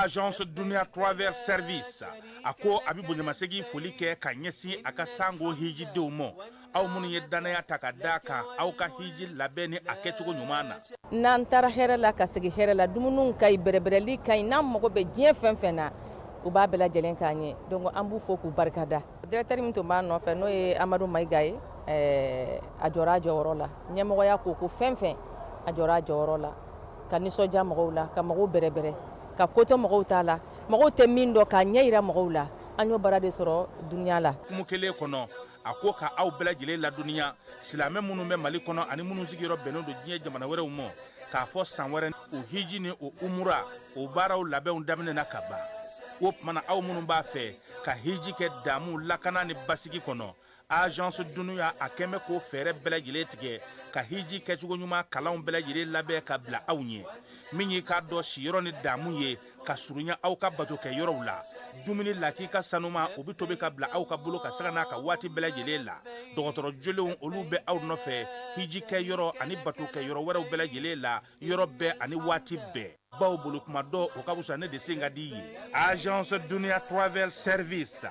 Agence Dunia Travel Service, a ko a bɛ bonyamasegin foli kɛ ka ɲɛsin a ka sango hijidenw ma, aw minnu ye dannaya ta ka da kan aw ka hiji labɛn ni a kɛcogo ɲuman na. N'an taara hɛrɛ la ka segin hɛrɛ la, dumuniw ka ɲi, bɛrɛbɛrɛli ka ɲi, n'an mago bɛ diɲɛ fɛn fɛn na, u b'a bɛɛ lajɛlen k'an ye. Donc an b'u fo k'u barikada. Directeur min tun b'a nɔfɛ, n'o ye Amadu Mayiga ye, a jɔra a jɔyɔrɔ la. Ɲɛmɔgɔya ko ko fɛn fɛn, a jɔra a jɔyɔrɔ la, ka nisɔndiya mɔgɔw la, ka mɔgɔw bɛrɛbɛrɛ, ka ko to mɔgɔw ta la, mɔgɔw tɛ min dɔn k'a ɲɛ jira mɔgɔw la. An y'o baara de sɔrɔ Dunia la. Hukumu kelen kɔnɔ, a ko ka aw bɛɛ lajɛlen ladɔnniya, silamɛ minnu bɛ Mali kɔnɔ ani minnu sigiyɔrɔ bɛnnen don diɲɛ jamana wɛrɛw ma, k'a fɔ san wɛrɛ o hiji ni o umura o baaraw labɛnw daminɛna ka ban. O tuma na, aw minnu b'a fɛ ka hiji kɛ damu, lakana ni basigi kɔnɔ, Agence Dunia a kɛn bɛ k'o fɛɛrɛ bɛɛ lajɛlen tigɛ ka hiji kɛcogo ɲuman kalanw bɛɛ lajɛlen labɛn ka bila aw ɲɛ. Min y'i k'a dɔn siyɔrɔ ni damu ye ka surunya aw ka batokɛ yɔrɔw la, dumuni lakika sanuma o bɛ tobi ka bila aw ka bolo ka sanga n'a ka waati bɛɛ lajɛlen la. Dɔgɔtɔrɔ jolenw olu bɛ aw nɔfɛ hiji kɛ yɔrɔ ani batokɛ yɔrɔ wɛrɛw bɛɛ lajɛlen la, yɔrɔ bɛɛ ani waati bɛɛ. Baw bolo kuma dɔ o ka fisa ne de sen ka di ye. Agence Dunia Travel Service,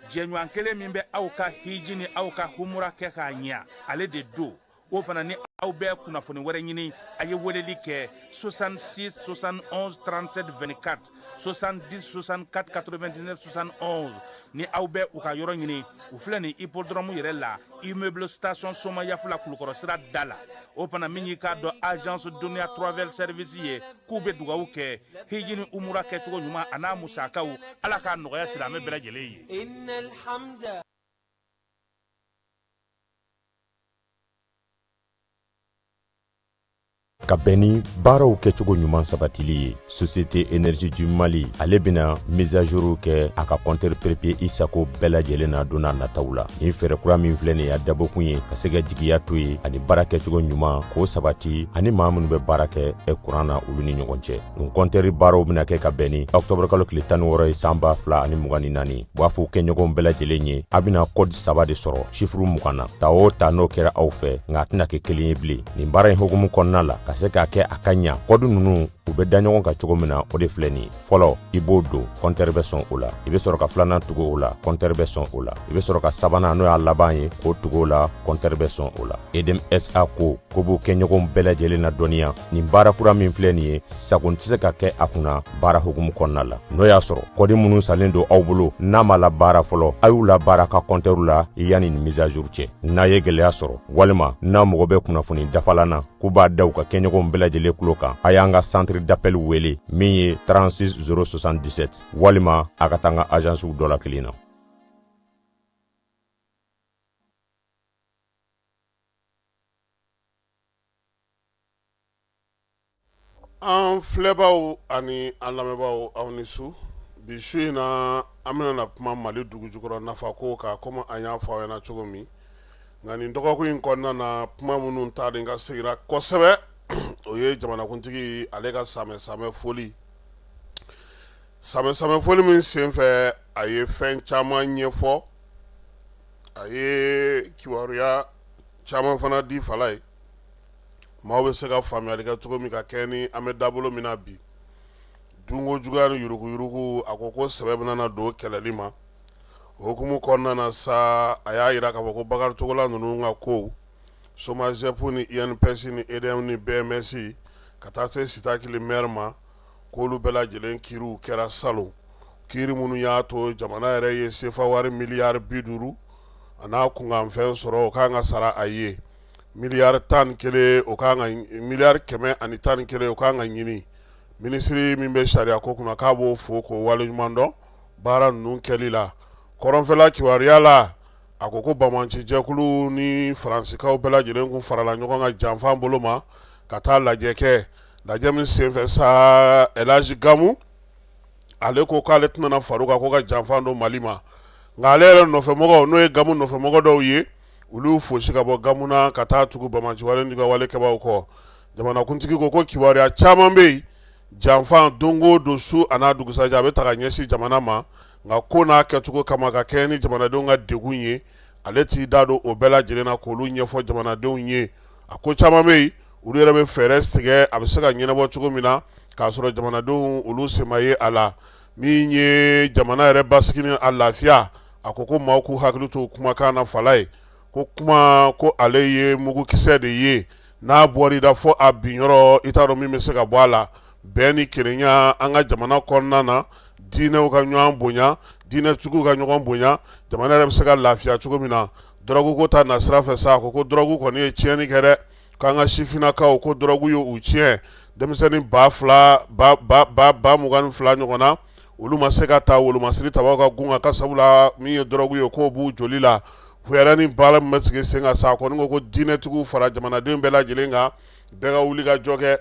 jɛɲɔgɔn kelen min bɛ aw ka hiji ni aw ka humura kɛ k'a ɲɛ, ale de don. O fana ni aw bɛ kunnafoni wɛrɛ ɲini, a ye weleli kɛ 66 71 37 24, 70 64 99 71. Ni aw bɛ u ka yɔrɔ ɲini, u filɛ nin hippodrome yɛrɛ la, immeuble station Somayafula, Kulukɔrɔ sira da la. O fana min y'i k'a dɔn Agence Dunia Travel Service ye, k'u bɛ dugawu kɛ hiji ni umura kɛcogo ɲuman a n'a musakaw, Ala k'a nɔgɔya silamɛ bɛɛ lajɛlen ye. Ka bɛn ni baaraw kɛcogo ɲuman sabatili ye, Société Énergie du Mali ale bɛna mise à jour kɛ a ka compteur prépayé i sago bɛɛ lajɛlen na don n'a nataw la. Nin fɛɛrɛ kura min filɛ nin ye, a dabɔkun ye ka se ka jigiya to ye ani baara kɛcogo ɲuman k'o sabati ani maa minnu bɛ baara kɛ kuran na, olu ni ɲɔgɔn cɛ. Nin compteur baaraw bɛna kɛ ka bɛn ni octobre kalo tile 16 ye san 2024. U b'a fɔ kɛɲɔgɔnw bɛɛ lajɛlen ye, a bɛna code saba de sɔrɔ chiffre 20 na. Ta o ta n'o kɛra aw fɛ, nka a tɛna kɛ kelen ye bilen. Nin baara in hukumu kɔnɔna la, ka se k'a kɛ a ka ɲa, code ninnu u bɛ da ɲɔgɔn kan cogo min na, o de filɛ nin ye. Fɔlɔ, i b'o don, compteur bɛ sɔn o la. I bɛ sɔrɔ ka filanan tugu o la, compteur bɛ sɔn o la. I bɛ sɔrɔ ka sabanan, n'o y'a laban ye, k'o tugu o la, compteur bɛ sɔn o la. EDM SA ko ko b'u kɛɲɔgɔnw bɛɛ lajɛlen na dɔnniya, nin baara kura min filɛ nin ye, sago tɛ se ka kɛ a kunna baara hukumu kɔnɔna la. N'o y'a sɔrɔ code minnu salen don aw bolo n'a ma labaara fɔlɔ, a y'u labaara ka compteur la yanni nin mise à jour cɛ. N'a ye gɛlɛya sɔrɔ walima n'a mago bɛ kunnafoni dafalan na, k'u b'a da u ka kɛɲɔgɔnw bɛɛ lajɛlen tulo kan, a y'an ka centre d'appel wele min ye 36 077, walima a ka taa an ka agencew dɔ la kelen na. An filɛbaw ani an lamɛnbaaw, aw ni su. Bi su in na, an bɛna na kuma Mali dugu jukɔrɔ nafa ko kan, komi an y'a fɔ aw ɲɛna cogo min. Nka nin dɔgɔkun in kɔnɔna na, kuma minnu taalen ka seginna kosɛbɛ, o ye jamanakuntigi ale ka samɛ samɛ foli. Samɛ samɛ foli min senfɛ, a ye fɛn caman ɲɛfɔ, a ye kibaruya caman fana di fala ye, maaw bɛ se ka faamuyali kɛ cogo min ka kɛ ni an bɛ dabolo min na bi. Dunko juguya ni yuruguyurugu, a ko ko sɛbɛ bɛna na don kɛlɛli ma. O hukumu kɔnɔna na sa, a y'a jira k'a fɔ ko Bakari Togola ninnu ka kow, SOMAGEP ni INPS ni EDM ni BMS, ka taa se Sitakili maire ma, k'olu bɛɛ lajɛlen kiiriw kɛra salon, kiiri minnu y'a to jamana yɛrɛ ye sefa wari miliyari 50 a n'a kunkanfɛn sɔrɔ, o ka kan ka sara a ye miliyari 11, o ka kan ka miliyari 111, o ka kan ka ɲini. Minisiri min bɛ sariya ko kunna, k'a b'o fo k'o waleɲuman dɔn baara ninnu kɛli la. Kɔrɔnfɛla kibaruya la, a ko ko banbaancijɛkulu ni Faransikaw bɛɛ lajɛlen kun farala ɲɔgɔn kan janfa bolo ma ka taa lajɛ kɛ. Lajɛ min senfɛ sa, Elhaji Gamu ale ko k'ale tɛna far'u kan ko ka janfa don Mali ma, nka ale yɛrɛ nɔfɛmɔgɔw, n'o ye Gamu nɔfɛmɔgɔ dɔw ye, olu fosi ka bɔ Gamu na ka taa tugu banbaanci wale ni ka wale kɛbaaw kɔ. Jamanakuntigi ko ko kibaruya caman bɛ yen, janfa don o don, su a n'a dugusajɛ, a bɛ ta ka ɲɛsin jamana ma, nka ko n'a kɛcogo kama ka kɛɲɛ ni jamanadenw ka degun ye, ale t'i da don o bɛɛ lajɛlen na k'olu ɲɛfɔ jamanadenw ye. A ko caman bɛ yen, olu yɛrɛ bɛ fɛɛrɛ tigɛ a bɛ se ka ɲɛnabɔ cogo min na. k'a sɔrɔ jamanadenw olu sen ma ye a la. Min ye jamana yɛrɛ basigi ni a lafiya, a ko ko maaw k'u hakili to kumakan na. Falaye ko kuma ko ale ye mugukisɛ de ye, n'a bɔra i da fɔ a binyɔrɔ, i t'a dɔn min bɛ se ka bɔ a la. Bɛn ni kelenya an ka jamana kɔnɔna na, diinɛw ka ɲɔgɔn bonya, diinɛtigiw ka ɲɔgɔn bonya, jamana yɛrɛ bɛ se ka lafiya cogo min na. Dɔrɔgu ko ta nasira fɛ sa, a ko ko dɔrɔgu kɔni ye tiɲɛni kɛ dɛ, k'an ka sifinnakaw ko dɔrɔgu ye u tiɲɛ. Denmisɛnnin 2000, 22,000 ɲɔgɔn na, olu ma se ka taa wolomasiri tabaw ka gun kan, ka sabula min ye dɔrɔgu ye k'o b'u joli la. Fɛɛrɛ ni baara min bɛ sigi sen kan sa, a kɔni ko ko diinɛtigiw fara jamanaden bɛɛ lajɛlen kan, bɛɛ ka wuli ka jɔ kɛ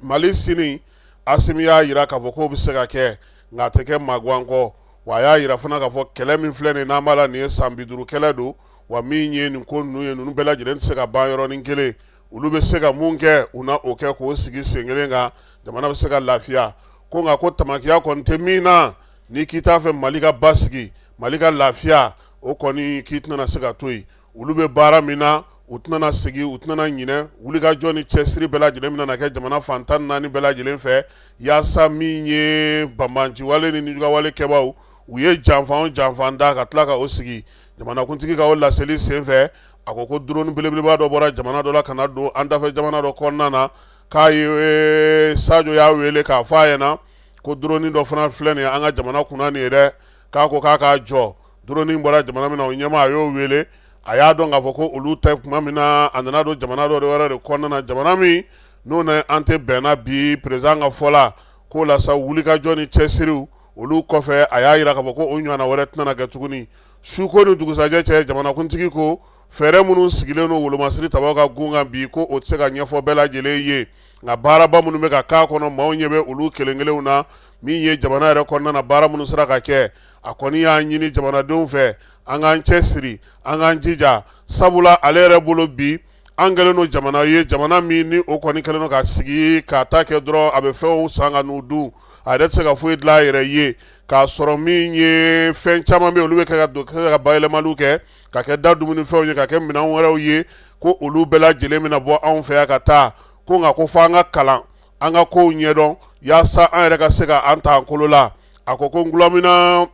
Mali sini. Asimi y'a jira k'a fɔ k'o bɛ se ka kɛ, nka a tɛ kɛ magan kɔ. Wa a y'a jira fana k'a fɔ kɛlɛ min filɛ nin n'an b'a la, nin ye san 50 kɛlɛ don. Wa min ye nin ko ninnu ye, ninnu bɛɛ lajɛlen tɛ se ka ban yɔrɔnin kelen. Olu bɛ se ka mun kɛ, u na o kɛ k'o sigi sen kelen kan, jamana bɛ se ka lafiya. Ko nka ko tamakiya kɔni tɛ min na, n'i k'i t'a fɛ Mali ka basigi, Mali ka lafiya, o kɔni k'i tɛna se ka to yen. Olu bɛ baara min na, u tɛna segin, u tɛna ɲinɛ. Wulikajɔ ni cɛsiri bɛɛ lajɛlen bɛna kɛ jamana fan 14 bɛɛ lajɛlen fɛ, yaasa min ye banbaanciwale ni nijuguyawale kɛbaaw, u ye janfa o janfa da ka tila ka o sigi. Jamanakuntigi ka o laseli senfɛ, a ko ko drone belebeleba dɔ bɔra jamana dɔ la ka na don an dafɛ jamana dɔ kɔnɔna na, k'a ye Sajo y'a wele k'a fɔ a ɲɛna ko drone dɔ fana filɛ nin ye an ka jamana kunna nin ye dɛ, k'a ko k'a k'a jɔ. Drone bɔra jamana min na, o ɲɛmaa a y'o wele. A y'a dɔn k'a fɔ ko olu tɛ tuma min na, a nana don jamana dɔ wɛrɛ de kɔnɔna na, jamana min n'o na an tɛ bɛnna bi. Président ka fɔ la, k'o la sa, wulikajɔ ni cɛsiriw olu kɔfɛ, a y'a jira k'a fɔ ko o ɲɔgɔnna wɛrɛ tɛna kɛ tuguni. Su ko ni dugusajɛ cɛ, jamanakuntigi ko fɛɛrɛ minnu sigilen don wolomasiri tabaw ka gun kan bi, ko o tɛ se ka ɲɛfɔ bɛɛ lajɛlen ye, nka baaraba minnu bɛ ka k'a kɔnɔ, maaw ɲɛ bɛ olu kelen kelenw na. Min ye jamana yɛrɛ kɔnɔna na baara minnu sera ka kɛ, a kɔni y'a ɲini jamanadenw fɛ an k'an cɛ siri, an k'an jija, sabula ale yɛrɛ bolo bi an kɛlen don jamana ye, jamana min ni o kɔni kɛlen don ka sigi k'a ta kɛ dɔrɔn, a bɛ fɛnw san ka n'u dun, a yɛrɛ tɛ se ka foyi dilan a yɛrɛ ye, k'a sɔrɔ min ye fɛn caman bɛ olu bɛ kɛ ka don ka bayɛlɛmaliw kɛ ka kɛ da dumunifɛnw ye, ka kɛ minɛn wɛrɛw ye, ko olu bɛɛ lajɛlen bɛna bɔ anw fɛ yan ka taa. Ko nka ko fo an ka kalan, an ka kow ɲɛdɔn, yaasa an yɛrɛ ka se ka an ta an kolo la. A ko ko ngulamina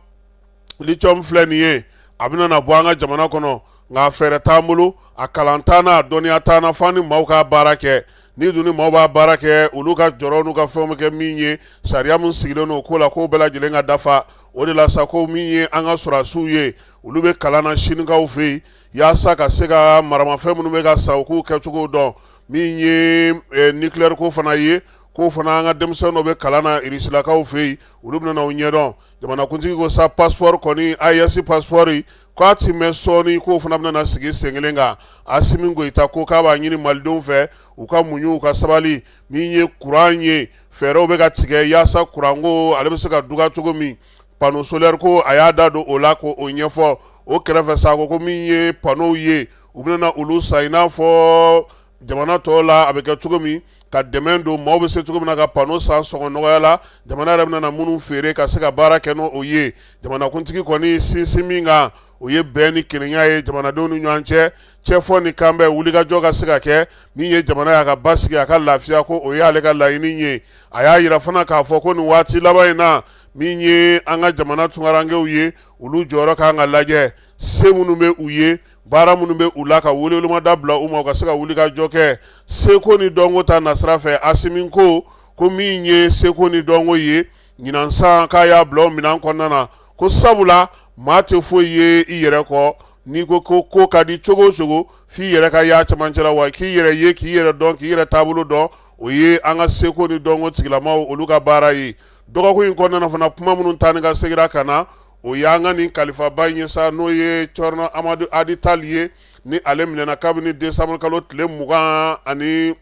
lithium filɛ nin ye, a bɛna na bɔ an ka jamana kɔnɔ, nka fɛɛrɛ t'an bolo, a kalan t'an na, a dɔnniya t'an na, fo an ni maaw ka baara kɛ. Ni dun ni maaw b'a baara kɛ, olu ka jɔrɔ n'u ka fɛnw bɛ kɛ min ye, sariya min sigilen don o ko la, k'o bɛɛ lajɛlen ka dafa. O de la sa, ko min ye an ka sɔrɔdasiw ye, olu bɛ kalan na sinikaw fɛ yen, yaasa ka se ka maramafɛn minnu bɛ ka san, u k'u kɛcogo dɔn. Min ye nucléaire ko fana ye, k'o fana an ka denmisɛn dɔ bɛ kalan na irisilakaw fɛ yen, olu bɛna o ɲɛdɔn. Jamanakuntigi ko sa passeport kɔni, AES passeport, k'a ti mɛn sɔɔni k'o fana bɛna sigi sen kelen kan. Asimi Goyita ko k'a b'a ɲini malidenw fɛ, u ka muɲu, u ka sabali. Min ye kuran ye, fɛɛrɛw bɛ ka tigɛ yaasa kuranko ale bɛ se ka duga cogo min. Panneau solaire ko, a y'a da don o la k'o ɲɛfɔ. O kɛrɛfɛ sa, ko min ye panneau ye, u bɛna olu san i n'a fɔ jamana tɔw la a bɛ kɛ cogo min, ka dɛmɛ don maaw bɛ se cogo min na ka panneau san sɔngɔ nɔgɔya la, jamana yɛrɛ bɛna minnu feere ka se ka baara kɛ n'o ye. Jamanakuntigi kɔni sinsin min kan, o ye bɛn ni kelenya ye jamanadenw ni ɲɔgɔn cɛ, cɛfɔ ni kanbɛn, wulikajɔ ka se ka kɛ. Min ye jamana ye, a ka basigi, a ka lafiya, ko o y'ale ka laɲini ye. A y'a jira fana k'a fɔ ko nin waati laban in na, min ye an ka jamana tunkarankew ye, olu jɔyɔrɔ ka kan ka lajɛ, se minnu bɛ u ye, baara minnu bɛ u la, ka welewelemada bila u ma u ka se ka wulikajɔ kɛ seko ni dɔnko ta nasira fɛ. Asimi ko ko min ye seko ni dɔnko ye ɲinan san, k'a y'a bila o minɛn kɔnɔna na, ko sabula maa tɛ foyi ye i yɛrɛ kɔ. N'i ko ko ko ka di cogo o cogo, f'i yɛrɛ ka y'a cɛmancɛ la, wa k'i yɛrɛ ye, k'i yɛrɛ dɔn, k'i yɛrɛ taabolo dɔn, o ye an ka seko ni dɔnko tigilamaw olu ka baara ye. Dɔgɔkun in kɔnɔna fana, kuma minnu taa ni ka seginna ka na, o y'an ka nin kalifaba in ye sa, n'o ye Thierno Amadu Adi Tali ye, ni ale minɛna kabini décembre kalo tile 26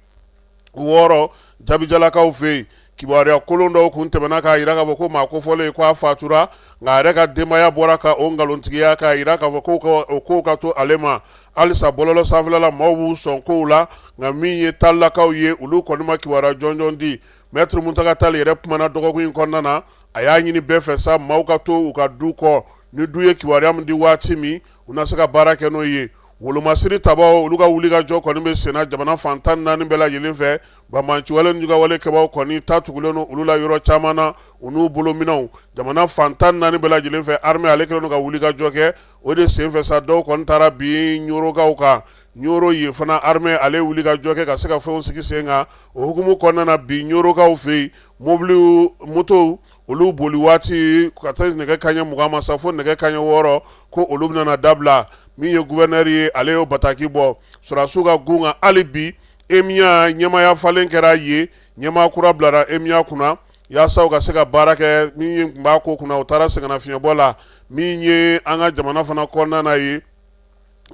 Jabijalakaw fɛ yen. Kibaruya kolon dɔw kun tɛmɛna k'a jira k'a fɔ ko maa kofɔlen ko a fatura, nka a yɛrɛ ka denbaya bɔra ka o nkalontigiya k'a jira k'a fɔ ko o kow ka to ale ma. Halisa bɔlɔlɔ sanfɛla la, maaw b'u sɔn kow la, nka min ye Talilakaw ye, olu kɔni ma kibaruya jɔnjɔn di. Maître Muntaga Tali yɛrɛ kumana dɔgɔkun in kɔnɔna na, a y'a ɲini bɛɛ fɛ sa, maaw ka to u ka du kɔ, ni du ye kibaruya min di waati min, u na se ka baara kɛ n'o ye. Wolomasiri tabaw olu ka wulikajɔ kɔni bɛ senna jamana fan 14 bɛɛ lajɛlen fɛ. Banbaanciwale ni juguyawale kɛbaw kɔni ta tugulen don olu la yɔrɔ caman na, u n'u bolominɛnw jamana fan 14 bɛɛ lajɛlen fɛ. Armée ale kɛlen don ka wulikajɔ kɛ, o de senfɛ sa dɔw kɔni taara bin Ɲorokaw kan. Ɲoro yen fana armée ale wulikajɔ kɛ ka se ka fɛnw sigi sen kan. O hukumu kɔnɔna na bi Ɲorokaw fɛ yen, mobiliw, motow olu boli waati ka taa nɛgɛ kanɲɛ 20 ma sa fo nɛgɛ kanɲɛ 6 ko olu bɛna dabila. Min ye gouverneur ye, ale y'o bataki bɔ. Sɔrɔdasiw ka gun kan hali bi, EMIA ɲɛmaaya falen kɛra yen, ɲɛmaa kura bilara EMIA kunna yaasa u ka se ka baara kɛ. Min ye tun b'a ko kunna, u taara sɛgɛnnafiɲɛbɔ la. Min ye an ka jamana fana kɔnɔna na ye,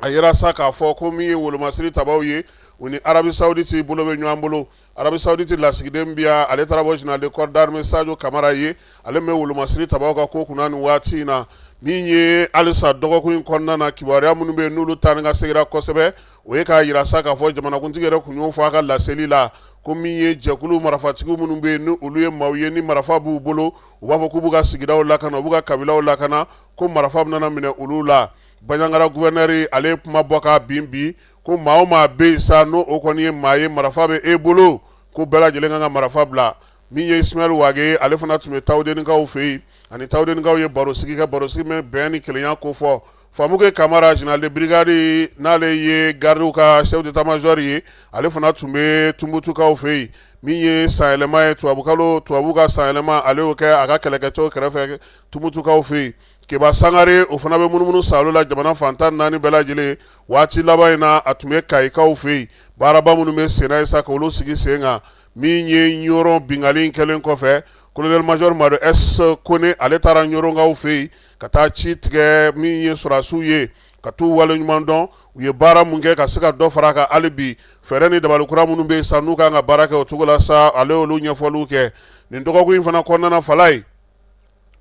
a yira sa k'a fɔ ko min ye wolomasiri tabaw ye, u ni Arabie Saoudite bolo bɛ ɲɔgɔn bolo. Arabie Saoudite lasigiden bi yan, ale taara bɔ général de corps d'armée Sadio Kamara ye, ale bɛ wolomasiri tabaw ka ko kunna nin waati in na. Min ye halisa dɔgɔkun in kɔnɔna na kibaruya minnu bɛ yen n'olu taa ni ka seginna kosɛbɛ, o ye k'a yira sa k'a fɔ jamanakuntigi yɛrɛ tun y'o fɔ a ka laseli la ko min ye jɛkulu marafatigiw minnu bɛ yen, ni olu ye maaw ye ni marifa b'u bolo, u b'a fɔ k'u b'u ka sigidaw lakana, u b'u ka kabilaw lakana, ko marifa bɛna minɛ olu la. Banjagara gouverneur ale ye kuma bɔ k'a bin bi ko maa o maa bɛ yen sa, n'o o kɔni ye maa ye marifa bɛ e bolo, ko bɛɛ lajɛlen kan ka marifa bila. Min ye Ismaël Wagué, ale fana tun bɛ Tawudenikaw fɛ yen, ani Tawudenikaw ye barosigi kɛ, barosigi min bɛn ni kelenya ko fɔ. Famuke Kamara, général de brigade, n'ale ye gardiw ka chef d'état-major ye, ale fana tun bɛ Tumutukaw fɛ yen. Min ye sanyɛlɛma ye, tubabukalo, tubabu ka sanyɛlɛma, ale y'o kɛ a ka kɛlɛkɛcɛw kɛrɛfɛ Tumutukaw fɛ yen. Keba Sangare, o fana bɛ munumunu saalo la jamana fan 14 bɛɛ lajɛlen. Waati laban in na, a tun bɛ Kayikaw fɛ yen, baaraba minnu bɛ senna ye sa k'olu sigi sen kan. Min ye Ɲɔrɔ binkanni in kɛlen kɔfɛ, colonel major Madu S Kone, ale taara Ɲɔrɔkaw fɛ yen ka taa ci tigɛ min ye sɔrɔdasiw ye, ka t'u waleɲuman dɔn u ye baara mun kɛ, ka se ka dɔ fara a kan hali bi. Fɛɛrɛ ni dabali kura minnu bɛ yen sa n'u kan ka baara kɛ o cogo la sa, ale y'olu ɲɛfɔliw kɛ nin dɔgɔkun in fana kɔnɔna na. Falaye,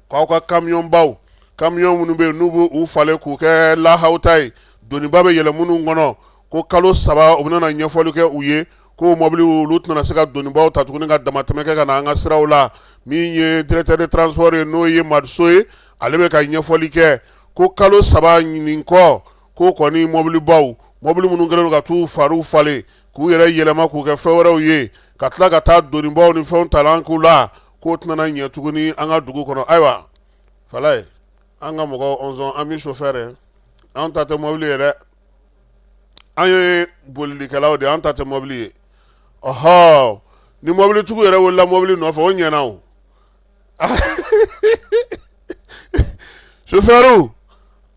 k'aw ka kamiyɔnbaw, kamiyɔn minnu bɛ yen n'u bɛ u falen k'u kɛ lahaw ta ye, doniba bɛ yɛlɛ minnu kɔnɔ, ko kalo 3 u bɛna ɲɛfɔli kɛ u ye ko mɔbili olu tɛna se ka donibaw ta tuguni ka damatɛmɛ kɛ ka na an ka siraw la. Min ye directeur de transport ye, n'o ye Madiso ye, ale bɛ ka ɲɛfɔli kɛ ko kalo 3 nin kɔ, ko kɔni mɔbilibaw, mɔbili minnu kɛlen don ka t'u fariw falen k'u yɛrɛ yɛlɛma k'u kɛ fɛn wɛrɛw ye, ka tila ka taa donibaw ni fɛnw talan k'u la, k'o tɛna ɲɛ tuguni an ka dugu kɔnɔ. Ayiwa Falaye, an ka mɔgɔw ɔnzɔn, an bɛ chauffeur, an ta tɛ mɔbili ye dɛ, an ye bolilikɛlaw de, an ta tɛ mɔbili ye. Ɔhɔ, ni mɔbilitigiw yɛrɛ wulila mɔbili nɔfɛ, o ɲɛna o. Chauffeur,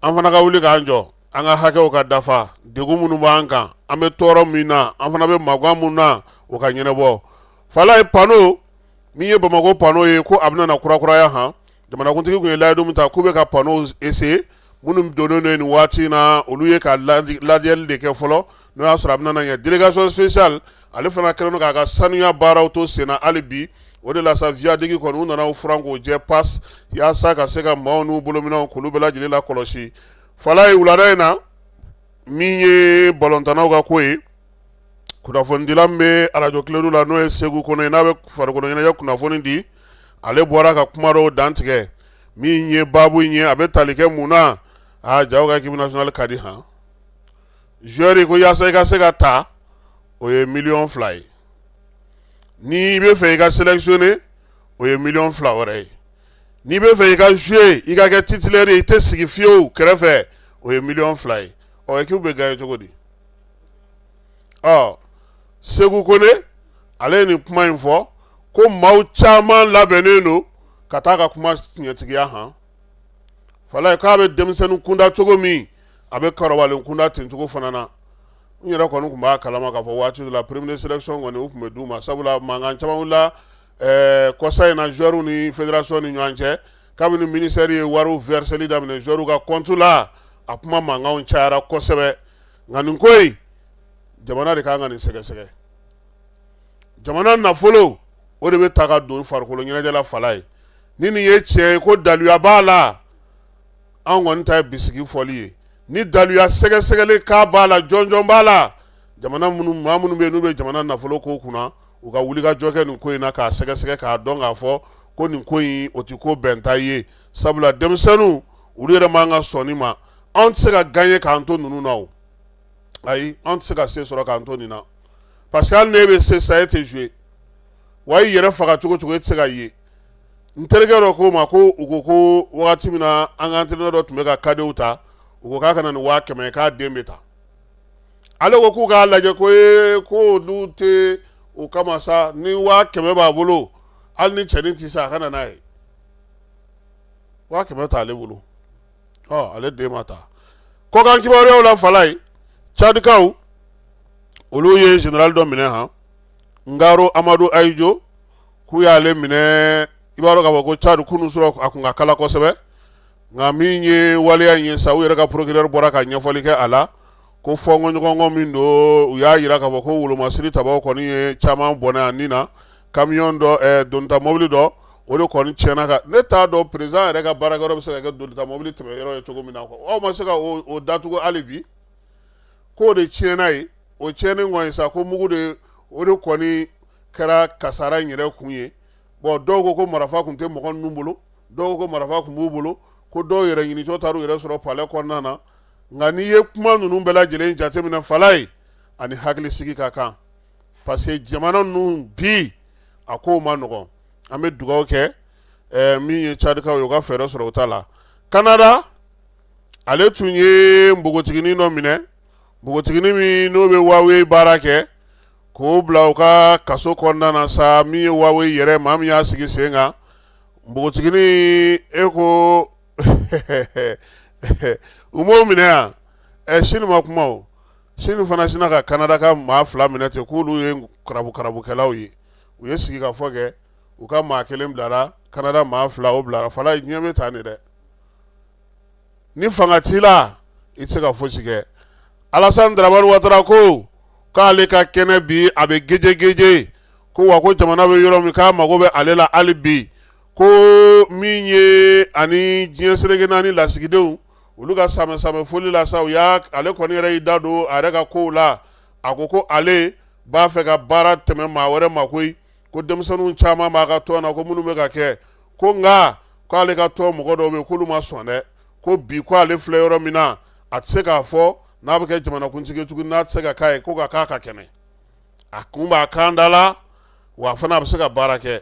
an fana ka wuli k'an jɔ, an ka hakɛw ka dafa, degun minnu b'an kan, an bɛ tɔɔrɔ min na, an fana bɛ magan min na, o ka ɲɛnabɔ. Falaye, panneau min ye Bamakɔ panneau ye, ko a bɛna na kurakuraya han. Jamanakuntigi tun ye layidu min ta k'u bɛ ka panneau essayer, minnu donnen don nin waati in na, olu ye ka lajɛli de kɛ fɔlɔ, n'o y'a sɔrɔ a bɛna ɲɛ. Délégation spéciale, ale fana kɛlen don k'a ka sanuya baaraw to senna hali bi. O de la sa, viaduc kɔni, u nana u furan k'o jɛ pas yaasa ka se ka maaw n'u bolominɛnw k'olu bɛɛ lajɛlen lakɔlɔsi. Falaye, wulada in na, min ye balontannaw ka ko ye, kunnafonidila min bɛ arajo Kiledu la, n'o ye Segu Kɔnɛ ye, n'a bɛ farikolo ɲɛnajɛ kunnafoni di, ale bɔra ka kuma dɔw dantigɛ. Min ye baabu in ye, a bɛ tali kɛ mun na? Aa, jaw ka équipe nationale ka di han. Joueur ko yaasa i ka se ka ta, o ye miliyɔn 2 ye. N'i bɛ fɛ i ka sélectionner, o ye miliyɔn 2 wɛrɛ ye. N'i bɛ fɛ i ka jouer, i ka kɛ titulaire ye, i tɛ sigi fiyewu kɛrɛfɛ, o ye miliyɔn 2 ye. Ɔ, équipe bɛ gagner cogo di? Ɔ, Segu Kone, ale ye nin kuma in fɔ ko maaw caman labɛnnen don ka taa ka kuma tiɲɛtigiya han. Falaye, k'a bɛ denmisɛnnin kunda cogo min, a bɛ kɔrɔbalen kunda ten cogo fana na. N yɛrɛ kɔni tun b'a kalama k'a fɔ waati dɔ la, prime de sélection kɔni, u tun bɛ d'u ma, sabula mankan caman wulila kɔsa in na joueurs ni fédération ni ɲɔgɔn cɛ. Kabini ministère ye wariw verseli daminɛ joueurs ka compte la, a kuma mankanw cayara kosɛbɛ. Nka nin ko in, jamana de kan ka nin sɛgɛsɛgɛ. Jamana nafolo, o de bɛ ta ka don farikolo ɲɛnajɛ la. Falaye, ni nin ye tiɲɛ ye ko daluya b'a la, an kɔni ta ye bisigi fɔli ye. Ni daluya sɛgɛsɛgɛlen k'a b'a la, jɔnjɔn b'a la, jamana minnu, maa minnu bɛ yen n'u bɛ jamana nafolo ko kunna, u ka wulikajɔ kɛ nin ko in na k'a sɛgɛsɛgɛ, k'a dɔn k'a fɔ ko nin ko in, o tɛ ko bɛnta ye, sabula denmisɛnninw, olu yɛrɛ man ka sɔn nin ma. Anw tɛ se ka gagner k'an to ninnu na o. Ayi, an tɛ se ka se sɔrɔ k'an to nin na, parce que hali n'e bɛ se sa, e tɛ jouer wa. I yɛrɛ faga cogo cogo, e tɛ se ka ye. N terikɛ dɔ ko ma ko u ko ko wagati min na an ka entraîneur dɔ tun bɛ ka cadetw ta, u ko k'a ka na ni 100 000 ye, k'a den bɛ ta. Ale ko k'u k'a lajɛ ko ee, ko olu tɛ o kama sa, ni 100 000 b'a bolo, hali ni cɛnin tɛ se, a ka na n'a ye. 100 000 t'ale bolo, ɔ ale den ma ta. Kɔkan kibaruyaw la, Falaye, Tchadikaw olu ye général dɔ minɛ han, Ngaro Amadu Ayijo, k'u y'ale minɛ. I b'a dɔn k'a fɔ ko Tchad kunun sɔrɔ a kun ka kala kosɛbɛ, nka min ye waleya in ye sa, u yɛrɛ ka procureur bɔra ka ɲɛfɔli kɛ a la ko fɔnkɔɲɔgɔnkɔ min don. U y'a jira k'a fɔ ko wolomasiri tabaw kɔni ye caman bɔnɛ a ni na. Camion dɔ, donita mobili dɔ, o de kɔni tiɲɛna. Ka ne t'a dɔn président yɛrɛ ka baarakɛyɔrɔ bɛ se ka kɛ donita mobili tɛmɛyɔrɔ ye cogo min na, aw ma se ka o datugu hali bi. K'o de tiɲɛna yen. O tiɲɛni kɔni sa, ko mugu de, o de kɔni kɛra kasara in yɛrɛ kun ye. Bon, dɔw ko ko marifa tun tɛ mɔgɔ ninnu bolo, dɔw ko marifa tun b'u bolo, ko dɔw yɛrɛ ɲinitɔ taar'u yɛrɛ sɔrɔ palais kɔnɔna na. Nka n'i ye kuma ninnu bɛɛ lajɛlen jateminɛ, Falaye, ani hakilisigi ka kan, parce que jamana ninnu bi a kow ma nɔgɔn. An bɛ dugawu kɛ min ye Tchadikaw ye, u ka fɛɛrɛ sɔrɔ u ta la. Canada, ale tun ye npogotiginin dɔ minɛ, npogotiginin min n'o bɛ Huawei baara kɛ, k'o bila u ka kaso kɔnɔna na sa. Min ye Huawei yɛrɛ, maa min y'a sigi sen kan, npogotiginin, e ko u m'o minɛ yan. Ɛ, Chine ma kuma o. Chine fana sinna ka Canada ka maa fila minɛ ten, k'olu ye karabukarabukɛlaw ye. U ye sigikafɔ kɛ, u ka maa kelen bilara, Canada maa fila o bilara. Falaye, diɲɛ bɛ taa nin dɛ. Ni fanga t'i la, i tɛ se ka fosi kɛ. Alassane Dramane Ouattara ko k'ale ka kɛnɛ bi, a bɛ gejegeje ko wa ko jamana bɛ yɔrɔ min, k'a mago bɛ ale la hali bi. Ko min ye ani diɲɛ seleke naani lasigidenw, olu ka samɛ samɛ foli la sa, u y'a ale kɔni yɛrɛ y'i da don a yɛrɛ ka kow la. A ko ko ale b'a fɛ ka baara tɛmɛ maa wɛrɛ ma koyi, ko denmisɛnninw caman b'a ka tɔn na, ko minnu bɛ ka kɛ ko, nka k'ale ka tɔn mɔgɔ dɔw bɛ yen k'olu ma sɔn dɛ. Ko bi ko ale filɛ yɔrɔ min na, a tɛ se k'a fɔ n'a bɛ kɛ jamanakuntigi tuguni, n'a tɛ se ka k'a ye, ko ka k'a ka kɛnɛ, a kun b'a kan da la, wa fana a bɛ se ka baara kɛ.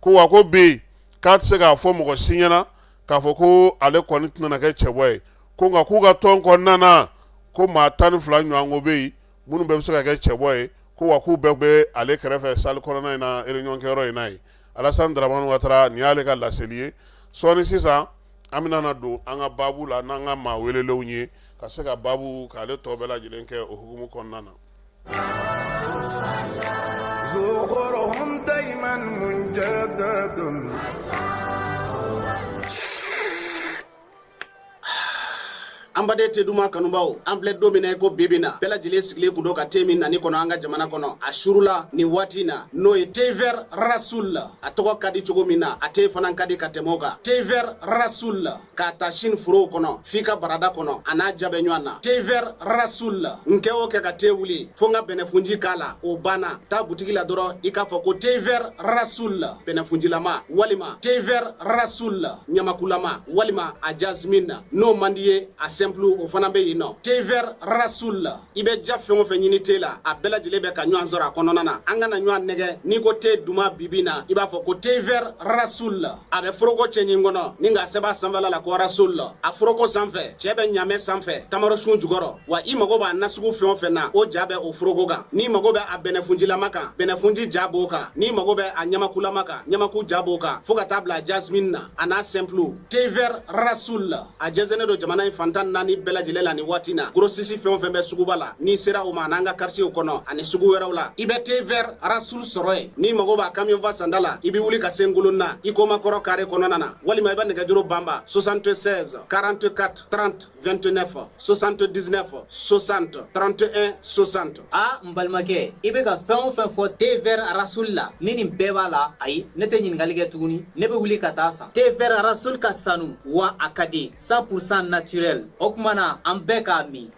Ko wa ko bi k'a tɛ se k'a fɔ mɔgɔ si ɲɛna k'a fɔ ko ale kɔni tɛna kɛ cɛbɔ ye. Ko nka k'u ka tɔn kɔnɔna na, ko maa 12 ɲɔgɔnko bɛ yen minnu bɛɛ bɛ se ka kɛ cɛbɔ ye, ko wa k'u bɛɛ bɛ ale kɛrɛfɛ salle kɔnɔna in na, réunion kɛyɔrɔ in na yen. Alassane Dramane Ouattara, nin y'ale ka laseli ye. Sɔɔni sisan, an bɛna na don an ka baabu la n'an ka maa welelenw ye, ka se ka baabu k'ale tɔ bɛɛ lajɛlen kɛ o hukumu kɔnɔna na. An baden te duman kanubaw, an filɛ don min na i ko bi bi na, bɛɛ lajɛlen sigilen kun don ka te min nani kɔnɔ an ka jamana kɔnɔ a surula nin waati in na, n'o ye thé vert Rasoul. A tɔgɔ ka di cogo min na, a te fana ka di ka tɛmɛ o kan. Thé vert Rasoul, k'a ta Chine forow kɔnɔ f'i ka barada kɔnɔ, a n'a ja bɛ ɲɔgɔn na. Thé vert Rasoul, n kɛ o kɛ ka te wuli fo n ka bɛnɛfunji k'a la, o banna. Taa butigi la dɔrɔn, i k'a fɔ ko thé vert Rasoul bɛnɛfunjilama, walima thé vert Rasoul ɲamakulama, walima a jasmine. N'o man di ye, a simple o fana bɛ yen nɔ. Thé vert Rasoul, i bɛ ja fɛn o fɛn ɲini te la, a bɛɛ lajɛlen bɛ ka ɲɔgɔn sɔrɔ a kɔnɔna na. An kana ɲɔgɔn nɛgɛ, n'i ko te duman bibi na, i b'a fɔ ko thé vert Rasoul. A bɛ foroko cɛɲi kɔnɔ ni k'a sɛbɛn a sanfɛla la ko Rasoul. A foroko sanfɛ, cɛ bɛ ɲamɛ sanfɛ, tamarosun jukɔrɔ. Wa i mago b'a nasugu fɛn o fɛn na, o ja bɛ o foroko kan. N'i mago bɛ a bɛnɛfunjilama kan, bɛnɛfunji ja b'o kan. N'i mago bɛ a ɲamakulama kan, ɲamaku ja b'o kan, fo ka taa bila jasmine na, a n'a simple. Thé vert Rasoul, a jɛnsɛnnen don jamana in fan 14 bɛɛ lajɛlen la nin waati na. Grossiste fɛn o fɛn bɛ suguba la, n'i sera o ma, an'an ka quartier kɔnɔ ani sugu wɛrɛw la, i bɛ thé vert Rasoul sɔrɔ yen. N'i mago b'a camion fa sanda la, i bɛ wuli ka se Ngolonna Ikoma kɔrɔ carré kɔnɔna na, walima i bɛ nɛgɛjuru banba 76 44 30 29 79 60 31 60. Aa, n balimakɛ, i bɛ ka fɛn o fɛn fɔ thé vert Rasoul la, ni nin bɛɛ b'a la, ayi, ne tɛ ɲininkali kɛ tuguni, ne bɛ wuli ka taa san. Thé vert Rasoul ka sanu wa a ka di, 100% naturel. O tuma na, an bɛɛ k'a min.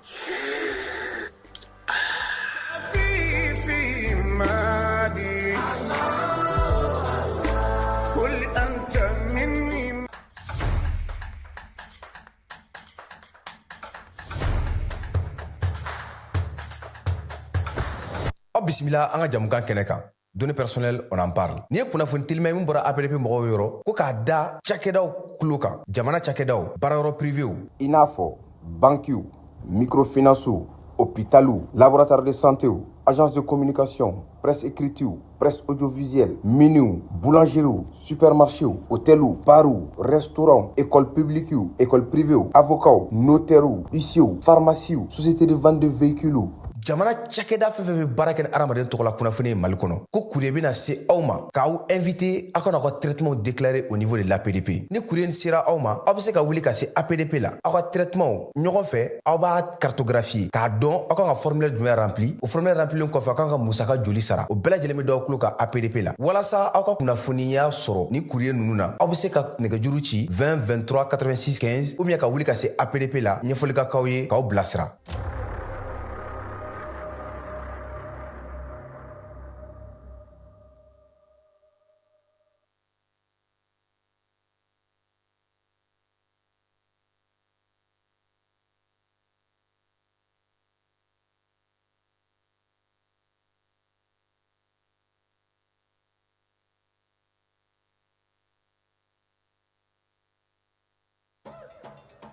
K'aw bisimila an ka jamukan kɛnɛ kan, Données personnelles, on en parle. Nin ye kunnafoni telima ye min bɔra APDP mɔgɔw yɔrɔ, ko k'a da cakɛdaw tulo kan, jamana cakɛdaw, baarayɔrɔ privéw, i n'a fɔ bankiw, microfinancew, hôpitaliw, laboratoire de santéw, agence de communication, presse écritew, presse audiovisuelle, miniw, boulangeriew, supermarchéw, hôteliw, barw, restaurant, école publiquew, école privéw, avocats, notairew, huissierw, pharmaciew, société de vente de véhicules, jamana cakɛda fɛn fɛn bɛ baara kɛ ni adamaden tɔgɔla kunnafoni ye Mali kɔnɔ, ko courrier bɛna se aw ma k'aw invité aw kana aw ka traitement déclarer au niveau de l'APDP. Ni courrier sera aw ma, aw bɛ se ka wuli ka se APDP la, aw ka traitement ɲɔgɔn fɛ, aw b'a cartographier k'a dɔn aw kan ka formulaire jumɛn rempli. O formulaire remplilen kɔfɛ, aw kan ka musaka joli sara, o bɛɛ lajɛlen bɛ d'aw tulo kan APDP la. Walasa aw ka kunnafoniya sɔrɔ ni courrier ninnu na, aw bɛ se ka nɛgɛjuru ci 20 23 86 15 ou bien ka wuli ka se APDP la, ɲɛfɔli ka k'aw ye k'aw bilasira.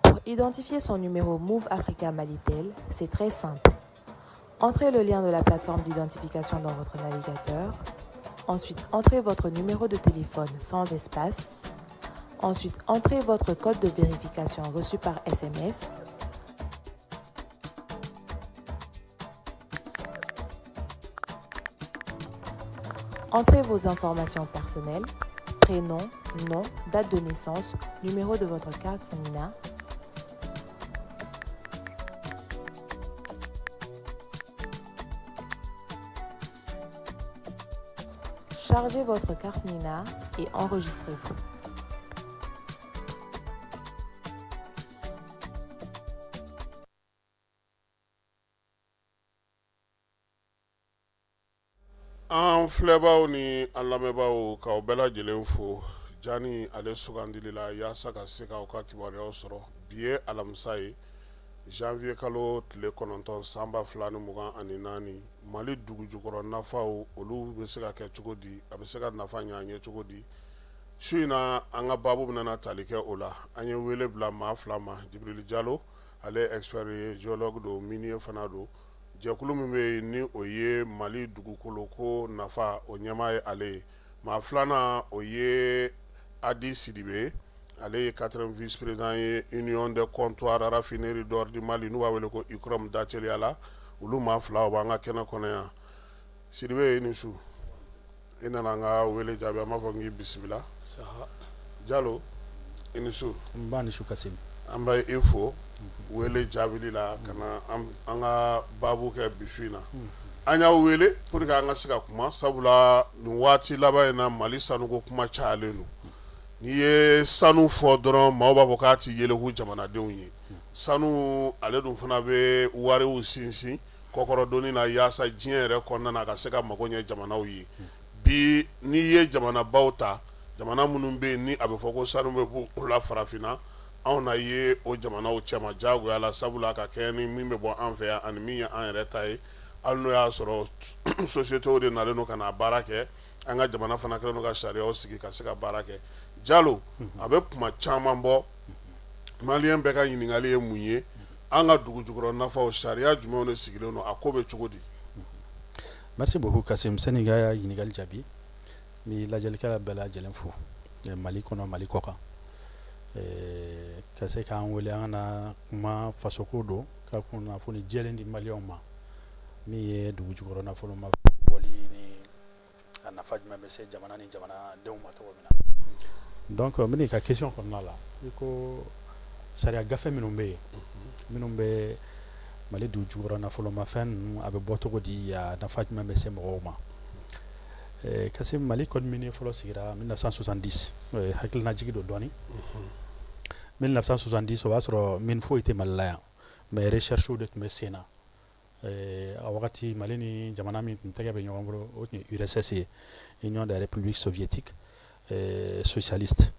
Pour identifier son numéro Moov Africa Malitel, c'est très simple. Entrez le lien de la plateforme d'identification dans votre navigateur. Ensuite, entrez votre numéro de téléphone sans espace. Ensuite, entrez votre code de vérification reçu par SMS. Entrez vos informations personnelles, prénom, nom, date de naissance, numéro de votre carte NINA. Chargez votre carte NINA et enregistrez-vous. An filɛbaw ni an lamɛnbaaw, k'aw bɛɛ lajɛlen fo jani ale sugandili la yaasa ka se k'aw ka kibaruyaw sɔrɔ. Bi ye alamisa ye, janvier kalo tile 9, san 2024. Mali dugu jukɔrɔ nafaw, olu bɛ se ka kɛ cogo di, a bɛ se ka nafa ɲɛ an ye cogo di? Su in na, an ka baabu bɛna tali kɛ o la. An ye wele bila maa fila ma: Jibril Jalo, ale ye expert ye, géologue don, minier fana don. Jɛkulu min bɛ yen ni o ye Mali dugukolo ko nafa, o ɲɛmaa ye ale ye. Maa filanan, o ye Adi Sidibe, ale ye quatrième vice président ye Union des comptoirs raffineries d'or du Mali, n'u b'a wele ko UCROM dateliya la. Olu maa fila, o b'an ka kɛnɛ kɔnɔ yan. Sidibe, i ni su! I nana an ka wele jaabi, an b'a fɔ k'i bisimila. Jalo, i ni su! N b'a ni su, Kasim. An bɛ i fo wele jaabili la ka na an ka baabu kɛ bi su in na. An y'aw wele pour que an ka se ka kuma, sabula nin waati laban in na, Mali sanuko kuma cayalen don. N'i ye sanu fɔ dɔrɔn, maaw b'a fɔ k'a ti yeleku jamanadenw ye. Sanu ale dun fana bɛ wariw sinsin kɔkɔrɔdonni na yaasa diɲɛ yɛrɛ kɔnɔna na, ka se ka mago ɲɛ jamanaw ye. Bi, n'i ye jamanabaw ta, jamana minnu bɛ yen ni a bɛ fɔ ko sanu bɛ bɔ o la farafinna, anw na ye o jamanaw cɛma diyagoya la, sabula ka kɛɲɛ ni min bɛ bɔ an fɛ yan ani min ye an yɛrɛ ta ye, hali n'o y'a sɔrɔ sociétéw de nalen don ka na baara kɛ, an ka jamana fana kɛlen don ka sariyaw sigi ka se ka baara kɛ. Jalo, a bɛ kuma caman bɔ. Maliyɛn bɛɛ ka ɲininkali ye mun ye? An ka dugu jukɔrɔ nafaw, sariya jumɛnw de sigilen don? A ko bɛ cogo di? Merci beaucoup, Kasim. Sani ka ɲininkali jaabi, n bɛ lajɛlikɛla bɛɛ lajɛlen fo Mali kɔnɔ, Mali kɔ kan, ka se k'an wele an ka na kuma fasoko don, ka kunnafoni jɛlen di maliyɛnw ma, min ye dugu jukɔrɔ nafolo ma bɔli ni a nafa jumɛn bɛ se jamana ni jamanadenw ma cogo min na. Donc n bɛna i ka question kɔnɔna la, i ko sariya gafe minnu bɛ yen, minnu bɛ Mali dugu jukɔrɔ nafolomafɛn ninnu, a bɛ bɔ cogo di, a nafa jumɛn bɛ se mɔgɔw ma? Kasi Mali code minier fɔlɔ sigira 1970, hakilinajigi don dɔɔni. 1970, o b'a sɔrɔ mine foyi tɛ Mali la yan, mais recherche de tun bɛ sen na. A wagati, Mali ni jamana min tun tɛgɛ bɛ ɲɔgɔn bolo, o tun ye URSS ye, Union des républiques soviétiques socialistes.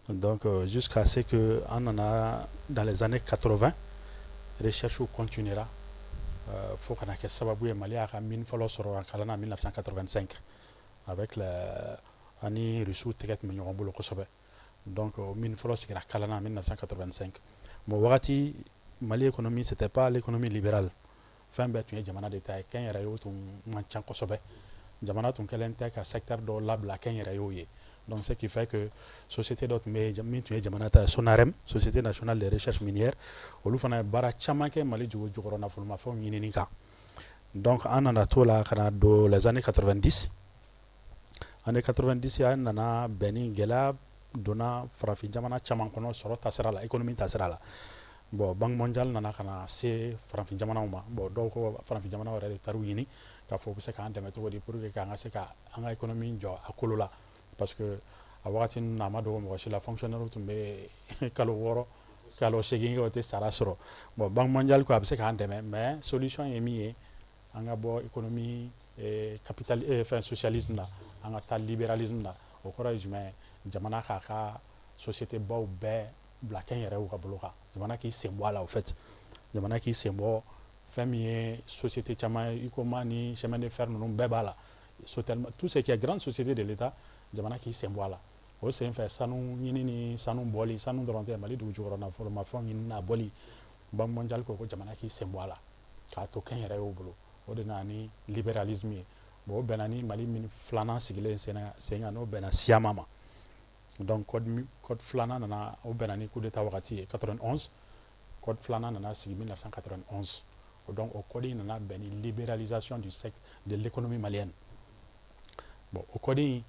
Donc jusqu'à ce que an nana dans les années 80, recherche continuera. Fo kana kɛ sababu ye, Mali y'a ka mine fɔlɔ sɔrɔ a kalan na 1985 avec la ani Russiw tɛgɛ tun bɛ ɲɔgɔn bolo kosɛbɛ. Donc o mine fɔlɔ sigira Kalana 1985. Bon, wagati Mali économie, c'était pas l'économie libérale. Fɛn bɛɛ tun ye jamana de ta ye, kɛnyɛrɛye o tun man ca kosɛbɛ. Jamana tun kɛlen tɛ ka secteur dɔw labila kɛnyɛrɛyew ye. Donc ce qui fait que société dɔ tun bɛ min tun ye jamana ta ye, SONAREM, Société nationale de recherche minière. Olu fana ye baara caman kɛ Mali dugu jukɔrɔ nafolomafɛnw ɲinini kan. Donc an nana to la ka na don les années 90. Année 90, an nana bɛn ni gɛlɛya donna farafin jamana caman kɔnɔ sɔrɔ tasira la, économie tasira la. Bon, Banque mondiale nana ka na se farafin jamanaw ma. Bon, dɔw ko farafin jamanaw yɛrɛ de taar'u ɲini k'a fɔ u bɛ se k'an dɛmɛ cogo di pour que k'an ka se ka an ka économie jɔ a kolo la, parce que a wagati ninnu na, a ma dogo mɔgɔ si la, fonctionnaire tun bɛ kalo 6, kalo 8 kɛ, o tɛ sara sɔrɔ. Bon, Banque mondiale ko a bɛ se k'an dɛmɛ, mais solution ye min ye, an ka bɔ économie capital fɛn socialisme na, an ka taa libéralisme na. O kɔrɔ ye jumɛn ye? Jamana k'a ka société baw bɛɛ bila kɛnyɛrɛyew ka bolo kan, jamana k'i sen bɔ a la. Au fait, jamana k'i sen bɔ fɛn min ye société caman ye, Huicoma ni chemin de fer ninnu bɛɛ b'a la, Sotelma, tout ce qui est grande société de l'État, jamana k'i sen bɔ a la. O sen fɛ, sanu ɲini ni sanu bɔli, sanu dɔrɔn tɛ, Mali dugu jukɔrɔ nafolomafɛnw ɲini n'a bɔli, Banque mondiale ko ko jamana k'i sen bɔ a la k'a to kɛnyɛrɛyew bolo. O de nana ni libéralisme ye. Bon, o bɛnna ni Mali min filanan sigilen sen kan, n'o bɛnna Siyama ma. Donc code filanan nana, o bɛnna ni coup d'état wagati ye 91. Code filanan nana sigi 1991. Donc o code in nana bɛn ni libéralisation du secteur de l'économie malienne. Bon, o code in,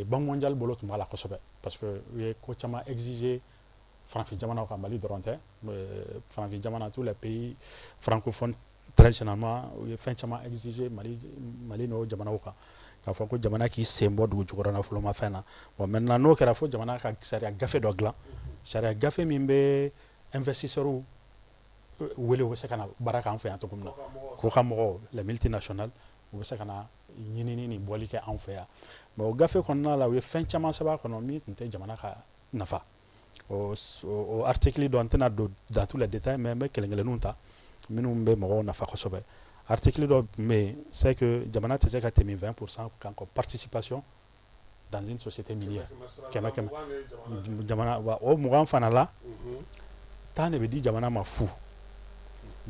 Banque mondiale bolo tun b'a la kosɛbɛ, parce que u ye ko caman exiger farafin jamanaw kan. Mali dɔrɔn tɛ, farafin jamana, tous les pays francophones très généralement, u ye fɛn caman exiger Mali n'o jamanaw kan, k'a fɔ ko jamana k'i sen bɔ dugu jukɔrɔ nafolomafɛn na. Bon, maintenant n'o kɛra, fo jamana ka sariya gafe dɔ dilan, sariya gafe min bɛ investisseurs wele, u bɛ se ka na baara k'an fɛ yan cogo min na, ko ka mɔgɔw, les multinationales, u bɛ se ka na ɲinini ni bɔli kɛ anw fɛ yan. Bon, o gafe kɔnɔna la, u ye fɛn caman sɛbɛn a kɔnɔ min tun tɛ jamana ka nafa. O article dɔ, n tɛna don dans tous les détails, mais n bɛ kelen kelenninw ta minnu bɛ mɔgɔw nafa kosɛbɛ. Article dɔ tun bɛ yen, c'est que jamana tɛ se ka tɛmɛ 20% kan comme participation dans une société minière. Kɛmɛ kɛmɛ jamana wa, o 20 fana la, 10 de bɛ di jamana ma fu.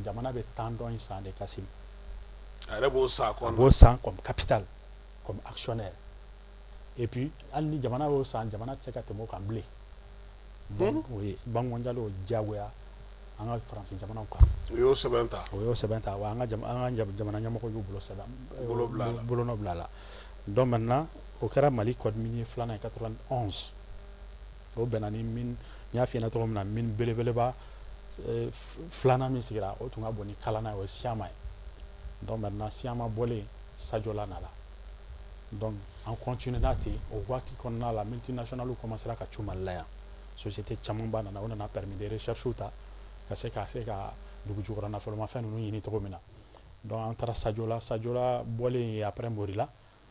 Jamana bɛ 10 dɔ in san de, Kassim. A yɛrɛ b'o san a A kɔnɔ. b'o san comme capital, comme actionnaire. Et puis hali ni jamana y'o san, jamana tɛ se ka tɛmɛ o kan bilen. Donc o ye Banque mondiale y'o diyagoya an ka farafin jamanaw kan. U y'o sɛbɛn ta. O y'o sɛbɛn ta wa, an ka jamana ɲɛmɔgɔw y'u bolo sɛbɛn. Bolo bila a la. Bolonɔ bila a la. Donc maintenant, o kɛra Mali code minier filanan ye 91. O bɛnna ni mine, n y'a f'i ɲɛna cogo min na, mine belebeleba filanan min sigira, o tun ka bon ni Kalana ye, o ye Siyama ye. Donc maintenant, Siyama bɔlen, Sadiola nana. Donc an continue n'a ten. O waati kɔnɔna la, multinationales commencera ka cu Mali la yan. Société camanba nana, o nana permis de recherche ta ka se ka dugu jukɔrɔ nafolomafɛn ninnu ɲini cogo min na. Donc an taara Sadiola. Sadiola bɔlen ye, après Morila.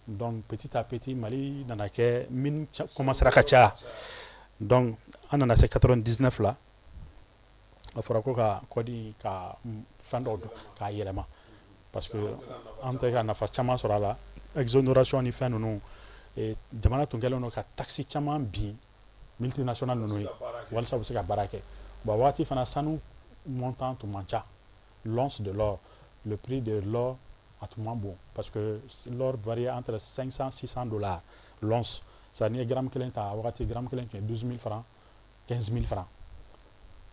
Donc petit à petit, Mali nana kɛ mine commencera ka caya. Donc an nana se 99 la, a fɔra ko ka code in ka fɛn dɔw don k'a yɛlɛma, parce que an tɛ ka nafa caman sɔrɔ a la, exonération ni fɛn ninnu. Jamana tun kɛlen don ka taxe caman bin multinational ninnu ye walasa u bɛ se ka baara kɛ. Bon, waati fana sanu montant tun man ca. L'once de l'or, le prix de l'or a tun man bon, parce que l'or variait entre 500 600 dollars l'once. Ça, n'i ye gramme kelen ta, a wagati gramme kelen tun ye 12 000 francs, 15 000 francs.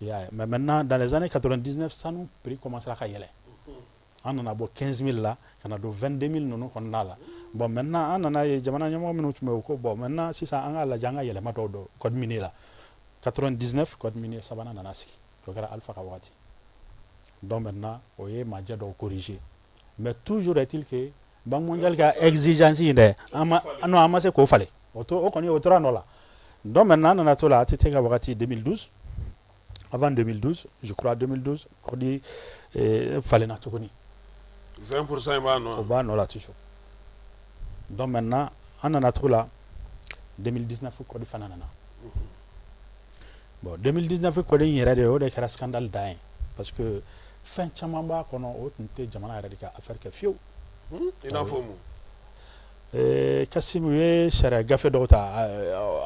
I y'a ye? Mais maintenant, dans les années 99, sanu prix commencera ka yɛlɛ. An nana bɔ 15 000 la ka na don 22 000 ninnu kɔnɔna la. Bon, maintenant an nana ye, jamana ɲɛmɔgɔ minnu tun bɛ yen, u ko bon, maintenant sisan an k'a lajɛ, an ka yɛlɛma dɔw don code minier la. 99, code minier sabanan nana sigi, o kɛra Alpha ka wagati. Donc maintenant, o ye majɛ dɔw corriger, mais toujours est-il que Banque mondiale ka exigence in dɛ, an ma, non, an ma se k'o falen. O to o kɔni, o tora nɔ la. Donc maintenant, an nana to la, ATT ka wagati, 2012, avant 2012 je crois, 2012, code falenna tuguni. 20% in b'a nɔ. O b'a nɔ la toujours. Donc maintenant, an nana to la, 2019 code fana nana. Bon, 2019 code in yɛrɛ de, o de kɛra scandale dan ye, parce que Fɛn caman b'a kɔnɔ, o tun tɛ jamana yɛrɛ de ka affaire kɛ fiyewu. I n'a fɔ mun? Kasimu ye sariya gafe dɔw ta,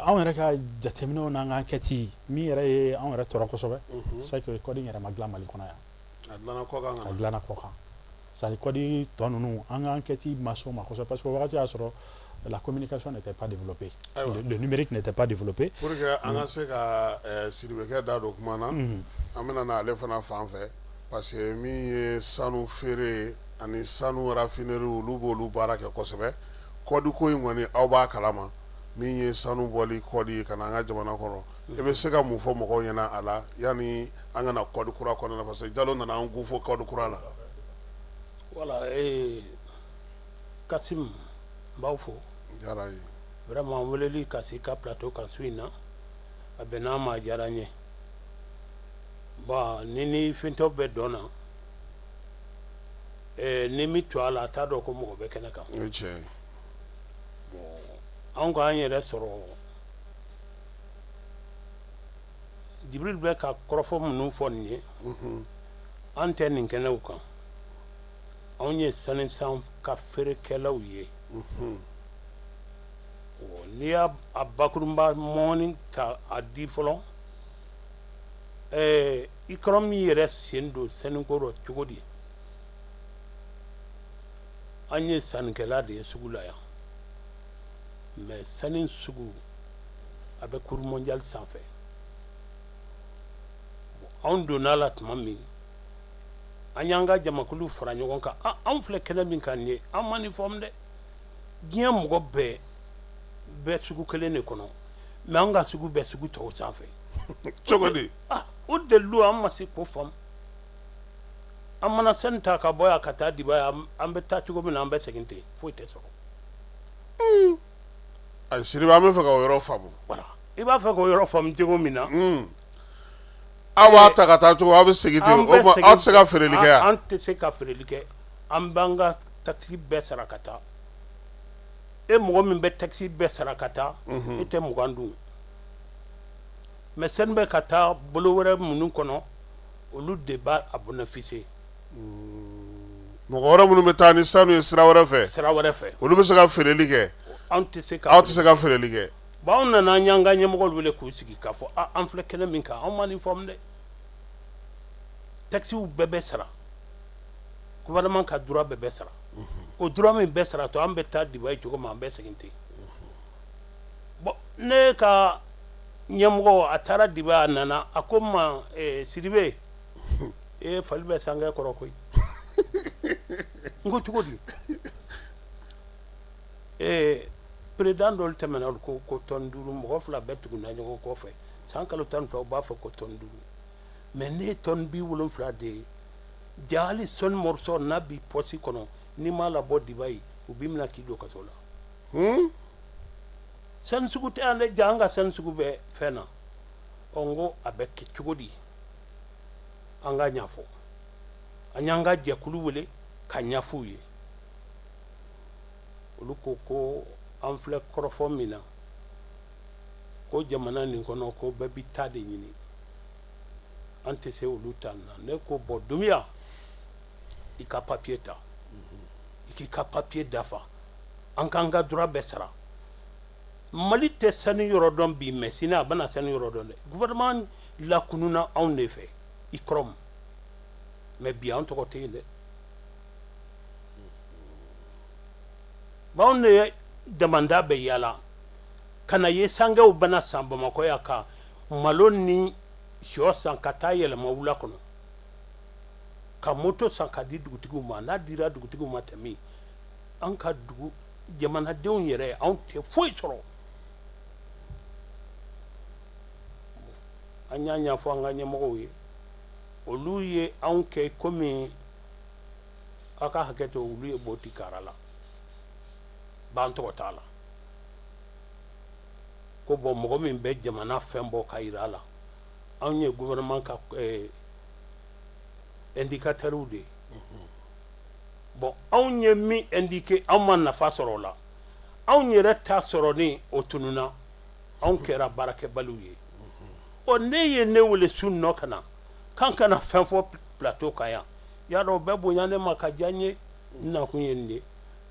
anw yɛrɛ ka jateminɛw n'an ka enquête min yɛrɛ ye anw yɛrɛ tɔɔrɔ kosɛbɛ, c'est que code in yɛrɛ ma dilan Mali kɔnɔ yan. A dilanna kɔkan ka A na. Dilanna kɔkan. C'est à dire code tɔ ninnu, an ka enquête ma s'o ma kosɛbɛ, parce que o wagati y'a sɔrɔ la communication n'était pas développée. Ayiwa. Le numérique n'était pas développé. Pour que an ka se ka Sidibekɛ da don kuma na, an bɛna na ale fana fan fɛ, parce que min ye sanu feere ani sanu raffinerie, olu b'olu baara kɛ kosɛbɛ. Code ko in kɔni, aw b'a kalama, min ye sanu bɔli code ye ka na an ka jamana kɔnɔ. I bɛ se ka mun fɔ mɔgɔw ɲɛna a la yanni an ka na code kura kɔnɔna na? Parce que Jalo nana an kun fɔ code kura la. Voilà, Kasim, n b'aw fo. Diyara n ye. Vraiment, n weleli ka se i ka plateau kan su in na, a bɛnna ma, a diyara n ye. Bon, ni fintɔ bɛ dɔn na, ni min to a la, a t'a dɔn ko mɔgɔ bɛ kɛnɛ kan. O ye tiɲɛ ye. Bon, anw k'an yɛrɛ sɔrɔ, Jibril bɛ ka kɔrɔfɔ minnu fɔ nin ye, an tɛ nin kɛnɛw kan. Anw ye sanisan ka feerekɛlaw ye. N'i y'a a bakurunba mɔni ta a di fɔlɔ, ICROM yɛrɛ sen don sanuko rɔ cogo di? An ye sannikɛla de ye sugu la yan, mais sanu sugu a bɛ cours mondial sanfɛ. Anw donna a la tuma min, an y'an ka jamakulu fara ɲɔgɔn kan. Anw filɛ kɛnɛ min kan nin ye, an ma nin faamu dɛ. Diɲɛ mɔgɔ bɛɛ bɛ sugu kelen de kɔnɔ, mais an ka sugu bɛ sugu tɔw sanfɛ. Cogo di? O dalilu, an ma se k'o faamu. An mana sanu ta ka bɔ yan ka taa Dubaï, an bɛ taa cogo min na, an bɛ segin ten, foyi tɛ sɔrɔ. Ayi Sidibe, an bɛ fɛ ka o yɔrɔ faamu. Voilà, i b'a fɛ k'o yɔrɔ faamu cogo min na. Aw b'a ta ka taa cogo, aw bɛ segin ten, o tuma aw tɛ se ka feereli kɛ yan? An tɛ se ka feereli kɛ. An b'an ka taxe bɛɛ sara ka taa. E mɔgɔ min bɛ taxe bɛɛ sara ka taa, e tɛ 20 dun. Mais sanu bɛ ka taa bolo wɛrɛ minnu kɔnɔ, olu de b'a a bénéficier. Mɔgɔ wɛrɛ minnu bɛ taa ni sanu ye sira wɛrɛ fɛ, sira wɛrɛ fɛ, olu bɛ se ka feereli kɛ. Anw tɛ se ka Aw tɛ se ka feereli kɛ. Bon, anw nana, an y'an ka ɲɛmɔgɔw wele k'u sigi k'a fɔ an filɛ kɛnɛ min kan, anw ma nin faamu dɛ. Taxew bɛɛ bɛ sara, gouvernement ka droit bɛɛ bɛ sara. O droit min bɛɛ sara to, an bɛ taa Dubaï cogo min, an bɛ segin ten. Bon, ne ka ɲɛmɔgɔ, a taara Dubaï, a nana, a ko n ma: Sidibe, e fali bɛ sankɛ kɔrɔ koyi. N ko cogo di? Président dɔw tɛmɛna, olu ko ko tonne 5, mɔgɔ fila bɛɛ tuguna ɲɔgɔn kɔfɛ san kalo 12, u b'a fɔ ko tonne 5, mais ne ye tonne 70 de ye. Ja, hali sanu morceau n'a b'i poche kɔnɔ, n'i m'a labɔ Dubaï, u b'i minɛ k'i don kaso la. Sanu sugu tɛ yan dɛ. Ja, an ka sanu sugu bɛ fɛn na. Ɔ, n ko a bɛ kɛ cogo di? An ka ɲɛfɔ. An y'an ka jɛkulu wele ka ɲɛf'u ye. Olu ko ko an filɛ kɔrɔfɔ min na, ko jamana nin kɔnɔ, ko bɛɛ b'i ta de ɲini, an tɛ se olu ta na. Ne ko bon, Dunbiya, i ka papiye ta, i k'i ka papiye dafa, an k'an ka droit bɛɛ sara. Mali tɛ sanu yɔrɔ dɔn bi, mais sini a bɛna sanu yɔrɔ dɔn dɛ. Gouvernement lakununa anw de fɛ, ICROM, mais bi an tɔgɔ tɛ yen dɛ. Anw de ye damanda bɛ yala ka na ye, sankɛw bɛna san Bamakɔ yan ka malo ni sɔ san ka taa yɛlɛma wula kɔnɔ, ka moto san ka di dugutigiw ma. N'a dira dugutigiw ma tɛmɛ, an ka dugu jamanadenw yɛrɛ, anw tɛ foyi sɔrɔ. An y'a ɲɛfɔ an ka ɲɛmɔgɔw ye, olu ye anw kɛ komi, aw ka hakɛ to, olu ye bo ti kara la, b'an tɔgɔ t'a la. Ko bon, mɔgɔ min bɛ jamana fɛn bɔ ka yira a la, anw ye gouvernement ka indicateurw de ye. Bon, anw ye min indiqué, anw ma nafa sɔrɔ o la. Anw yɛrɛ ta sɔrɔ ni o tununna, anw kɛra baarakɛbaliw ye. Ɔ, ne ye ne wele su nɔ ka na. K'an kana fɛn fɔ plateau kan yan. Y'a dɔn o bɛɛ bonya ne ma ka diya n ye. N nakun ye nin de ye.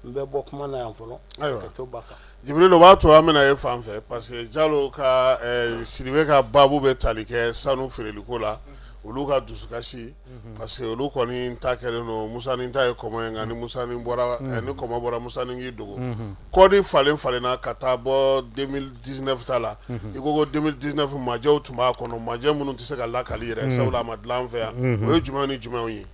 N bɛ bɔ kuma na yan fɔlɔ. Ayiwa. Ka to ba kan. Jibril, o b'a to an bɛna e fan fɛ parce que Jalo ka Sidibe ka baabu bɛ tali kɛ sanu feereliko la, olu ka dusukasi parce que olu kɔni ta kɛlen don Musanin ta ye kɔmɔ ye, nka ni Musanin bɔra, ni kɔmɔ bɔra Musanin k'i dogo. Code falen falenna ka taa bɔ 2019 ta la. I ko ko 2019 majɛw tun b'a kɔnɔ, majɛ minnu tɛ se ka lakali yɛrɛ, sabula a ma dilan an fɛ yan. O ye jumɛnw ni jumɛnw ye?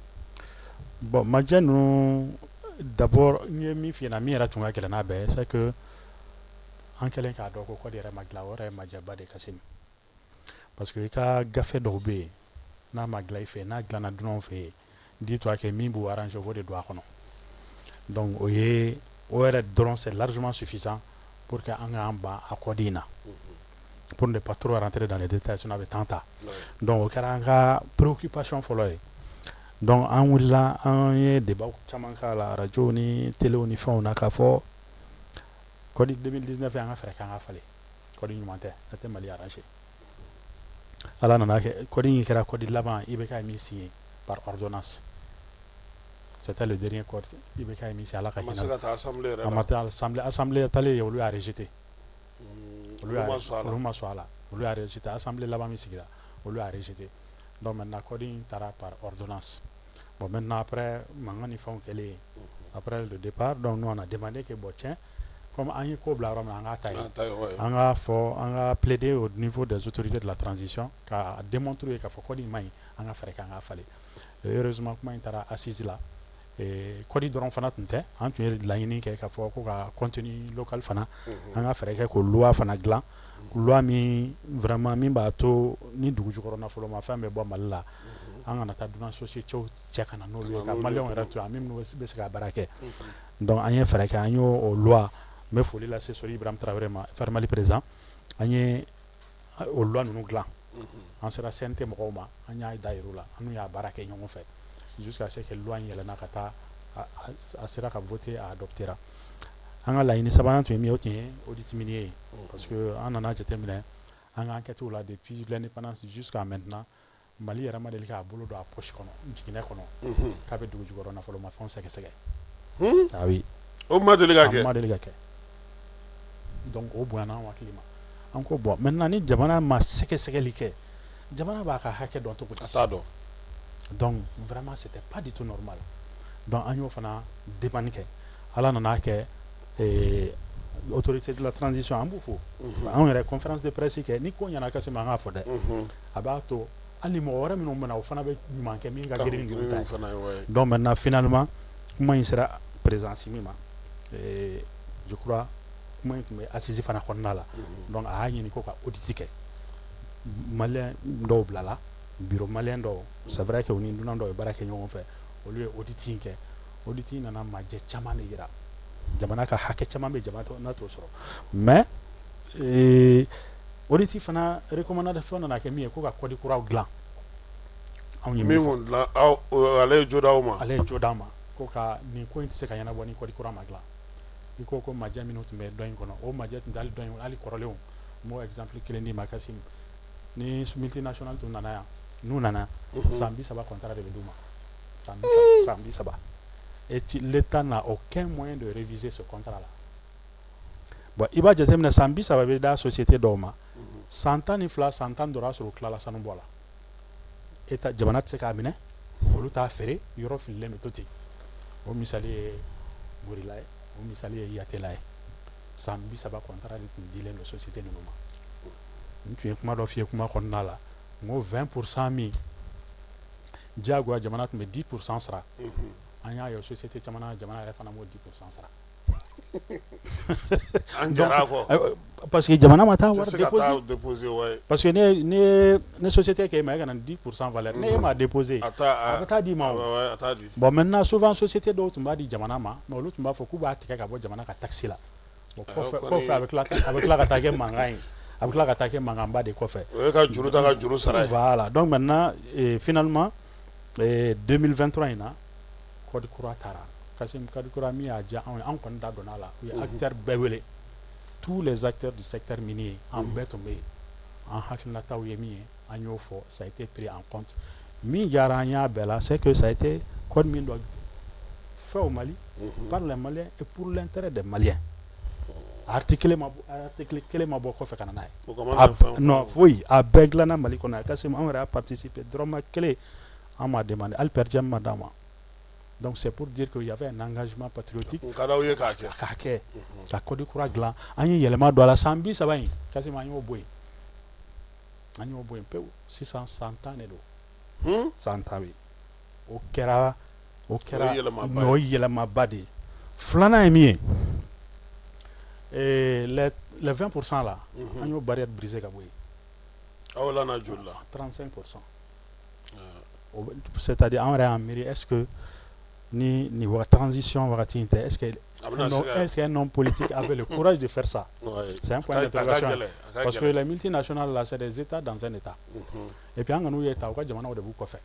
Bon, majɛ ninnu, d'abord n ye min f'i ɲɛna, min yɛrɛ tun ka gɛlɛn n'a bɛɛ ye, c'est que an kɛlen k'a dɔn ko code yɛrɛ ma dilan, o yɛrɛ ye majɛba de Kassim, parce que i ka gafe dɔw bɛ yen, n'a ma dilan i fɛ, n'a dilanna dunanw fɛ yen, dis-toi que min b'u arranger, o b'o de don a kɔnɔ. Donc o ye o yɛrɛ dɔrɔn, c'est largement suffisant pour que an k'an ban a code in na, pour ne pas trop rentrer dans les détails, sinon a bɛ temps ta. Donc o kɛra an ka préoccupation fɔlɔ ye. Donc an wulila, an ye débat caman k'a la radio ni télé ni fɛnw na, k'a fɔ code 2019, an ka fɛɛrɛ kɛ an ka falen, code ɲuman tɛ, a tɛ Mali arranger. Ala nana kɛ code in kɛra code laban IBK ye min signé par ordonnance. C'était le dernier code IBK ye min signé. Ala ka A ma se hinɛ. ka taa assemblée yɛrɛ A la. ma taa assemblée. Assemblée talen yen, olu y'a rejeté. Olu ma sɔn a la. Olu ma sɔn a la, olu y'a rejeté. Assemblée laban min sigira, olu y'a rejeté. Donc maintenant code in taara par ordonnance. Bon, maintenant après mankan ni fɛnw kɛlen après le départ, donc nous on a demandé que bon, tiens, comme an ye ko bila yɔrɔ min na, an k'a ta yen. An ta yen, ouais. An k'a fɔ, an ka plaider au niveau des autorités de la transition ka démontrer k'a fɔ code in man ɲi, an ka fɛɛrɛ kɛ an k'a falen. Et heureusement, kuma in taara assise la. Et code dɔrɔn fana tun tɛ, an tun ye laɲini kɛ k'a fɔ ko ka contenu local fana, an ka fɛɛrɛ kɛ k'o loi fana dilan, loi min vraiment min b'a to ni dugu jukɔrɔ nafolomafɛn bɛ bɔ Mali la, an kana taa dunan société cɛ ka na n'olu ye, ka maliyɛnw yɛrɛ to yan minnu bɛ se ka baara kɛ. Donc an ye fɛɛrɛ kɛ, an y'o o loi, n bɛ foli lase Sori Ibrahim Traoré ma, FARE Mali président, an ye o loi ninnu dilan. An sera CNT mɔgɔw ma, an y'a da yir'u la, an n'u y'a baara kɛ ɲɔgɔn fɛ jusqu'à ce que loi in yɛlɛnna ka taa a sera ka voter, a adoptera. An ka laɲini sabanan tun ye min ye, o tun ye audit minier ye, parce que an nana jateminɛ an ka enquête la, depuis l'indépendance jusqu'à maintenant, Mali yɛrɛ ma deli k'a bolo don a poche kɔnɔ, jiginɛ kɔnɔ, k'a bɛ dugu jukɔrɔ nafolomafɛnw sɛgɛsɛgɛ. Ah oui. O ma deli ka A kɛ. ma deli ka kɛ. Donc o bonyana an hakili ma. An ko bon, maintenant ni jamana ma sɛgɛsɛgɛli kɛ, jamana b'a ka hakɛ dɔn cogo di? A t'a dɔn. Donc vraiment, c'était pas du tout normal. Donc an y'o fana demande kɛ. Ala nana kɛ autorité de la transition, an b'u fo. Anw yɛrɛ conférence de presse kɛ, ni ko ɲɛna Kassim, an k'a fɔ dɛ. A b'a to hali ni mɔgɔ wɛrɛ minnu bɛ na, o fana bɛ ɲuman kɛ min ka Ka girin ninnu ta ye. Fana ye, ouais. Donc maintenant, finalement, kuma in sera président Assimi ma. Je crois kuma in tun bɛ assise fana kɔnɔna la. Donc a y'a ɲini ko ka audit kɛ. Malien dɔw bilala, bureau malien dɔw, c'est vrai que u ni dunan dɔw ye baara kɛ ɲɔgɔn fɛ, olu ye audit in kɛ. Audit in nana majɛ caman de yira, jamana ka hakɛ caman bɛ jamana n'a t'o sɔrɔ. Mais audit fana recommandation nana kɛ min ye, ko ka code kuraw dilan. Anw ye min fɔ. Kun dilan aw, ale ye jo d'aw ma. Ale ye jo d'an ma ko ka nin ko in tɛ se ka ɲɛnabɔ ni code kura ma dilan. I ko ko majɛ minnu tun bɛ dɔ in kɔnɔ, o majɛ tun tɛ hali dɔ in, hali kɔrɔlenw. N b'o exemple kelen d'i ma Kassim. Ni multinational tun nana yan, n'u nana, san 30 contrat de bɛ d'u ma, san 30, san 30. Et l'État n'a aucun moyen de réviser ce contrat là. Bon, i b'a jateminɛ, san 30 bɛ da société dɔw ma, san 12, san 10 dɔrɔn, a sɔrɔ u tilala sanu bɔ la. État, jamana tɛ se k'a minɛ, olu t'a feere, yɔrɔ fililen bɛ to ten. O misali ye Gorila ye, o misali ye Yatela ye. San 30 contrat de tun dilen don société ninnu ma. N tun ye kuma dɔ f'i ye kuma kɔnɔna la, n ko 20% min diyagoya jamana tun bɛ 10% sara, an y'a ye société caman na, jamana yɛrɛ fana m'o 10% sara. An jara a kɔ. Parce que jamana ma taa Tɛ wari se ka taa déposer. Déposer, ouais. Parce que ne société k'e ma e ka na 10% valeur, ne e m'a déposé, A t'a a bɛ taa d'i ma o. Ouais, a t'a di. Bon, maintenant, souvent société dɔw tun b'a di jamana ma, mais olu tun b'a fɔ k'u b'a tigɛ ka bɔ jamana ka taxe la. Bon, kɔfɛ kɔfɛ a bɛ tila ka taa kɛ mankan ye, a bɛ tila ka taa kɛ mankanba de kɔfɛ. O ye ka juru ta ka juru sara ye. Voilà. Donc maintenant, finalement, 2023 in na, code kura taara Kassim. Code kura min y'a diya anw ye, an kɔni da donna a la. U ye acteurs bɛɛ wele, tous les acteurs du secteur minier, an bɛɛ tun bɛ yen. An hakilinataw ye min ye, an y'o fɔ, ça a été pris en compte. Min diyara an y'a bɛɛ la, c'est que ça a été code min dɔ fait au Mali par les Maliens et pour l'intérêt des Maliens. Article ma bɔ, article kelen ma bɔ kɔfɛ ka na n'a ye. Mɔgɔ ma na fɛn. Non, foyi, a bɛɛ dilanna Mali kɔnɔ yan. Kassim, anw yɛrɛ y'a participer, dɔrɔmɛ kelen an m'a demandé, hali per diem ma d'an ma. Donc c'est pour dire qu'il y avait un engagement patriotique. Kun ka d'aw ye k'a kɛ. K'a kɛ, ka code kura dilan. An ye yɛlɛma don a la. San 30 in, Kassim, an y'o bɔ yen, an y'o bɔ yen pewu. Sisan san 10 de don. San 10 bɛ yen. O kɛra, o kɛra O ye yɛlɛmaba ye. O ye yɛlɛmaba de ye. Filanan ye min ye, les 20% là, an y'o barrière brisé ka bɔ yen. Aw la na joli la? 35%. C'est-à-dire an yɛrɛ y'an miiri, est-ce que ni nin transition wagati in tɛ, est-ce que A bɛna se ka est-ce qu'un homme politique avait le courage de faire ça? C'est un point A ka d'interrogation. gɛlɛn, a ka Parce que gɛlɛn. les multinationales là, c'est des États dans un État. Et puis an kan'u ye ta, u ka jamanaw de b'u kɔfɛ.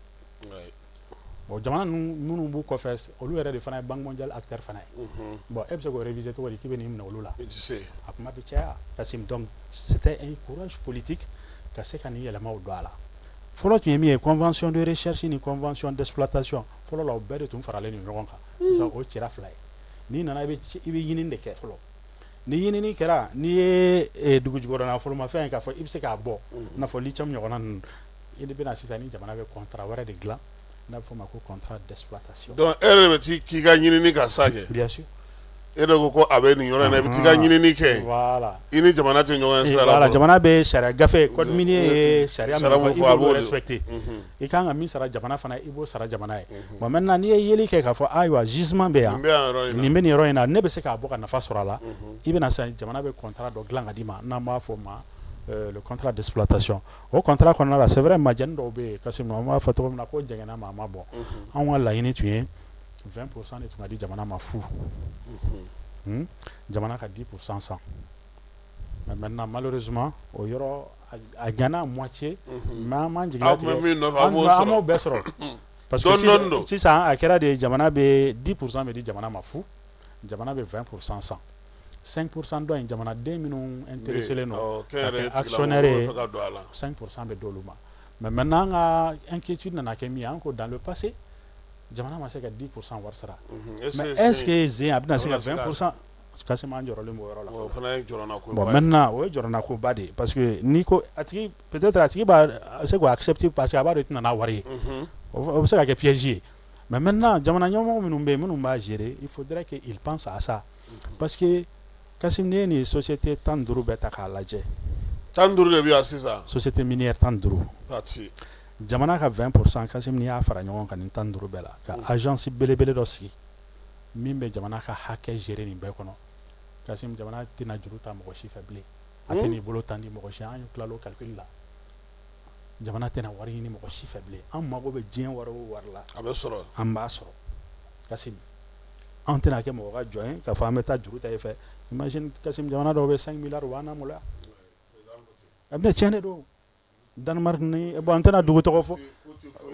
Bon, jamana ninnu minnu b'u kɔfɛ, olu yɛrɛ de fana ye Banque mondiale acteur fana ye. Bon, e bɛ se k'o réviser cogo di k'i bɛ n'i minɛ olu la? I tɛ se. A kuma bɛ caya, Kassim. Donc c'était un courage politique ka se ka nin yɛlɛmaw don a la. Fɔlɔ tun ye min ye, convention de recherche ni convention d'exploitation, fɔlɔ la o bɛɛ de tun faralen don ɲɔgɔn kan. Sisan o cɛra fila ye. N'i nana, i bɛ ɲinini de kɛ fɔlɔ. Ni ɲinini kɛra, n'i ye dugu jukɔrɔ nafolomafɛn ye k'a fɔ i bɛ se k'a bɔ, i n'a fɔ lithium ɲɔgɔnna ninnu, i bɛna sisan ni jamana bɛ contrat wɛrɛ de dilan n'a bɛ fɔ o ma ko contrat d'exploitation. Donc e yɛrɛ de bɛ t'i k'i ka ɲinini ka sa kɛ. Bien sûr. E de ko ko a bɛ nin yɔrɔ in na, i bɛ t'i ka ɲinini kɛ. Voilà. I ni jamana tɛ ɲɔgɔn ye sira la Voilà, fɔlɔ. Jamana bɛ sariya gafe, code minier ye sariya Sariya min mun fɔ, fɔ, a i b'o b'o de- respecter. I kan ka min sara jamana fana, i b'o sara jamana ye. Bon, maintenant n'i ye yeli kɛ k'a fɔ ayiwa, gisement bɛ yan, Nin bɛ yan yɔrɔ in na. nin bɛ nin yɔrɔ in na, ne bɛ se k'a bɔ ka nafa sɔrɔ a la, i bɛna sisan jamana bɛ contrat dɔ dilan ka d'i ma n'an b'a fɔ o ma le contrat d'exploitation. O contrat kɔnɔna la, c'est vrai, majɛni dɔw bɛ yen, Kassim, an b'a fɔ cogo min na ko jɛngɛnna ma a ma bɔ. Anw ka laɲini tun ye 20% de tun ka di jamana ma fu. Jamana ka 10% san. Mais maintenant, malheureusement, o yɔrɔ a ɲana à moitié, mais an m'an jigi Aw tun bɛ latigɛ. min nɔfɛ, aw An m'o an sɔrɔ. m'o bɛɛ sɔrɔ. Parce que Dɔɔni dɔɔni sisan don. Sisan a kɛra de jamana bɛ 10% bɛ di jamana ma fu, jamana bɛ 20% san. 5% dɔ in, jamanaden minnu intéressé len don Awɔ, ka kɛnyɛrɛye kɛ tigilamɔgɔw actionnaire bɛ ye, fɛ ka don a la. 5% bɛ d'olu ma. Mais maintenant an ka inquiétude nana kɛ min ye, an ko dans le passé jamana ma se ka 10% wari sara. Est-ce Mais que est-ce que zen a bɛna se a ka bɛna se ka 20%? Kassim, an jɔrɔlen b'o yɔrɔ la. O fana ye jɔrɔnako Bon, ba ye. maintenant o ye jɔrɔnakoba de ye, parce que n'i ko a tigi, peut-être a tigi b'a se k'o accepter parce que a b'a dɔn i tɛna n'a wari ye. O bɛ se ka kɛ piège ye. Mais maintenant jamana ɲɛmɔgɔ minnu bɛ yen, minnu b'a gérer, il faudrait qu'ils pensent à ça. Parce que Kassim, n'i ye nin société 15 bɛɛ ta k'a lajɛ, 15 de bɛ yan sisan. Société minière 15. Pati. Jamana ka 20%, Kassim, n'i y'a fara ɲɔgɔn kan nin 15 bɛɛ la, ka agence belebele dɔ sigi min bɛ jamana ka hakɛ gérer nin bɛɛ kɔnɔ, Kassim, jamana tɛna juru ta mɔgɔ si fɛ bilen. A tɛna i bolo tan di mɔgɔ si. An tilala o calcul la. Jamana tɛna wari ɲini mɔgɔ si fɛ bilen. An mago bɛ diɲɛ wari o wari la, A bɛ sɔrɔ. an b'a sɔrɔ. Kassim, anw tɛna kɛ mɔgɔ ka jɔn ye k'a fɔ an bɛ taa juru ta e fɛ. Imagine, Kassim, jamana dɔw bɛ 5 milliards, u b'an namaloya. A bɛ tiɲɛ de don. Danemark ni, bon, an tɛna dugu tɔgɔ fɔ,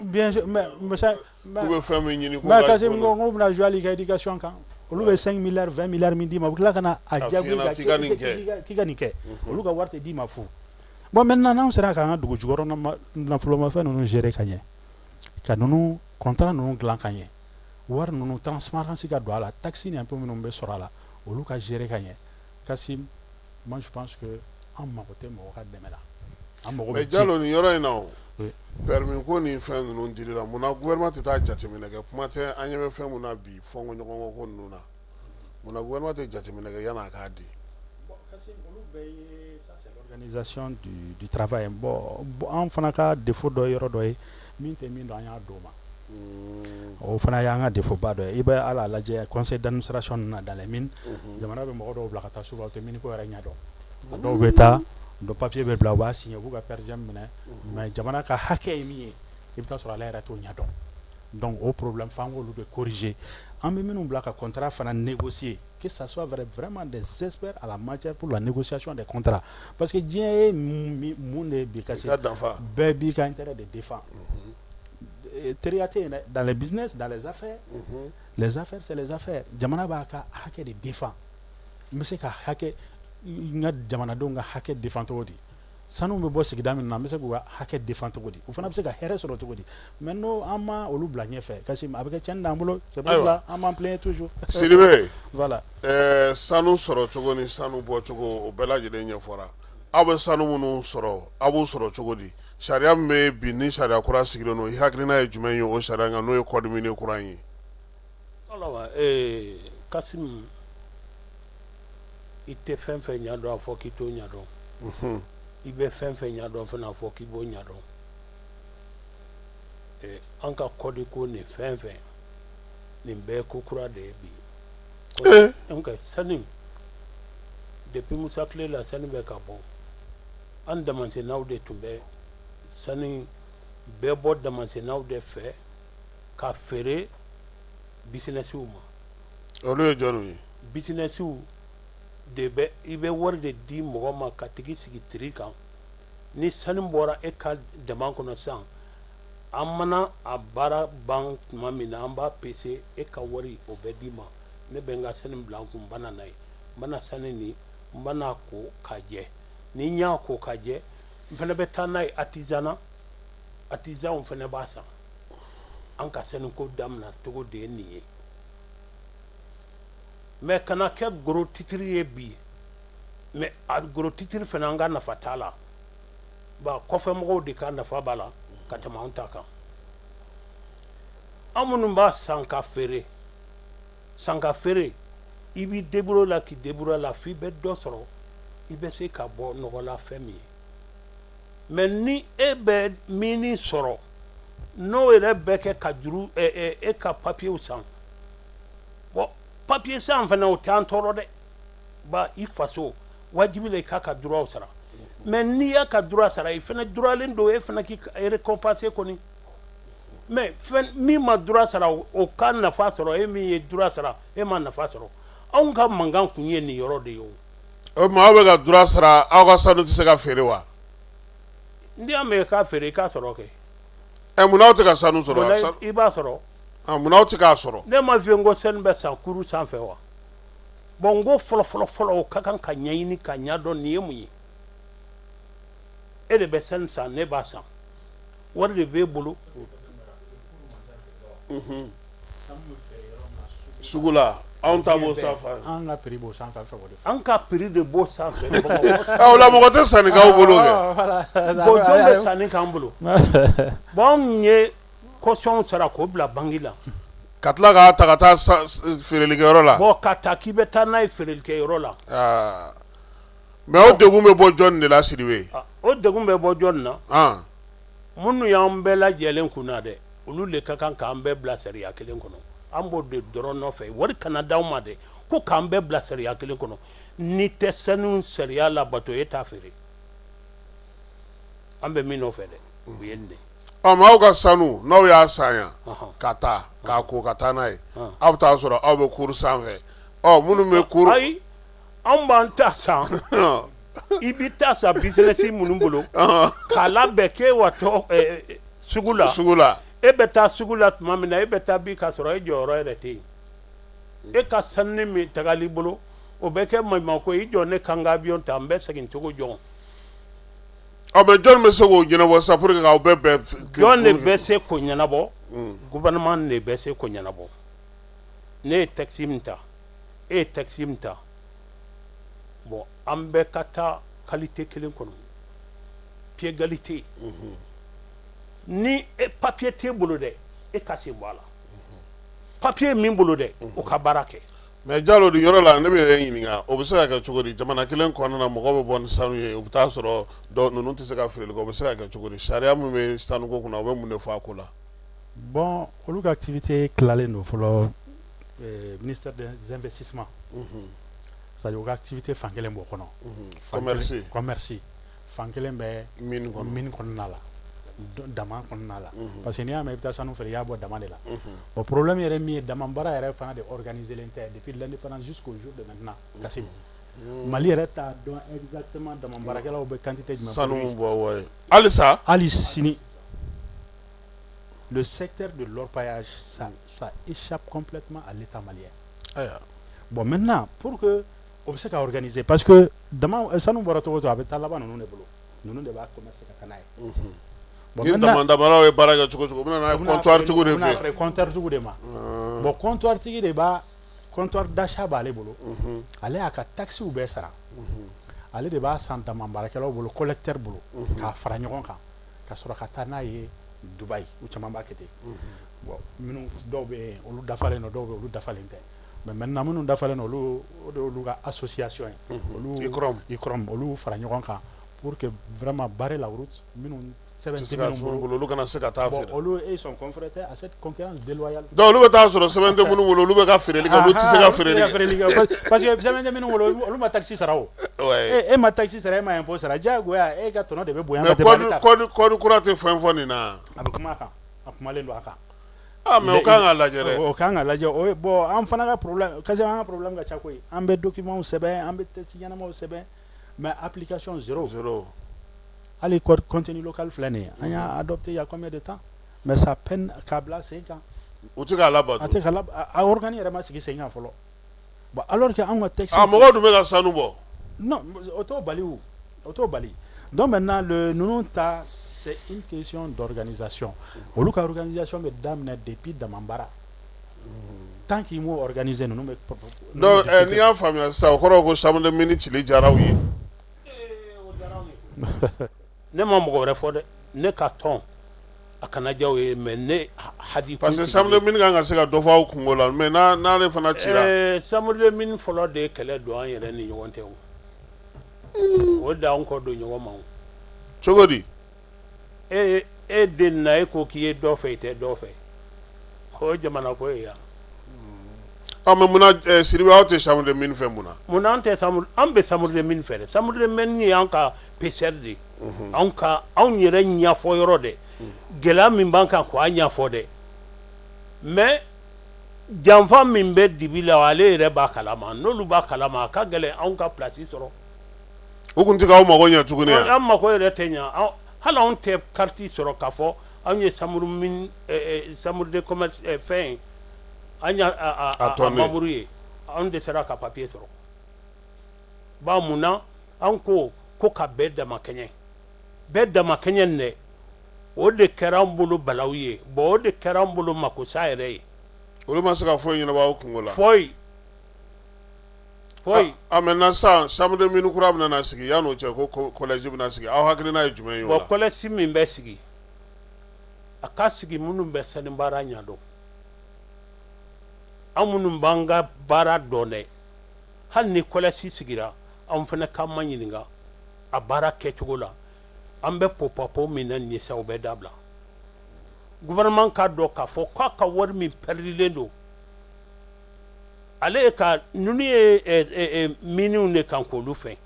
bien sûr, mais ça K'u bɛ fɛn min ɲini k'u mais ka Kassim ko k'u bɛna jouer hali i ka éducation kan. Olu bɛ 5 milliards, 20 milliards min d'i ma, u bɛ tila ka na a A f'i diyagoya ɲɛna k'i ka nin kɛ. K'i ka nin kɛ. Olu ka wari tɛ d'i ma fu. Bon, maintenant n'anw sera k'an ka dugu jukɔrɔ nafolomafɛn ninnu gérer ka ɲɛ, ka ninnu contrat ninnu dilan ka ɲɛ, wari ninnu transparence ka don a la, taxe ni impôt minnu bɛ sɔrɔ a la, olu ka gérer ka ɲɛ, Kassim, moi je pense que an mago tɛ mɔgɔ ka dɛmɛ la. An mago Mais bɛ Jalo, nin yɔrɔ in na o, Oui. permis ko ni fɛn ninnu dili la, munna gouvernement tɛ taa jateminɛ kɛ? Kuma tɛ, an ɲɛ bɛ fɛn mun na bi, fɔnkɔ ɲɔgɔn ko ninnu na, munna gouvernement tɛ jateminɛ kɛ yan'a k'a di? Bon, Kassim, olu bɛɛ ye, ça c'est l'organisation du travail. Bon, an fana ka défaut dɔ ye yɔrɔ dɔ ye min tɛ min dɔn, an y'a d'o ma. O fana y'an ka défaut ba dɔ ye. I bɛ hali a lajɛ conseil d'administration ninnu na, dans les mines, jamana bɛ mɔgɔ dɔw bila ka taa souvent, u tɛ mine ko yɛrɛ ɲɛdɔn. A dɔw bɛ taa dɔ papier bɛ bila, u b'a signer, u b'u ka per diem minɛ, mais jamana ka hakɛ ye min ye, i bɛ taa sɔrɔ ale yɛrɛ t'o ɲɛdɔn. Donc o problème f'an k'olu de corriger. An bɛ minnu bila ka contrat fana négocier, que ça soit vraiment des experts à la matière pour la négociation des contrats, parce que diɲɛ ye mun de ye bi, Kassim? I ka danfa. Bɛɛ b'i ka intérêt de défend. Teriya tɛ yen dɛ, dans les business, dans les affaires. Les affaires, c'est les affaires. Jamana b'a ka hakɛ de défend. N bɛ se ka hakɛ, n ka jamanadenw ka hakɛ défend cogo di? Sanu bɛ bɔ sigida min na, an bɛ se k'u ka hakɛ défend cogo di? U fana bɛ se ka hɛrɛ sɔrɔ cogo di? Mais n'o an ma olu bila ɲɛfɛ, Kasim, a bɛ kɛ tiɲɛni d'an bolo. C'est pour cela an b'an plaigner toujours. Sidibe. Voilà. Sanu sɔrɔ cogo ni sanu bɔ cogo, o bɛɛ lajɛlen ɲɛfɔra. Aw bɛ sanu minnu sɔrɔ, aw b'u sɔrɔ cogo di? Sariya min bɛ bi ni sariya kura sigilen don, i hakilina ye jumɛn ye o sariya kan, n'o ye code minier kura in ye? Ayiwa, Kasim, i tɛ fɛn fɛn ɲɛdɔn, a fɔ k'i t'o ɲɛdɔn. I bɛ fɛn fɛn ɲɛdɔn fana, a fɔ k'i b'o ɲɛdɔn. An ka code ko nin fɛn fɛn nin bɛɛ ko kura de ye bi. Sanu, depuis Musa tile la, sanu bɛ ka bɔ. An damasennaw de tun bɛ sanu bɛɛ bɔ damasennaw de fɛ ka feere bisinɛsiw ma. Olu ye jɔnw ye? Bisinɛsiw de bɛ, i bɛ wari de di mɔgɔ ma ka tigi sigi tiri kan. Ni sanu bɔra e ka dama kɔnɔ sisan, an mana a baara ban tuma min na, an b'a pese, e ka wari o bɛ d'i ma. Ne bɛ n ka sanu bila n kun, n bɛ na n'a ye, n bɛna sanu nin, n bɛna ko k'a jɛ. Ni n y'a ko k'a jɛ, n fana bɛ taa n'a ye artisan na, artisanw fana b'a san. An ka sanuko daminɛ cogo de ye nin ye. Mais kana kɛ gros titre ye bi, mais a gros titre fana, an ka nafa t'a la ba, kɔfɛmɔgɔw de ka nafa b'a la ka tɛmɛ anw ta kan. An minnu b'a san ka feere, san ka feere, i b'i débrouiller la, k'i débrouiller la f'i bɛ dɔ sɔrɔ, i bɛ se ka bɔ nɔgɔ la fɛn min ye. Mais ni e bɛ min sɔrɔ, n'o yɛrɛ bɛ kɛ ka juru e ka papiyew san. Bon, papiye san fana, o tɛ an tɔɔrɔ dɛ, ba i faso wajibi la i k'a ka droit sara. Mais n'i y'a ka droit sara, i fana droitlen don, e fana k'i récompenser kɔni. Mais fɛn min ma droit sara, o ka nafa sɔrɔ, e min ye droit sara, e ma nafa sɔrɔ. Anw ka mankan kun ye nin yɔrɔ de ye o. O tuma, aw bɛ ka droit sara, aw ka sanu tɛ se ka feere wa? N'i y'a mɛn k'a feere, i k'a sɔrɔ kɛ. Ɛ, munna aw tɛ ka sanu sɔrɔ? I b'a sɔrɔ. Munna aw tɛ k'a sɔrɔ? Ne ma f'i ye n ko sanu bɛ san cours sanfɛ wa? Bon, n ko fɔlɔ fɔlɔ fɔlɔ, o ka kan ka ɲɛɲini ka ɲɛdɔn nin ye mun ye. E de bɛ sanu san, ne b'a san, wari de b'e bolo. Sugu la, anw ta b'o sanfɛ. An ka prix b'o sanfɛ, a bɛ fɛ k'o de fɔ. An ka prix de b'o sanfɛ. O la mɔgɔ tɛ sanni k'aw bolo kɛ. Bon, jɔn bɛ sanni k'an bolo? Bon, anw ye caution sara k'o bila banque la. Ka tila k'a ta ka taa feerelikɛyɔrɔ la. Bon, ka ta k'i bɛ taa n'a ye feerelikɛyɔrɔ la. Mais o degun bɛ bɔ jɔn de la, Sidibe? O degun bɛ bɔ jɔn na? Minnu y'an bɛɛ lajɛlen kunna dɛ, olu de ka kan k'an bɛɛ bila sariya kelen kɔnɔ. An b'o de dɔrɔn nɔfɛ. Wari kana d'anw ma dɛ, ko k'an bɛɛ bila sariya kelen kɔnɔ. N'i tɛ sanu sariya labato, e t'a feere. An bɛ min nɔfɛ dɛ, o ye nin de ye. Ɔ, mais aw ka sanu, n'aw y'a san yan ka taa k'a ko ka taa n'a ye, aw bɛ taa sɔrɔ aw bɛ cours sanfɛ. Ɔ, minnu bɛ cours. Ayi, anw b'an ta san. I bɛ taa san business minnu bolo k'a labɛn k'e watɔ sugu la, sugu la, e bɛ taa sugu la tuma min na, e bɛ taa bi ka sɔrɔ e jɔyɔrɔ yɛrɛ tɛ yen. E ka sanu min tagali bolo, o bɛ kɛ maɲumanko ye. I jɔ, ne ka n ka avion ta, n bɛ segin cogo jɔn. Ɔ, mais jɔn bɛ se k'o ɲɛnabɔ sisan pour que k'aw bɛɛ bɛn? Jɔn de bɛ se k'o ɲɛnabɔ? Gouvernement de bɛ se k'o ɲɛnabɔ. Ne ye texte min ta, e ye texte min ta, bon, an bɛɛ ka taa qualité kelen kɔnɔ, pied d'égalité. Ni e papier t'e bolo dɛ, e ka sen bɔ a la. Papier min bolo dɛ, o ka baara kɛ. Mais Jalo, nin yɔrɔ la, ne bɛ yɛrɛ ɲininka, o bɛ se ka kɛ cogo di? Jamana kelen kɔnɔna na, mɔgɔ bɛ bɔ ni sanu ye, u bɛ taa sɔrɔ dɔ ninnu tɛ se ka feereli kɛ, o bɛ se ka kɛ cogo di? Sariya min bɛ sanuko kunna, o bɛ mun de fɔ a ko la? Bon, olu ka activité tilalen don fɔlɔ. Ministère des investissements, c'est à dire u ka activité fan kelen b'o kɔnɔ. Commerce. Commerce fan kelen bɛ mine kɔnɔ. Mine kɔnɔna la, dama kɔnɔna la, parce que n'i y'a mɛn i bɛ taa sanu feere, i y'a bɔ dama de la. Bon, problème yɛrɛ min ye, dama baara yɛrɛ fana de organisé len tɛ depuis l'indépendance jusqu'au jour de maintenant. Kassim, Mali yɛrɛ t'a dɔn exactement dama baarakɛlaw bɛ quantité jumɛn. Sanu mun bɔ wa halisa. Hali sini, le secteur de l'orpaillage, ça échappe complètement à l'État malien. Ayiwa. Bon, maintenant, pour que o bɛ se ka organiser, parce que dama sanu bɔra cogo o cogo, a bɛ taa laban ninnu de bolo. Ninnu de b'a commerce ka taa n'a ye. Bon, ni damandabaaraw ye baara kɛ cogo cogo, u bɛna n'a ye comptoir tigiw de fɛ yen, comptoir tigiw de ma. Bon, comptoir tigi de b'a, comptoir d'achat b'ale bolo, ale y'a ka taxes bɛɛ sara, ale de b'a san daman baarakɛlaw bolo, collecteur bolo, k'a fara ɲɔgɔn kan ka sɔrɔ ka taa n'a ye Dubaï. U caman b'a kɛ ten. Bon, minnu dɔw bɛ yen, olu dafalen don, dɔw bɛ yen, olu dafalen tɛ. Mais maintenant, minnu dafalen don, olu, o de y'olu ka association ye, olu ICROM. ICROM, olu fara ɲɔgɔn kan pour que vraiment barrer la route minnu sɛbɛn tɛ se ka minnu bolo, olu kana se ka taa feere. Bon, olu, ils sont confrontés à cette concurrence déloyale. Donc olu bɛ taa sɔrɔ sɛbɛn tɛ minnu bolo, olu bɛ ka feereli kɛ, olu tɛ se ka feereli kɛ parce que sɛbɛn tɛ minnu bolo, olu ma taxe sara. O e ma taxe sara, e ma impôt sara, diyagoya e ka tɔnɔ de bɛ bonya ka tɛmɛ ale ta kan. Mais code kura tɛ fɛn fɔ nin na. A bɛ kuma a kan, a kumalen don a kan. Ah, mais o kan ka lajɛ dɛ. O kan ka lajɛ. O ye, bon, an fana ka problème, kasi an ka problème ka ca koyi. An bɛ documents sɛbɛn, an bɛ texte ɲɛnamaw sɛbɛn, mais application zéro. Zéro. Hali code contenu local filɛ nin ye, an y'a adopté il y a combien de temps, mais ça peine k'a bila sen kan. U tɛ k'a labato. A tɛ ka la, a organe yɛrɛ ma sigi sen kan fɔlɔ. Bon, alors que anw ka texte. Ah, mɔgɔw dun bɛ ka sanu bɔ. Non, o t'o bali, o o t'o bali. Donc maintenant, le ninnu ta, c'est une question d'organisation. Olu ka organisation bɛ daminɛ depuis damanbaara. Tant qu'il m'o organiser, ninnu bɛ. Donc n'i y'a faamuya sisan, o kɔrɔ ko chambre de mine cili diyara u ye. Ne ma mɔgɔ wɛrɛ fɔ dɛ, ne ka tɔn, a kana diya u ye, mais ne hadi. Parce que chambre de mine kan ka se ka dɔ fɔ aw kungo la, mais n'ale fana cira. Chambre de mine fɔlɔ de ye kɛlɛ don an yɛrɛ ni ɲɔgɔn cɛ, o o da an kɔ don ɲɔgɔn ma o. Cogo di? E e den na, e ko k'i ye dɔ fɛ, i tɛ dɔ fɛ, o ye jamana ko ye yan. Ah, mais munna, Sidibe, aw tɛ chambre de mine fɛ, mun na? Munna an tɛ chambre, an bɛ chambre de mine fɛ dɛ. Chambre de mine y'an ka PCR de ye, anw ka anw yɛrɛ ɲɛfɔ yɔrɔ dɛ, gɛlɛya min b'an kan k'a ɲɛfɔ dɛ. Mais janfa min bɛ dibi la, ale yɛrɛ b'a kalama, n'olu b'a kalama, a ka gɛlɛn anw ka place sɔrɔ. U kun tɛ k'aw mago ɲɛ tuguni yan? An mago yɛrɛ tɛ ɲɛ, hali anw tɛ carte sɔrɔ k'a fɔ anw ye chambre mine, chambre de commerce fɛn, an y'a a membre ye, anw de sera ka papier sɔrɔ. Ba mun na an ko ko ka bɛɛ dama kɛɲɛ, bɛɛ dama kɛɲɛ nin dɛ, o de kɛra an bolo balawu ye. Bon, o de kɛra an bolo makosa yɛrɛ ye. Olu ma se ka foyi ɲɛnabɔ aw kungo la? Foyi, foyi. Ah, maintenant sisan, chambre de mine kura bɛna na sigi, yan'o cɛ ko collège bɛna sigi, aw hakilina ye jumɛn ye o la? Bon, collège min bɛ sigi, a ka sigi minnu bɛ sanu baara ɲɛdɔn, an minnu b'an ka baara dɔn dɛ. Hali ni collège sigira, anw fana k'an ma ɲininka a baara kɛcogo la. An bɛ pɔpɔpɔ min na nin ye sa, o bɛ dabila. Gouvernement k'a dɔn k'a fɔ k'a ka wari min pɛrɛdilen don, ale ye ka ninnu ye miniw de kan k'olu fɛn.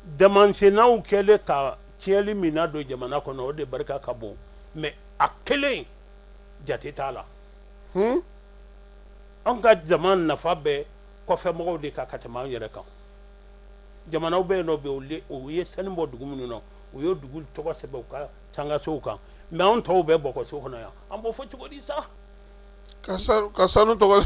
Damansennaw kɛlen ka tiɲɛli min na don jamana kɔnɔ, o de barika ka bon, mais a kelen jate t'a la. An ka jama nafa bɛ kɔfɛmɔgɔw de kan ka tɛmɛ an yɛrɛ kan. Jamanaw bɛ yen nɔ bi, u ye sanu bɔ dugu minnu na, u ye dugu tɔgɔ sɛbɛn u ka sangasow kan, mais anw tɔw bɛ bɔgɔso kɔnɔ yan. An b'o fɔ cogo di sa? Ka sanu tɔgɔ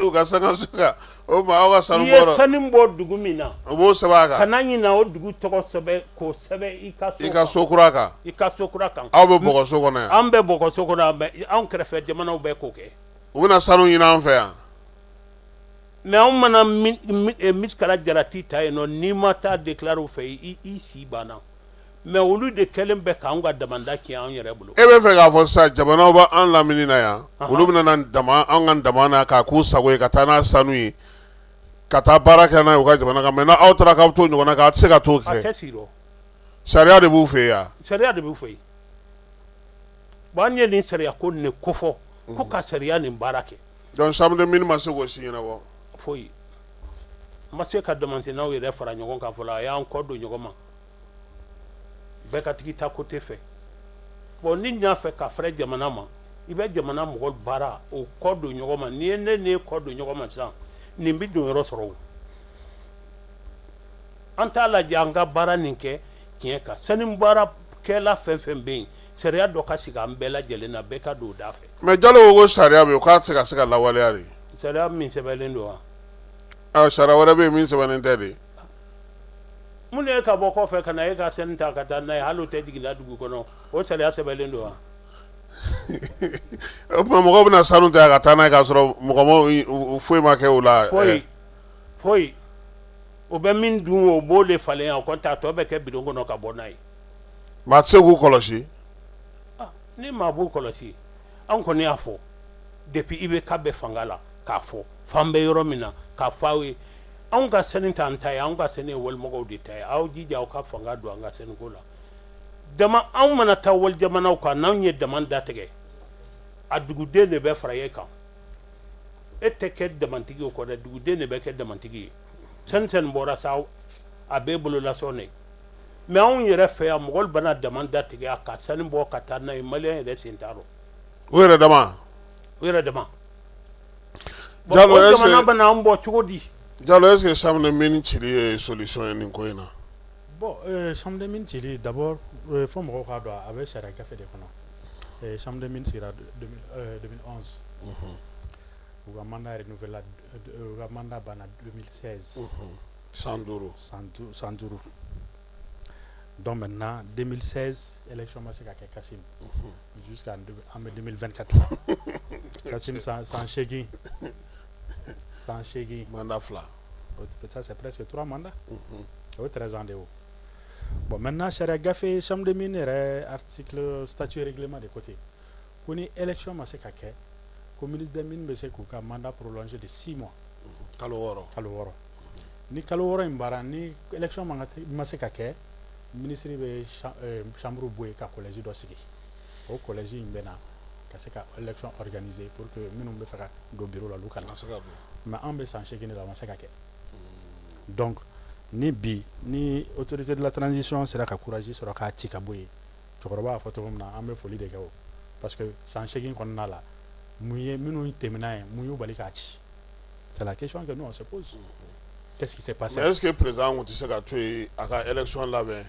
u ka sangaso kan, o ma aw ka sanu bɔ, i ye sanu bɔ dugu min na, o b'o sɛbɛn a kan. Kana ɲinɛ o dugu tɔgɔ sɛbɛn, k'o sɛbɛn i ka so, i ka so kura kan, i ka so kura kan. Aw bɛ bɔgɔso kɔnɔ yan. An bɛ bɔgɔso kɔnɔ yan, mais anw kɛrɛfɛ jamanaw bɛɛ k'o kɛ. U bɛna sanu ɲini an fɛ yan. Mais anw mana misikala jarati ta yen nɔ, n'i ma taa déclarer u fɛ, i si banna. Mais olu de kɛlen bɛ k'an ka damanda tiɲɛ an yɛrɛ bolo. E bɛ fɛ k'a fɔ sisan, jamanaw bɛ an lamini na yan, olu bɛna na dama an ka dama na k'a k'u sago ye, ka taa n'a sanu ye, ka taa baara kɛ n'a ye u ka jamana kan. Mais n'aw taara k'aw bɛ t'o ɲɔgɔnna kɛ, aw tɛ se ka t'o kɛ. A tɛ sigi rɔ. Sariya de b'u fɛ yan. Sariya de b'u fɛ yen. Bon, an ye nin sariya ko nin kofɔ ko ka sariya nin baara kɛ. Donc chambre de mine ma se k'o si ɲɛnabɔ. Foyi ma se ka damansennaw yɛrɛ fara ɲɔgɔn kan fɔlɔ. A y'an kɔ don ɲɔgɔn ma, bɛɛ ka tigi ta côté fɛ. Bon, ni y'a fɛ ka fɛrɛ jamana ma, i bɛ jamana mɔgɔ baara o kɔ don ɲɔgɔn ma. N'i ye ne ni kɔ don ɲɔgɔn ma sisan, nin bɛ don yɔrɔ sɔrɔ. O an t'a lajɛ an ka baara nin kɛ tiɲɛ kan. Sanu baarakɛla fɛn fɛn bɛ yen, sariya dɔ ka sigi an bɛɛ lajɛlen na, bɛɛ ka don o da fɛ. Mais Jalo ko sariya bɛ yen, k'a tɛ se ka se ka lawaleya de. Sariya min sɛbɛnlen don wa? Sariya wɛrɛ bɛ yen min sɛbɛnnen tɛ de. Minnu ye ka bɔ kɔfɛ ka na e ka sanu ta ka taa n'a ye, hali o tɛ jiginna dugu kɔnɔ, o sariya sɛbɛnlen don wa? O tuma mɔgɔw bɛna sanu ta ka taa n'a ye k'a sɔrɔ mɔgɔ ma foyi ma kɛ o la. Foyi foyi, o bɛ min dun o b'o de falen yan, o kɔni t'a tɔ bɛ kɛ bidon kɔnɔ ka bɔ n'a ye. Maa tɛ se k'u kɔlɔsi. Ni maa b'u kɔlɔsi, an kɔni y'a fɔ depuis IBK bɛ fanga la k'a fɔ fan bɛ yɔrɔ min na k'a fɔ aw ye, anw ka sanu t'an ta ye, anw ka sanu ye walimɔgɔw de ta ye. Aw jija aw ka fanga don an ka sanuko la. Dama anw mana taa wali jamanaw kan, n'anw ye dama datigɛ, a duguden de bɛ fara e kan. E tɛ kɛ damantigi o kɔ dɛ, duguden de bɛ kɛ damantigi ye. Sanu sanu bɔra sa, a b'e bolo lasɔn de. Mais anw yɛrɛ fɛ yan, mɔgɔw bɛna dama datigɛ a ka sanu bɔ ka taa n'a ye, maliyɛn yɛrɛ sen t'a rɔ. U yɛrɛ dama. U yɛrɛ dama. Jalo, o jamana bɛna an bɔ cogo di? Jalo, est-ce que chambre de mine cili ye solution ye nin ko in na? Bon, chambre de mine cili, d'abord fo mɔgɔw k'a dɔn a bɛ sariya gafe de kɔnɔ. Chambre de mine sigira 2011, u ka mandat renouvelé, u ka mandat banna 2016. San 5. San 5. Donc maintenant 2016, élection ma se ka kɛ Kasim, jusqu'à an bɛ 2024 la Kasim, san 8, san 8. Mandat fila. Ça c'est presque trois mandats, o ye 13 ans de ye o. Bon, maintenant sariya gafe chambre de mine yɛrɛ article statut règlement de ko ten ko ni élection ma se ka kɛ, ko ministre des mines bɛ se k'u ka mandat prolonger de 6 mois. Kalo 6. Kalo 6. Ni kalo 6 in baara, ni élection ma se ka kɛ, ministre bɛ chambre bɔ yen ka collège dɔ sigi. O collège in bɛ na ka se ka élection organiser pour que minnu bɛ fɛ ka don bureau la, olu ka na. Mais an bɛ san 8 de la, o ma se ka kɛ. Donc ni bi ni autorité de la transition sera ka courage sɔrɔ k'a ci ka bɔ yen, cɛkɔrɔba y'a fɔ cogo min na, an bɛ foli de kɛ o, parce que san 8 kɔnɔna la, mun ye minnu tɛmɛna ye, mun y'u bali k'a ci? C'est la question que nous on se pose. Qu'est-ce qui s'est passé? Mais est-ce que président tun tɛ se ka to yen a ka élection labɛn?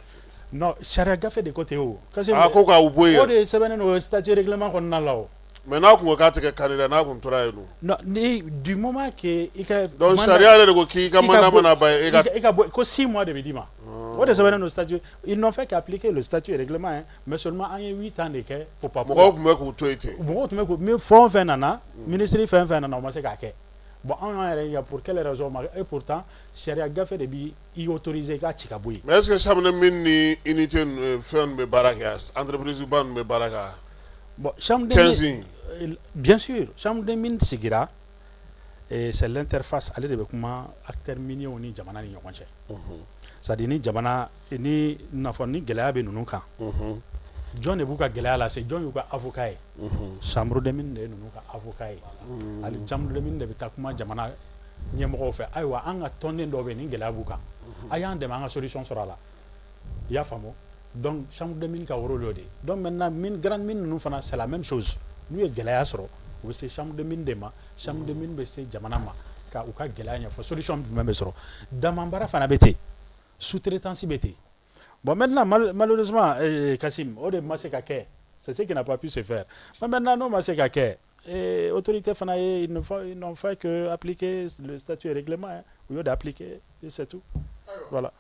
Non, sariya gafe de ko ten o. A ko k'aw bɔ yen. O de sɛbɛnnen don statut règlement kɔnɔna la o. Mais n'a kun ko k'a tɛ kɛ candidat, n'a kun tora yen dun? Non, ni du moment que i ka. Donc sariya yɛrɛ de ko k'i ka mandat mana ban e ka. I ka bɔ ko 6 mois de bɛ d'i ma. O de sɛbɛnnen don statut. Ils n'ont fait qu'appliquer le statut et règlement hein, mais seulement an ye 8 ans de kɛ pop. Mɔgɔw tun bɛ k'u to yen ten. Mɔgɔw tun bɛ k'u min fɛn o fɛn nana, ministre fɛn fɛn nana, o ma se k'a kɛ. Bon, anw y'an yɛrɛ ɲininka pour quelle raison ma, et pourtant sariya gafe de b'i autoriser i k'a ci ka bɔ yen. Mais est-ce que chambre de mine ni unité fɛn ninnu bɛ baara kɛ, entreprise ba ninnu bɛ baara kɛ? Bon, chambre de mine, bien sûr, chambre de mine sigira et c'est l'interface, ale de bɛ kuma acteurs miniers ni jamana ni ɲɔgɔn cɛ. C'est à dire ni jamana ni nafa ni gɛlɛya bɛ ninnu kan, jɔn de b'u ka gɛlɛya lase, jɔn y'u ka avocat ye? Chambre de mine de ye ninnu ka avocat ye. Ale chambre de mine de bɛ taa kuma jamana ɲɛmɔgɔw fɛ: ayiwa, an ka tɔnden dɔw bɛ yen, ni gɛlɛya b'u kan, a y'an dɛmɛ an ka solution sɔrɔ a la. I y'a faamu? Donc chambre de mine ka rôle y'o de ye. Donc maintenant mine, grande mine ninnu fana, c'est la même chose. N'u ye gɛlɛya sɔrɔ, u bɛ se chambre de mine de ma, chambre de mine bɛ se jamana ma ka u ka gɛlɛya ɲɛfɔ, solution jumɛn bɛ sɔrɔ. Damanbaara fana bɛ ten, sous-traitance bɛ ten. Bon, maintenant malheureusement, Kassim, o de ma se ka kɛ, c'est ce qui n'a pas pu se faire. Mais maintenant n'o ma se ka kɛ, autorité fana ye, ils n'ont fait que appliquer le statut et règlement hein, u y'o de appliquer et c'est tout. Voilà.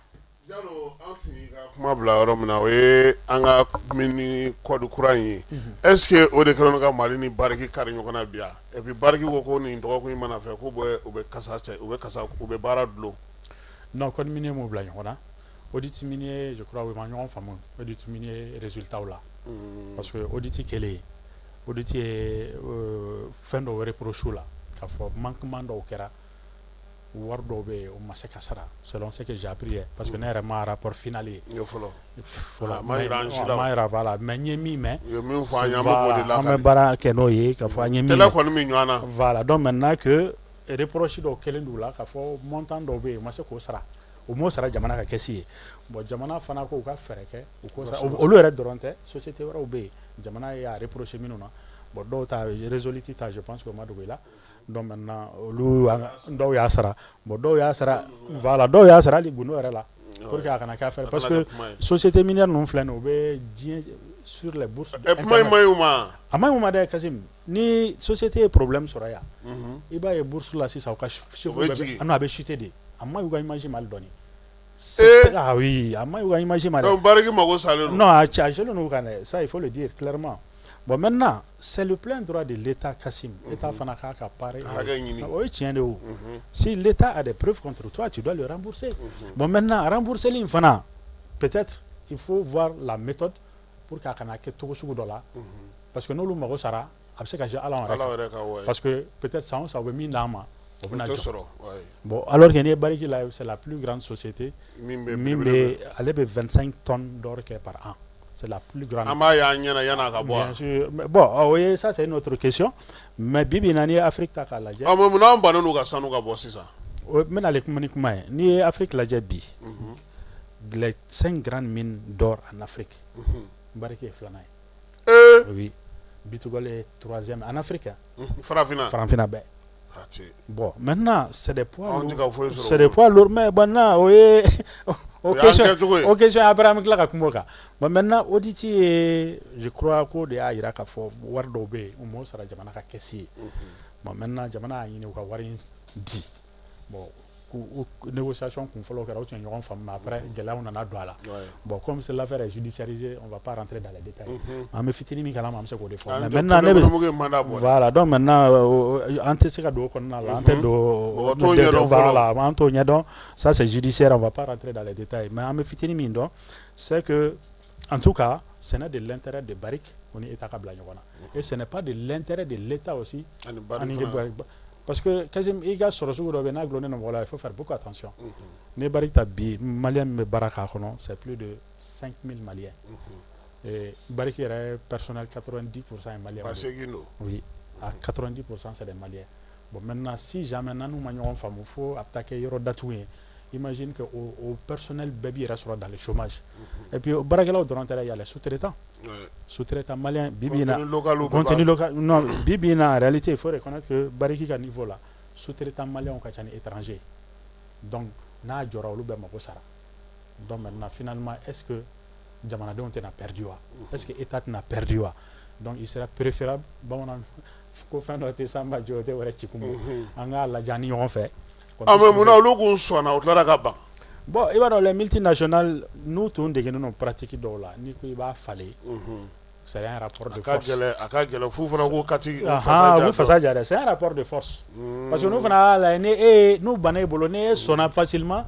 Jalo, an tun y'i ka kuma bila yɔrɔ min na, o ye an ka mine code kura in ye. Est-ce que o de kɛlen don ka Mali ni Barrick kari ɲɔgɔn na bi yan? Et puis Barrick ko ko nin dɔgɔkun in mana fɛ k'u bɛ u bɛ kasa cɛ, u bɛ kasa, u bɛ baara dulon. Non, code minier m'o bila ɲɔgɔn na. Audit minier, je crois, u ma ɲɔgɔn faamu audit minier résultat la. Parce que audit kɛlen, audit ye fɛn dɔw reproche la k'a fɔ manquement dɔw kɛra, wari dɔw bɛ yen o ma se ka sara, selon ce que j'ai appris, parce que ne yɛrɛ ma rapport final ye. Fɔlɔ. Fɔlɔ. A ma yira an si la. A ma yira, voilà, mais n ye min mɛn. U ye min fɔ an ye, an bɛ k'o de an bɛ baara kɛ n'o ye k'a fɔ an ye min. Tɛlɛ kɔni bɛ ɲɔgɔn na. Voilà, donc maintenant que reproche dɔw kɛlen d'u la k'a fɔ montant dɔw bɛ yen u ma se k'o sara, u m'o sara jamana ka kɛsi ye. Bon, jamana fana ko u ka fɛɛrɛ kɛ u k'o sara. Olu yɛrɛ dɔrɔn tɛ, société wɛrɛw bɛ yen jamana y'a reproché minnu na. Bon, dɔw ta Resolite ta, je pense que o ma dogo i la. Donc maintenant olu dɔw y'a sara, bon, dɔw y'a sara, voilà, dɔw y'a sara hali gundo yɛrɛ la pour que a kana kɛ affaire, parce que société minière ninnu filɛ nin ye, u bɛ diɲɛ sur les bourses. Kuma in ma ɲi u ma. A ma ɲi u ma dɛ Kassim. Ni société ye problème sɔrɔ yan, i b'a ye bourse la sisan u ka chiffre bɛɛ bɛ, non, a bɛ chuter de. A ma ɲi u ka image ma hali dɔɔni. Ah oui, a ma ɲi u ka image ma dɛ. Donc Barrick mago salen don. Non, a jɛlen don u kan dɛ, ça il faut le dire clairement. Bon maintenant, c'est le plein droit de l'État, Kassim. État fana k'a ka part hakɛ ɲini. O ye tiɲɛ de ye o. Si l'État a des preuves contre toi, tu dois le rembourser. Bon maintenant, rembourser in fana, peut-être il faut voir la méthode pour que a kana kɛ cogo sugu dɔ la. Parce que n'olu mago sara, a bɛ se ka jouer ala yɛrɛ kan. Parce que peut-être san o san u bɛ min d'an ma, o bɛna jɔ. Sɔrɔ. Bon, alors que n'i ye Barrick la, c'est la plus grande société min bɛ min bɛ, ale bɛ 25 tonnes d'or kɛ par an. C'est la plus grande. An b'a y'an ɲɛna yan'a ka bɔ. Bien sûr. Mais bon, o ye, ça c'est une autre question. Mais bi bi in na, n'i ye Afrique ta k'a lajɛ. Ah mais munna an bannen don ka sanu ka bɔ sisan? O n bɛna ale kuma ni kuma ye. N'i ye Afrique lajɛ bi, les cinq grandes mines d'or en Afrique, Barrick ye filanan ye. Oui. B2Gold est troisième en Afrique. Farafinna. Farafinna bɛɛ. Bon, maintenant, c'est des poids Anw tɛ ka foyi sɔrɔ. C'est des poids lourds, mais maintenant, o ye o O y'an question kɛcogo ye. O question après an bɛ tila ka kuma o kan. Bon maintenant, audit ye, je crois k'o de y'a jira k'a fɔ wari dɔw bɛ yen, u m'o sara jamana ka caisse ye. Bon maintenant, jamana y'a ɲini u ka wari in di. Bon, k'u négociation kun fɔlɔ kɛra, u tun ye ɲɔgɔn faamu, mais après gɛlɛyaw nana don a la. Bon, comme c'est l'affaire est judiciarisée, on va pas rentrer dans les détails. An bɛ fitinin min kalama, an bɛ se k'o de fɔ. Mais maintenant ne bɛ, voilà, donc maintenant an tɛ se ka don o kɔnɔna la, an tɛ don Mɔgɔ t'o ɲɛdɔn fɔlɔ. Voilà, an t'o ɲɛdɔn, ça c'est judiciaire, on va pas rentrer dans les détails. Mais an bɛ fitinin min dɔn, c'est que en tout cas, ce n'est de l'intérêt de Barrick o ni État ka bila ɲɔgɔn na. Et ce n'est pas de l'intérêt de l'État aussi. Ani Barrick fana. Parce que Kassim, i ka sɔrɔ sugu dɔ bɛ yen, n'a gulonnen don mɔgɔ la, il faut faire beaucoup attention. N'i ye Barrick ta bi, malien min bɛ baara k'a kɔnɔ, c'est plus de 5000 Maliens. Et Barrick yɛrɛ personnel, 90% ye malien. 8000 don. Oui, à 90% c'est des Maliens. Bon maintenant, si jamais n'an n'u ma ɲɔgɔn faamu fo a bɛ taa kɛ yɔrɔ datugu ye, imagine que o personnel bɛɛ b'i yɛrɛ sɔrɔ dans le chômage. Et puis baarakɛlaw dɔrɔn tɛ dɛ, il y a les sous-traitants. Sous-traitants maliens bi bi in na. Contenu local bɛɛ b'a Contenu local, non, bi bi in na, en réalité, il faut reconnaître que Barrick ka niveau la, sous-traitants maliens ka ca ni étranger. Donc n'a jɔra, olu bɛɛ mago sara. Donc maintenant, finalement, est-ce que jamanadenw tɛna perdu wa? Est-ce que État tɛna perdu wa? Donc il sera préférable, bamanan ko fɛn dɔ tɛ sanba jɔ, o tɛ wɛrɛ ci kun bɔ. An k'a lajɛ an ni ɲɔgɔn fɛ. Ah mais munna olu kun sɔnna, u tilara ka ban? Bon, i b'a dɔn, les multinationales, n'u tun degenen don pratique dɔw la, n'i ko i b'a falen, c'est un rapport de A ka force. gɛlɛn, a ka gɛlɛn f'u fana k'u kati u Ahan, fasa u ja bɛ fasa ja dɛ, c'est un rapport de force. Parce que n'u fana y'a lajɛ, ni e ye, n'u banna e bolo, ni e sɔnna facilement,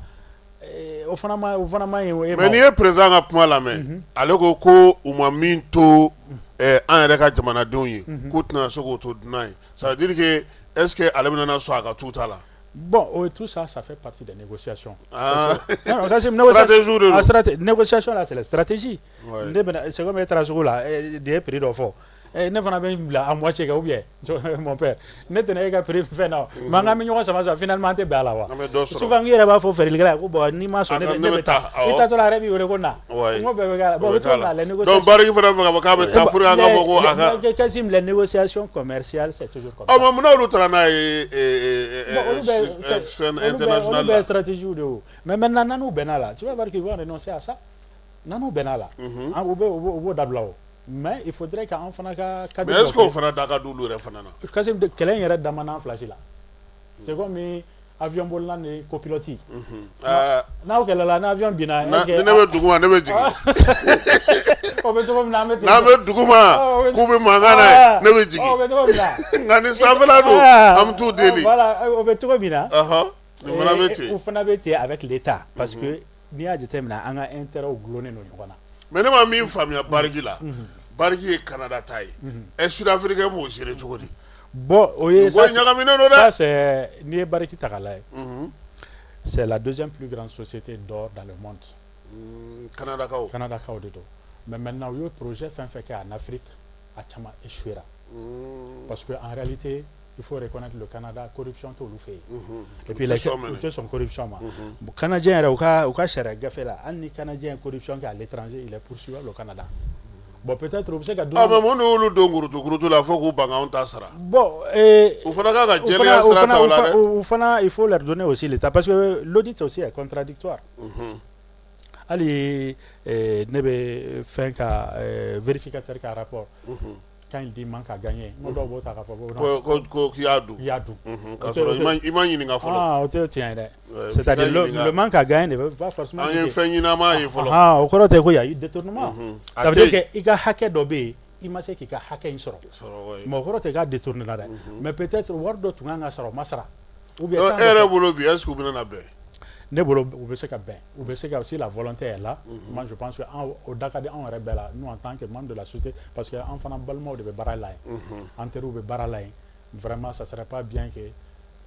o fana ma ɲi e ma. Mais n'i ye président ka kuma lamɛn, ale ko ko u ma min to an yɛrɛ ka jamanadenw ye, k'u tɛna se k'o to dunan ye. Ça veut dire que est ce que ale bɛna sɔn a ka t'u ta la? Bon, tout ça, ça fait partie des négociations. Ah. Non, non, ça, c'est une Stratégie de don. Ah, négociation là, c'est la stratégie. Ne bɛna, c'est comme e taara sugu la, de ye prix dɔ fɔ. Ne fana bɛ n bila à moitié kɛ ou bien, mon père, ne tɛna e ka prix fɛn na, mais an k'an bɛ ɲɔgɔn sama sa, finalement an tɛ bɛn a la wa? An bɛ dɔ sɔrɔ. Souvent i yɛrɛ b'a fɔ feerelikɛla ye ko bon, n'i ma sɔn, A ne ka bɛ ne ne bɛ bɛ taa. taa, I awɔ. taatɔ la, a yɛrɛ b'i wele ko na. N ko bɛɛ bɛ k'a la. Bon, O o bɛ bɛ k'a cogo min la. na, les Donc négociations. Barrick fana bɛ fɛ ka fɔ k'a bɛ taa pour que an ka fɔ ko a ka Kassim, les négociations commerciales, c'est toujours comme Ɔ ça. mais munna olu taara n'a ye Bon, olu bɛ fɛn olu bɛ international olu bɛ la? stratégie de o. Mais maintenant, n'an bɛnna la, tu vas voir qu'ils vont renoncer à ça. N'an bɛnna la, an u bɛ u b'o dabila o. Mais il faudrait qu'an fana ka cadre Mais est ce dɔ que o kɛ. fana da ka di olu yɛrɛ fana na? Kassim, kɛlɛ in yɛrɛ dama n'an fila si la. C'est comme avion bolila ni copilote. N'aw kɛlɛla, ni avion binna, est-ce que Ni ne bɛ duguma, ne bɛ jigin. O bɛ cogo min na, an bɛ ten. N'an bɛ duguma O bɛ k'u bɛ mankan na ye, ne bɛ jigin. O bɛ cogo min na. Nka ni sanfɛla don, Ah, an bɛ t'u deli. Voilà, o bɛ cogo min na. Nin fana bɛ ten. O fana bɛ ten avec l'État, parce que n'i y'a jateminɛ, an ka intérêt gulonnen don ɲɔgɔn na. Mais ne ma min faamuya Barrick la, Barrick ye Canada ta ye, ɛ, Sud-Africain b'o gérer cogo di? Bon, o ye Nin ko in ɲagaminen don dɛ. Ça c'est, n'i ye Barrick ta k'a lajɛ, c'est la deuxième plus grande société d'or dans le monde. Canada kaw. Canada kaw de don. Mais maintenant, u ye projet fɛn fɛn kɛ en Afrique, a caman échouera. Parce que en réalité, il faut reconnaître le Canada, corruption t'olu fɛ yen. Et puis U tɛ les sɔn minɛ. U tɛ sɔn corruption ma. Bon, Canadien yɛrɛ, u ka sariya gafe la, hali ni Canadien ye corruption kɛ à l'étranger, il est poursuivable au Canada. Bon, peut-être u bɛ se ka Ah mais mun de y'olu don kurutu kurutu la fo k'u ban k'anw ta sara? Bon, U fana kan ka u jɛlenya fana, u sira fana, ta o u la fana, dɛ. u fana, il faut leur donner aussi l'État, parce que l'audit aussi est contradictoire. Hali ne bɛ fɛn ka vérificateur ka rapport. Quand il dit manque à gagner, mɔgɔ dɔw b'o ta k'a fɔ ko ko k'i y'a dun, i y'a dun, k'a sɔrɔ i ma ɲininka fɔlɔ. Ah, o tɛ tiɲɛ ye dɛ. C'est-à-dire le manque à gagner ne veut pas forcément an ye fɛn ɲini an m'a ye fɔlɔ. Ah, o kɔrɔ tɛ ko y a eu détournement. Ça veut dire que i ka hakɛ dɔ bɛ yen, i ma se k'i ka hakɛ in sɔrɔ. Mais o kɔrɔ tɛ k'a détourné la dɛ. Mais peut-être wari dɔ tun kan ka sara, o ma sara. Ou bien e yɛrɛ bolo bi, est-ce que u bɛna na bɛn? Ne bolo, u bɛ se ka bɛn, u bɛ se ka, si la volonté est là. Moi je pense que an o da ka di anw yɛrɛ bɛɛ la, nous en tant que membre de la société, parce que an fana balimaw de bɛ baara la yen, an teriw bɛ baara la yen. Vraiment, ça serait pas bien que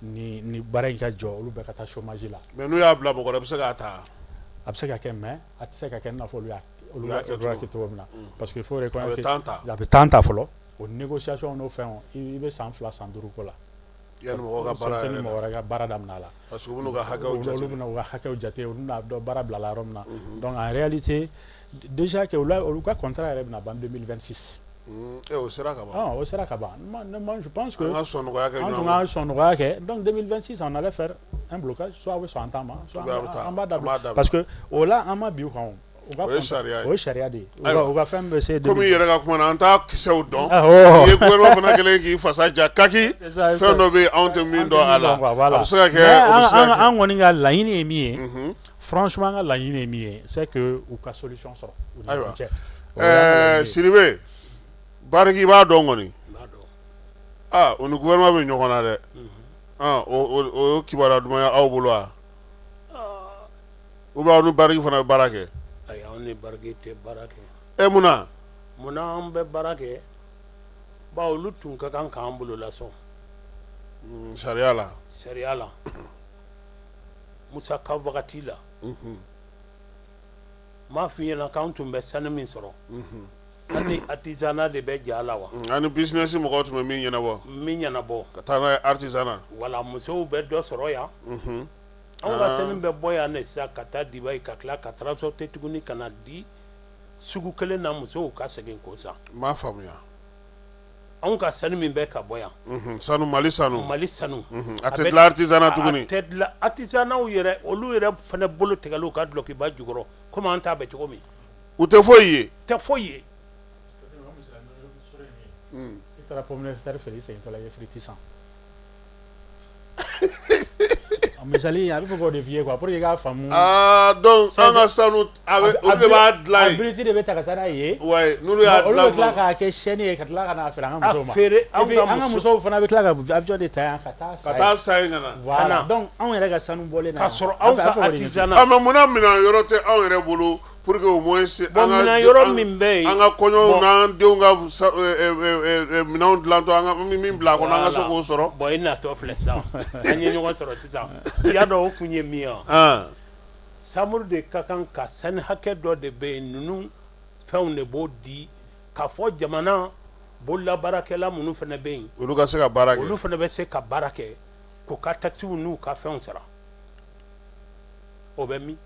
ni baara in ka jɔ, olu bɛɛ ka taa chômage la. Mais n'u y'a bila mɔgɔ wɛrɛ bɛ se k'a ta. A bɛ se ka kɛ, mais a tɛ se ka kɛ i n'a fɔ olu y'a kɛ cogo min na, parce que il faut reconnaître a bɛ temps ta. A bɛ temps ta fɔlɔ, o négociation n'o fɛnw, i bɛ san 2, san 5 ko la. Yanni mɔgɔ ka baara yɛrɛ, mɔgɔ wɛrɛ ka baara daminɛ a la. Parce que u bɛn'u ka hakɛw jate. Olu bɛna u ka hakɛw jate, olu bɛna dɔn baara bilala yɔrɔ min na. Donc en réalité, déjà que olu ka contrat yɛrɛ bɛna ban 2026. O sera ka ban. Ah, o sera ka ban. Moi je pense que an ka sɔn nɔgɔya kɛ. An tun ka sɔn nɔgɔya kɛ. Donc 2026, on allait faire un blocage, soit a bɛ sɔn an ta ma, soit an b'a dabila, parce que o la an ma bin u kan o. O ye sariya ye. O ye sariya de ye. U ka fɛn bɛ se. Komi i yɛrɛ ka kuma na, an t'a kisɛw dɔn. I ye gouvernement fana kɛlen k'i fasa ja kaki. Fɛn dɔ bɛ yen, anw tɛ min dɔn a la. A bɛ se ka kɛ, o bɛ se ka kɛ. An kɔni ka laɲini ye min ye, franchement, an ka laɲini ye min ye, c'est que u ka solution sɔrɔ u ni ɲɔgɔn cɛ. Ayiwa, Sidibe, Barrick i b'a dɔn kɔni. Aa, o ni gouvernement bɛ ɲɔgɔn na dɛ. O ye kibaruya duman ye aw bolo wa? Ou bien aw ni Barrick fana bɛ baara kɛ? Ayi, anw ni Barrick tɛ baara kɛ. E munna? Munna an bɛ baara kɛ? Bawo olu tun ka kan k'an bolo lasɔn. Sariya la. Sariya la. Musaka wagati la. N m'a f'i ɲɛna k'an tun bɛ sanu min sɔrɔ. An ni artisanat de bɛ ja la wa? An ni business mɔgɔw tun bɛ min ɲɛnabɔ. Min ɲɛnabɔ. Ka taa n'a ye artisanat. Wala musow bɛ dɔ sɔrɔ yan. Anw ka sanu bɛ bɔ yan de sisan ka taa Dubaï, ka tila ka transporter tuguni ka na di sugu kelen na, musow ka segin k'o san. N b'a faamuya. Anw ka sanu min bɛ ka bɔ yan. Sanu, Mali sanu. Mali sanu. A tɛ dilan artisanat tuguni. A tɛ dilan artisanat yɛrɛ, olu yɛrɛ fana bolo tigɛla u ka dulɔkiba jukɔrɔ komi an ta bɛ cogo min. U tɛ foyi ye. Tɛ foyi ye. I taara pomme de terre feere, i segintɔ la, i ye frites san. Misali, a bɛ fɛ k'o de f'i ye quoi, pour que i k'a faamu. Aa, donc an ka sanu a bɛ olu de b'a dilan yen. A brut de bɛ ta ka taa n'a ye. Ouais, n'olu y'a dilan. Olu bɛ tila k'a kɛ chaîne ye ka tila ka n'a feere an ka musow ma. A feere an ka musow fana bɛ tila ka avion de ta yan ka taa san. Ka taa san yen ka na. Voilà, donc anw yɛrɛ ka sanu bɔlen na. K'a sɔrɔ anw ka artisanat. Ah, mais munna minɛn yɔrɔ tɛ anw yɛrɛ bolo? Pour que au moins an ka yɔrɔ min bɛ yen, an ka kɔɲɔw n'an denw ka minɛnw dilantɔ, an ka min bila a kɔnɔ, an ka se k'o sɔrɔ. Bon, i natɔ filɛ sisan, an ye ɲɔgɔn sɔrɔ sisan. I y'a dɔn o kun ye min ye wa? SAMUR de ka kan ka sanu hakɛ dɔ de bɛ yen, ninnu fɛnw de b'o di k'a fɔ jamana bololabaarakɛla minnu fana bɛ yen, olu ka se ka baara kɛ, olu fana bɛ se ka baara kɛ k'u ka taxes n'u ka fɛnw sara. O bɛ min?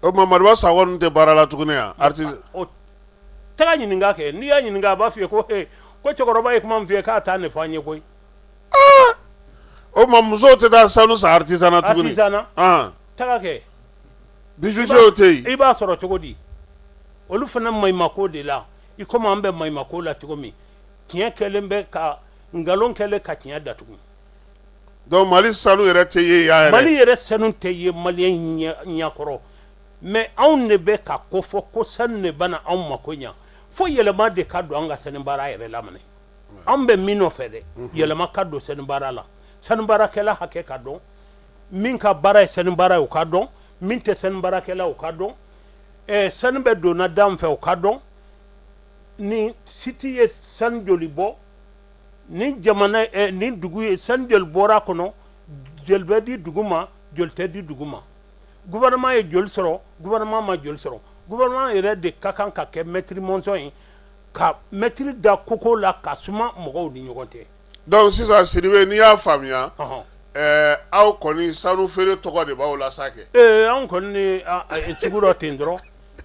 O tuma Madiba Sakɔ ninnu tɛ baara la tuguni yan artiste o taga ɲininka kɛ, n'i y'a ɲininka, a b'a f'i ye ko he, ko cɛkɔrɔba ye kuma min f'i ye k'a t'a nin fɔ an ye koyi. O tuma musow tɛ taa sanu san artisanat tuguni? Artisanat taga kɛ. Bijoutier tɛ yen. I b'a sɔrɔ cogo di? Olu fana maɲumako de la, i komi an bɛ maɲumako la cogo min, tiɲɛ kɛlen bɛ ka nkalon kɛlen ka tiɲɛ datugu. Donc Mali sanu yɛrɛ tɛ ye yan yɛrɛ. Mali yɛrɛ sanu tɛ ye maliyɛn ɲɛkɔrɔ, mais anw de bɛ ka ko fɔ ko sanu de bɛna anw mako ɲa. Fo yɛlɛma de ka don an ka sanu baara yɛrɛ la minɛ. Anw bɛ min nɔfɛ dɛ, yɛlɛma ka don sanu baara la. Sanu baarakɛla hakɛ ka dɔn, min ka baara ye sanu baara ye o ka dɔn, min tɛ sanu baarakɛla o ka dɔn, sanu bɛ donna da min fɛ o ka dɔn, ni site ye sanu joli bɔ, ni jamana ni dugu ye sanu joli bɔra a kɔnɔ, joli bɛ di dugu ma, joli tɛ di dugu ma, gouvernement ye joli sɔrɔ, gouvernement ma joli sɔrɔ. Gouvernement yɛrɛ de ka kan ka kɛ maître mɔnsɔn ye, ka maître da koko la ka suma mɔgɔw ni ɲɔgɔn cɛ. Donc sisan Sidibe, n'i y'a faamuya, aw kɔni sanu feere tɔgɔ de b'aw la sa kɛ. Ee, anw kɔni ni sugu dɔ ten dɔrɔn,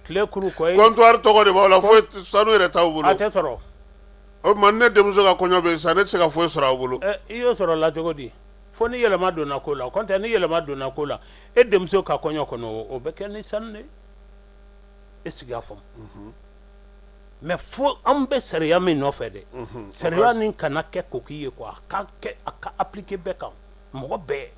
tile kuru kɔ ye. Comptoir tɔgɔ de b'aw la, foyi sanu yɛrɛ t'aw bolo. A tɛ sɔrɔ. O tuma ne denmuso ka kɔɲɔ bɛ yen sisan, ne tɛ se ka foyi sɔrɔ aw bolo. I y'o sɔrɔ la cogo di? Fo ni yɛlɛma donna ko la. Kɔntɛ ni yɛlɛma donna ko la, e denmuso ka kɔɲɔ kɔnɔ, o bɛ kɛ ni sanu de ye. E sigi a faamu. Mais fo an bɛ sariya min nɔfɛ dɛ, sariya nin kana kɛ coquille ye quoi, a ka kɛ, a ka appliquer bɛɛ kan, mɔgɔ bɛɛ.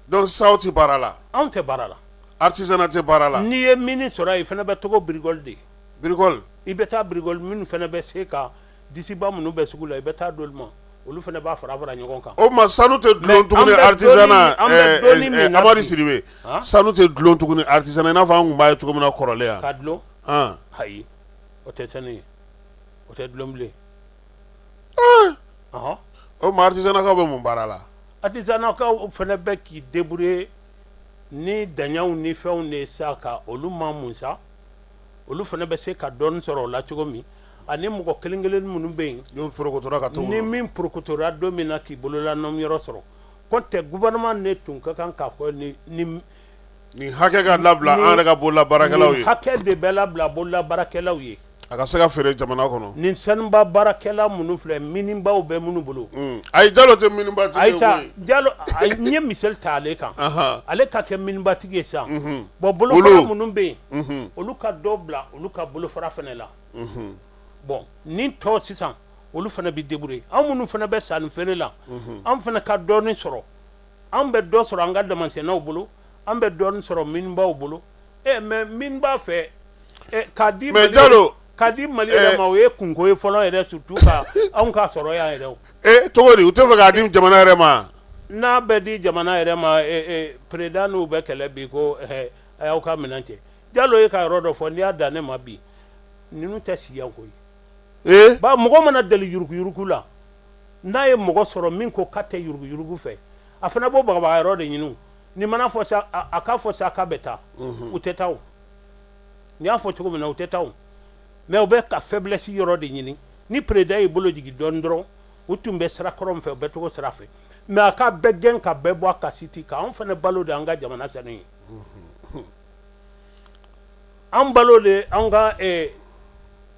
Donc sisan aw tɛ baara la? Anw tɛ baara la. Artisanat tɛ baara la? N'i ye mine sɔrɔ yen, i fana bɛ taga bricole de ye. Bricole? I bɛ taa bricole minnu fana bɛ se ka disiba minnu bɛ sugu la, i bɛ taa d'olu ma, olu fana b'a fara fara ɲɔgɔn kan. O tuma sanu tɛ dulon tuguni artisanat? Amadu Sidibe, sanu tɛ dulon tuguni artisanat i n'a fɔ an tun b'a ye cogo min na kɔrɔlen yan? Ka dulon? Ayi, o tɛ sanu ye, o tɛ dulon bilen. O tuma artisanatkaw bɛ mun baara la? Artisanatkaw fana bɛ k'i débrouiller ni daɲaw ni fɛnw de sa ka olu ma mun sa, olu fana bɛ se ka dɔɔnin sɔrɔ o la cogo min, ani mɔgɔ kelen kelen minnu bɛ yen, ni min porokotora don min na k'i bolola nɔyɔrɔ sɔrɔ. K'o tɛ gouvernement ne tun ka kan k'a fɔ nin hakɛ ka labila an yɛrɛ ka bolola baarakɛlaw ye, hakɛ de bɛ labila bolola baarakɛlaw ye, a ka se ka feere jamana kɔnɔ. Nin sanuba baarakɛla minnu filɛ, minibaw bɛ minnu bolo. Ayi, Jalo tɛ minibatigi ye. Ayi sa, Jalo, n ye misali ta ale kan, ale ka kɛ minibatigi ye sisan. Bon, bolofara minnu bɛ yen, olu ka dɔ bila olu ka bolofara fana la. Bon, ni tɔ sisan, olu fana bɛ débrouiller. Anw minnu fana bɛ sanni feere la, an fana ka dɔɔnin sɔrɔ. An bɛ dɔ sɔrɔ an ka damasennaw bolo, an bɛ dɔɔnin sɔrɔ minibaw bolo. Mais min b'a fɛ k'a di mais Jalo k'a di Mali yɛrɛ ma, o ye kunko ye fɔlɔ yɛrɛ, surtout ka anw ka sɔrɔ yan yɛrɛ. Cogo di u tɛ fɛ k'a di jamana yɛrɛ ma? N'a bɛ di jamana yɛrɛ ma, président n'u bɛ kɛlɛ bi ko a y'aw ka minɛn cɛ. Jalo ye ka yɔrɔ dɔ fɔ, n'i y'a dan ne ma bi, ninnu tɛ si yan koyi. Ba mɔgɔ mana deli yuruguyurugu la, n'a ye mɔgɔ sɔrɔ min ko k'a tɛ yuruguyurugu fɛ, a fana b'o bagabaga yɔrɔ de ɲini. Ni mana fɔ sa, a k'a fɔ sa k'a bɛ taa, u tɛ taa. Ni y'a fɔ cogo min na, u tɛ taa, mais u bɛ ka faiblesse yɔrɔ de ɲini. Ni président y'i bolo jigin dɔɔnin dɔrɔn, u tun bɛ sira kɔrɔ min fɛ, u bɛ to sira fɛ. Mais a ka bɛɛ gɛn ka bɛɛ bɔ a ka site kan. Anw fana balo de an ka jamana sanu ye, an balo de an ka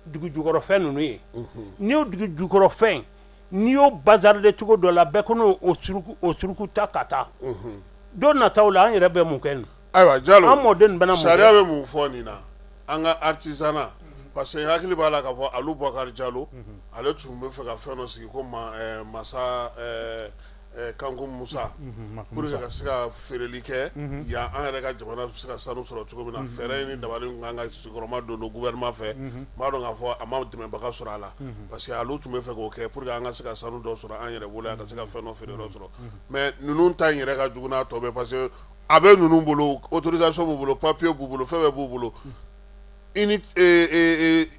dugu jukɔrɔfɛn ninnu ye. N'i y'o dugu jukɔrɔfɛn, n'i y'o bazarder cogo dɔ la, bɛɛ kɔnɔ o suruku ta ka taa don nataw la, an yɛrɛ bɛ mun kɛ nin? Ayiwa Jalo, an mɔden bɛna mun kɛ? Sariya bɛ mun fɔ nin na an ka artisanat? Parce que hakili b'a la k'a fɔ Alu Bɔkari Jalo, ale tun bɛ fɛ ka fɛn dɔ sigi ko masa Kanku Musa, pour que ka se ka feereli kɛ yan, an yɛrɛ ka jamana bɛ se ka sanu sɔrɔ cogo min na. Fɛɛrɛ ni dabali kan ka sigiyɔrɔma don gouvernement fɛ. N b'a dɔn k'a fɔ a ma dɛmɛbaga sɔrɔ a la, parce que olu tun bɛ fɛ k'o kɛ pour que an ka se ka sanu dɔ sɔrɔ an yɛrɛ bolo yan, ka se ka fɛn dɔ feere yɔrɔ sɔrɔ. Mais ninnu ta in yɛrɛ ka jugu n'a tɔ bɛɛ, parce que a bɛ ninnu bolo, autorisation b'u bolo, papier b'u bolo, fɛn bɛɛ b'u bolo. I ni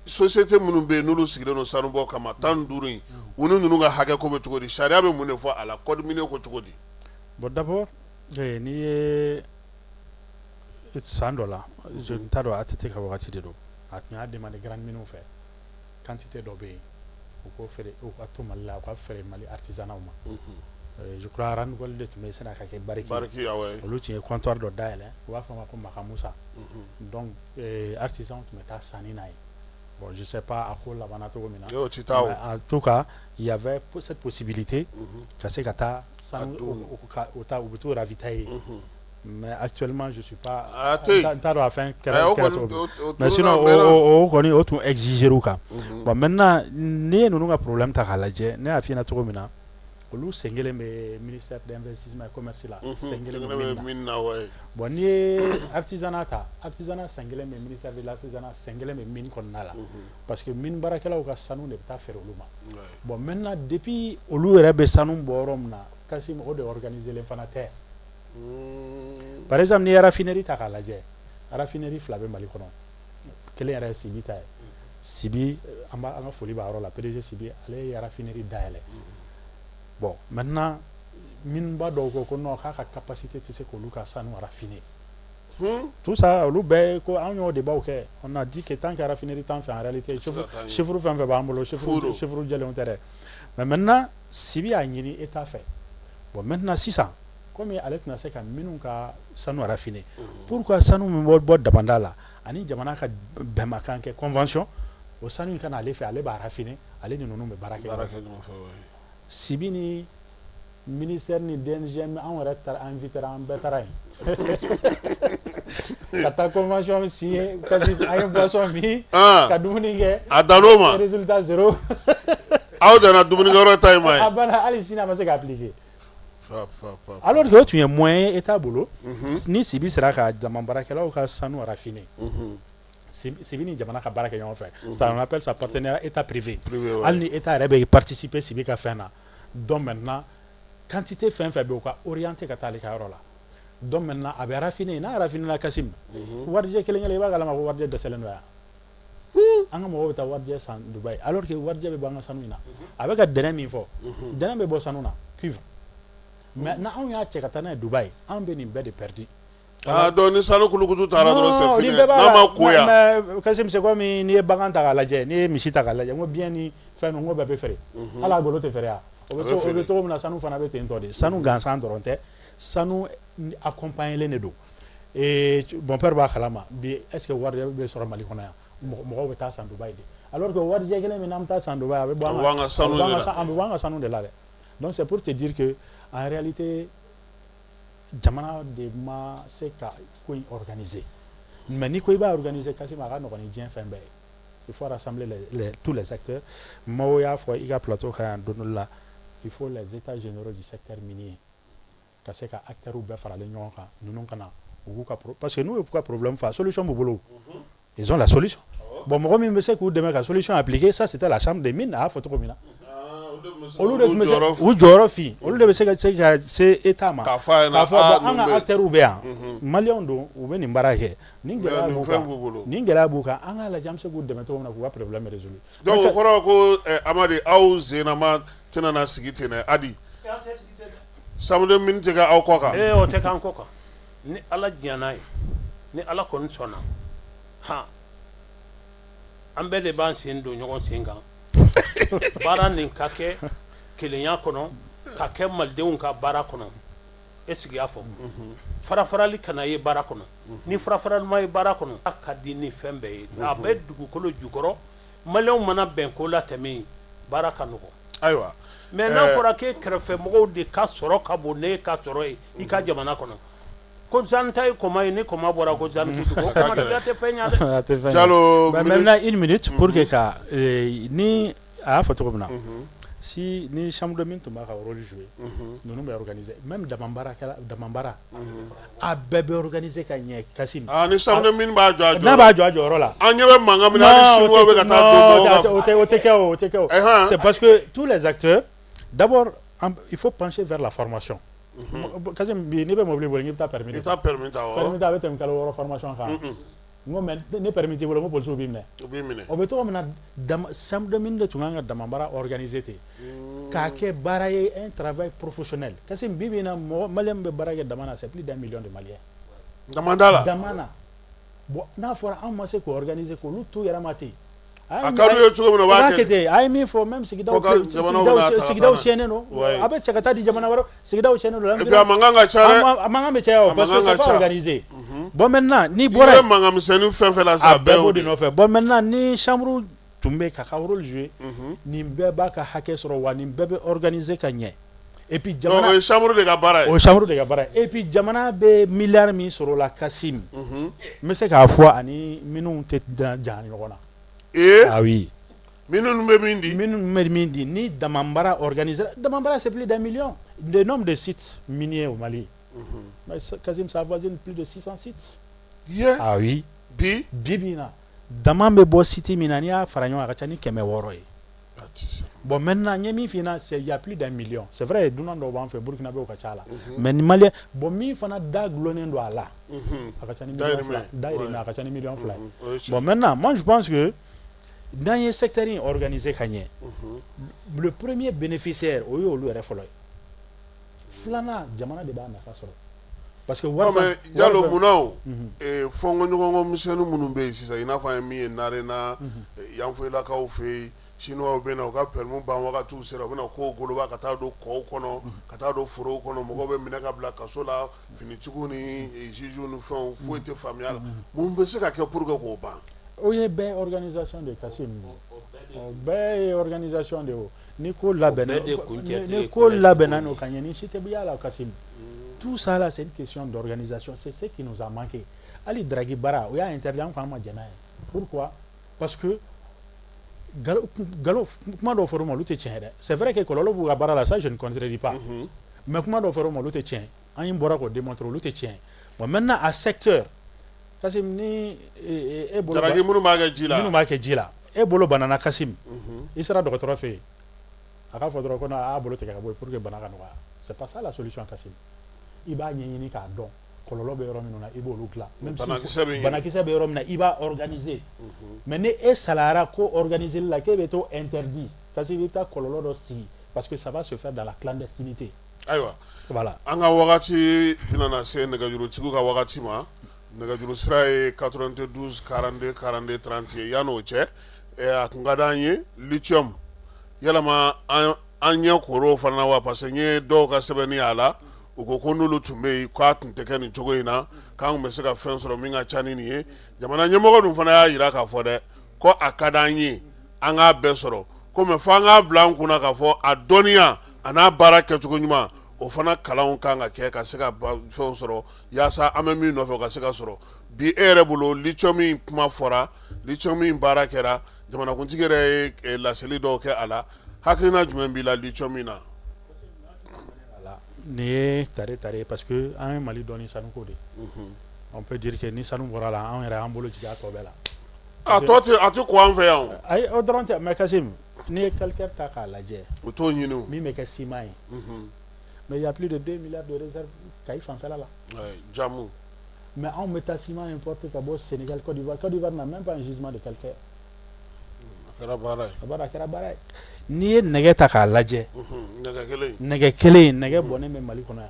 société minnu bɛ yen, n'olu sigilen don sanubɔ kama, 15 in, u ni ninnu ka hakɛ ko bɛ cogo di? Sariya bɛ mun de fɔ a la? Code minier ko cogo di? Bon, d'abord, n'i ye san dɔ la, je n t'a dɔn ATT ka wagati de don, a tun y'a demandé grande mine fɛ, quantité dɔ bɛ yen, u k'o feere, u ka to Mali la, u ka feere Mali artisanat ma. Je crois Randgold de tun bɛ yen sani a ka kɛ Barrick. Barrick, awɔ. Olu tun ye comptoir dɔ dayɛlɛ, u b'a fɔ a ma ko Makamusa. Donc artisan tun bɛ taa sanni n'a ye. Bon, je sais pas a ko labanna cogo min na. O tɛ taa o. En tout cas, il y avait cette possibilité ka se ka taa sanu u ta, u bɛ t'u ravitailler. Mais actuellement, je suis pas, n t'a dɔn a fɛn kɛra cogo min. Mais sinon o kɔni, o tun exiger u kan. Bon, maintenant, n'i ye ninnu ka problème ta k'a lajɛ, ne y'a f'i ɲɛna cogo min na, olu sen kelen bɛ ministère d'investissement et commerce la, sen kelen bɛ mine na. Bon, n'i ye artisanat ta, artisanat sen kelen bɛ ministère de l'artisanat, sen kelen bɛ mine kɔnɔna la, parce que mine baarakɛlaw ka sanu de bɛ taa feere olu ma. Bon, maintenant, depuis olu yɛrɛ bɛ sanu bɔ yɔrɔ min na, Kassim, o de organisé len fana tɛ. Par exemple, n'i ye raffinerie ta k'a lajɛ, raffinerie fila bɛ Mali kɔnɔ. Kelen yɛrɛ ye Sibi ta ye. Sibi, an b'a, an ka foli b'a yɔrɔ la, PDG Sibi, ale ye raffinerie dayɛlɛ. Bon, maintenant, minba dɔw ko ko non, k'a ka capacité tɛ se k'olu ka sanu raffiner. Tout ça, olu bɛɛ ko anw y'o débat kɛ. On a dit que tant que raffinerie t'an fɛ, en réalité, chiffre fɛn fɛn b'an bolo, chiffre jɛlenw tɛ dɛ. Mais maintenant, Sibi y'a ɲini État fɛ. Bon, maintenant, sisan, komi ale tɛna se ka minnu ka sanu raffiner, pourquoi sanu min bɛ bɔ dabanda la ani jamana ka bɛnbakan kɛ convention, o sanu in ka na ale fɛ, ale b'a raffiner, ale ni ninnu bɛ baara kɛ ɲɔgɔn fɛ. Sibi ni ministère ni DNGM, anw yɛrɛ taara, invité an bɛɛ taara yen. Ka taa convention signer, Kassim, an ye boisson min, ka dumuni kɛ. A dan'o ma. Résultat zéro. Aw danna dumunikɛyɔrɔ ta in ma ye. A banna, hali sini a ma se ka appliquer. Alors que o tun ye moyen ye État bolo, ni Sibi sera ka dama baarakɛlaw ka sanu raffiner, Sibi ni jamana ka baara kɛ ɲɔgɔn fɛ, ça on appelle ça partenariat État privé. Hali ni État yɛrɛ bɛ participer Sibi ka fɛn na, donc maintenant quantité fɛn fɛn bɛ yen, u ka orienter ka taa ale ka yɔrɔ la. Donc maintenant a bɛ raffiner, n'a raffiner la, Kassim, warijɛ kelen kelen, i b'a kalama ko warijɛ dɛsɛlen don yan. An ka mɔgɔw bɛ taa warijɛ san Dubaï, alors que warijɛ bɛ bɔ an ka sanu in na. A bɛ ka dɛnɛ min fɔ, dɛnɛ bɛ bɔ sanu na, cuivre, mais na anw y'a cɛ ka taa n'a ye Dubaï, anw bɛ nin bɛɛ de perdu. Ah, donc ni sanu kulukutu taara dɔrɔn, c'est fini, n'a ma ko yan. Mais Kassim, c'est comme n'i ye bagan ta k'a lajɛ, n'i ye misi ta k'a lajɛ, n ko biɲɛ ni fɛn ninnu, n ko bɛɛ bɛ feere, hali a golo tɛ feere wa? O bɛ cogo min na, sanu fana bɛ ten tɔ de. Sanu gansan dɔrɔn tɛ, sanu accompagné de don. Et mon père b'a kalama bi, est ce que warijɛ bɛ sɔrɔ Mali kɔnɔ yan? Mɔgɔw bɛ taa san Dubaï de, alors que warijɛ kelen min n'an bɛ taa san Dubaï, a bɛ bɔ an ka sanu de la. A bɛ bɔ an ka sanu de la dɛ. Donc c'est pour te dire que en réalité jamana de ma se ka ko in organiser. Mais n'i ko i b'a organiser, Kassim, a ka nɔgɔn ni diɲɛ fɛn bɛɛ ye. Il faut rassembler tous les acteurs. Maaw y'a fɔ i ka plateau kan yan don dɔ la, il faut les états généraux du secteur minier, ka se ka acteurs bɛɛ faralen ɲɔgɔn kan, ninnu ka na u k'u ka, parce que n'u y'u ka problème fa, solution b'u bolo, ils ont la solution. Bon, mɔgɔ min bɛ se k'u dɛmɛ ka solution appliquer, ça c'était la chambre des mines. A y'a fɔ cogo min na, olu de tun bɛ se u jɔyɔrɔ fin, olu de bɛ se ka se état ma k'a fɔ a ɲɛna. K'a fɔ bon, an ka acteurs bɛ yan, maliyɛnw don, u bɛ nin baara kɛ, nin gɛlɛya b'u kan, nin gɛlɛya b'u kan, an k'a lajɛ an bɛ se k'u dɛmɛ cogo min na k'u ka problème résoudre. Donc o kɔrɔ ko Amadi, aw zenama tɛna na sigi ten dɛ, Adi, chambre de mine tɛ kɛ aw kɔ kan. Ee, o tɛ k'an kɔ kan, ni Ala diɲɛ ye, ni Ala kɔni sɔnna. Han, an bɛɛ de b'an sen don ɲɔgɔn sen kan, baara nin ka kɛ kelenya kɔnɔ, ka kɛ malidenw ka baara kɔnɔ. E sigi y'a fɔ, fara farali kana ye baara kɔnɔ. Ni fara farali ma ye baara kɔnɔ, a ka di ni fɛn bɛɛ ye, a bɛ dugukolo jukɔrɔ. Maliyɛnw mana bɛn ko la tɛmɛ, baara ka nɔgɔn. Mais n'a fɔra k'e kɛrɛfɛ mɔgɔw de ka sɔrɔ ka bon n'e ka sɔrɔ ye i ka jamana kɔnɔ, ko zan ta ye kɔma ye, ni kɔma bɔra ko zan kojugu, o kɔma tɛ fɛn ɲɛ dɛ. Jalo. Maintenant, une minute pour que ka ni a y'a fɔ cogo min na, si ni chambre de mine tun b'a ka rôle jouer, ninnu bɛ organiser, même dama baarakɛla, dama baara, a bɛɛ bɛ organiser ka ɲɛ, Kassim. Ah, ni chambre de mine b'a jɔ a jɔyɔrɔ n'a b'a jɔ a jɔyɔrɔ la. An ɲɛ bɛ mankan min na, hali chinois bɛ ka taa don mɔgɔw ka. O tɛ kɛ, o o tɛ kɛ o. C'est parce que tous les acteurs, d'abord il faut pencher vers la formation. Kassim, bi n'i bɛ mobili boli, n'i bɛ taa permis de, i taa permis ta. Awɔ, permis ta, a bɛ tɛmɛ kalo 6 formation kan. N ko mais ni permis t'i bolo, n ko polisiw b'i minɛ. U b'i minɛ. O bɛ cogo min na, dama chambre de mine de tun kan ka dama baara organiser ten k'a kɛ baara ye, un travail professionnel. Kassim, bi bi in na, mɔgɔ maliyɛn min bɛ baara kɛ dama na, c'est plus d'un million de Maliens. Dama da la. Dama na. Bon, n'a fɔra anw ma se k'o organiser, k'olu t'u yɛrɛ ma ten. A ka d'u ye cogo min na, u b'a kɛ ten. A ye min fɔ, même sigidaw, sigidaw tiɲɛnen don, a bɛ cɛ ka taa di jamana wɛrɛ, sigidaw tiɲɛnen don. Et puis a mankan ka ca dɛ. A mankan bɛ caya o, parce que c'est pas organisé. Bon, maintenant n'i bɔra i bɛ mankan misɛnnin fɛn fɛn la sa, a bɛɛ b'o de nɔfɛ. Bon, maintenant ni chambre tun bɛ k'a ka rôle jouer, nin bɛɛ b'a ka hakɛ sɔrɔ, wa nin bɛɛ bɛ organiser ka ɲɛ. Et puis jamana, o ye chambre de ka baara ye. O ye chambre de ka baara ye. Et puis jamana bɛ miliyari min sɔrɔ o la, Kassim, n bɛ se k'a fɔ ani minnu tɛ jan ɲɔgɔn na. Ee. Ah oui. Minnu bɛ min di. Minnu bɛ min di, ni damabara organisé, damabara c'est plus d'un million. Le nombre de sites miniers au Mali, mais Kassim, ça avoisine plus de 600 sites. Yeah. Ah oui. Bi. Bi bi in na, dama bɛ bɔ site min na, n'i y'a fara ɲɔgɔn kan, a ka ca ni 600 ye. Bon, maintenant n ye min f'i ɲɛna, c'est il y a plus d'un million. C'est vrai, dunan dɔw b'an fɛ, Burukina bɛ ka ca la. Mais ni maliyɛn, bon, min fana da gulonnen don a la, a ka ca ni miliyɔn 2, dayirimɛ, a ka ca ni miliyɔn 2 ye. Bon, maintenant moi je pense que n'an ye secteur in organiser ka ɲɛ, le premier bénéficiaire, o ye olu yɛrɛ fɔlɔ ye. Filanan, jamana de b'a nafa sɔrɔ. Parce que wari, mais Jalo, munna o fɔnkɔɲɔgɔnkɔ misɛnnin minnu bɛ yen sisan, i n'a fɔ an ye min ye Narena, Yanfolilakaw fɛ yen, chinois bɛ na, u ka permis ban wagatiw sera, u bɛna kow goloba ka taa don kɔw kɔnɔ, ka taa don forow kɔnɔ, mɔgɔw bɛ minɛ ka bila kaso la, finitigiw ni juges ni fɛnw, foyi tɛ faamuya la. Mun bɛ se ka kɛ pour que k'o ban? O ye bɛɛ organisation de ye, Kassim, o bɛɛ ye organisation de ye. O ni ko labɛnna, ni ko labɛnna n'o ka ɲɛ, ni si tɛ bɔ la, Kassim. Tout ça là, c'est une question d'organisation, c'est ce qui nous a manqué. Hali drague baara, o y'a interdit, an ko an ma jɛn n'a ye. Pourquoi? Parce que galon kuma dɔw fɔra u ma, olu tɛ tiɲɛ ye dɛ. C'est vrai que kɔlɔlɔ b'u ka baara la, ça je ne contredis pas, mais kuma dɔw fɔra u ma, olu tɛ tiɲɛ ye. An bɔra k'o démontrer, olu tɛ tiɲɛ ye. Bon, maintenant a secteur, Kasim, ni e bolo Jalaki minnu b'a kɛ ji la, minnu b'a kɛ ji la, e bolo banana, Kasim, i sera dɔgɔtɔrɔ fɛ yen, a k'a fɔ dɔrɔn ko non, a y'a bolo tigɛ ka bɔ yen pour que bana ka nɔgɔya. C'est pas ça la solution, Kasim. I b'a ɲɛɲini k'a dɔn kɔlɔlɔ bɛ yɔrɔ minnu na, i b'olu dilan. Même si Banakisɛ bɛ ɲini. Banakisɛ bɛ yɔrɔ min na, i b'a organiser. Mais ni e salayara ko organiser la, k'e bɛ t'o interdit, Kasim, i bɛ taa kɔlɔlɔ dɔ sigi, parce que ça va se faire dans la clandestinité. Ayiwa. Voilà. An ka wagati bɛna na se nɛgɛjurutigiw ka wagati ma. Nɛgɛjuru sira ye 92 42 42 30 ye. Yan'o cɛ, a tun ka d'an ye, lithium, yalama an ɲɛ kɔrɔw fana wa? Parce que n ye dɔw ka sɛbɛnni y'a la, u ko ko n'olu tun bɛ yen, k'a tun tɛ kɛ nin cogo in na, k'an tun bɛ se ka fɛn sɔrɔ min ka ca ni nin ye. Jamana ɲɛmɔgɔ dun fana y'a jira k'a fɔ dɛ, ko a ka d'an ye an k'a bɛɛ sɔrɔ ko, mais fo an k'a bila an kunna k'a fɔ a dɔnniya a n'a baara kɛcogo ɲuman, o fana kalanw kan ka kɛ ka se ka fɛnw sɔrɔ yaasa an bɛ min nɔfɛ o ka se ka sɔrɔ. Bi, e yɛrɛ bolo, lithium in kuma fɔra, lithium in baara kɛra, jamanakuntigi yɛrɛ ye laseli dɔw kɛ a la, hakilina jumɛn b'i la lithium in na? Nin ye tare tare, parce que an ye Mali dɔn ni sanuko de ye. On peut dire que ni sanu bɔra la, an yɛrɛ an bolo jigin a tɔ bɛɛ la. A tɔ tɛ, a tɛ ko an fɛ yan. Ayi, o dɔrɔn tɛ, mais Kasim, n'i ye calcaire ta k'a lajɛ, o t'o ɲini o. Min bɛ kɛ ciment ye, mais il y a plus de 2 milliards de réserves Kayi fanfɛla la. Jamu. Mais anw bɛ taa ciment importer ka bɔ Sénégal, Côte d'Ivoire. Côte d'Ivoire n'a même pas un gisement de calcaire. A kɛra baara ye. A b'a dɔn, a kɛra baara ye. N'i ye nɛgɛ ta k'a lajɛ, nɛgɛ kelen. Nɛgɛ kelen, nɛgɛ bɔnnen bɛ Mali kɔnɔ yan.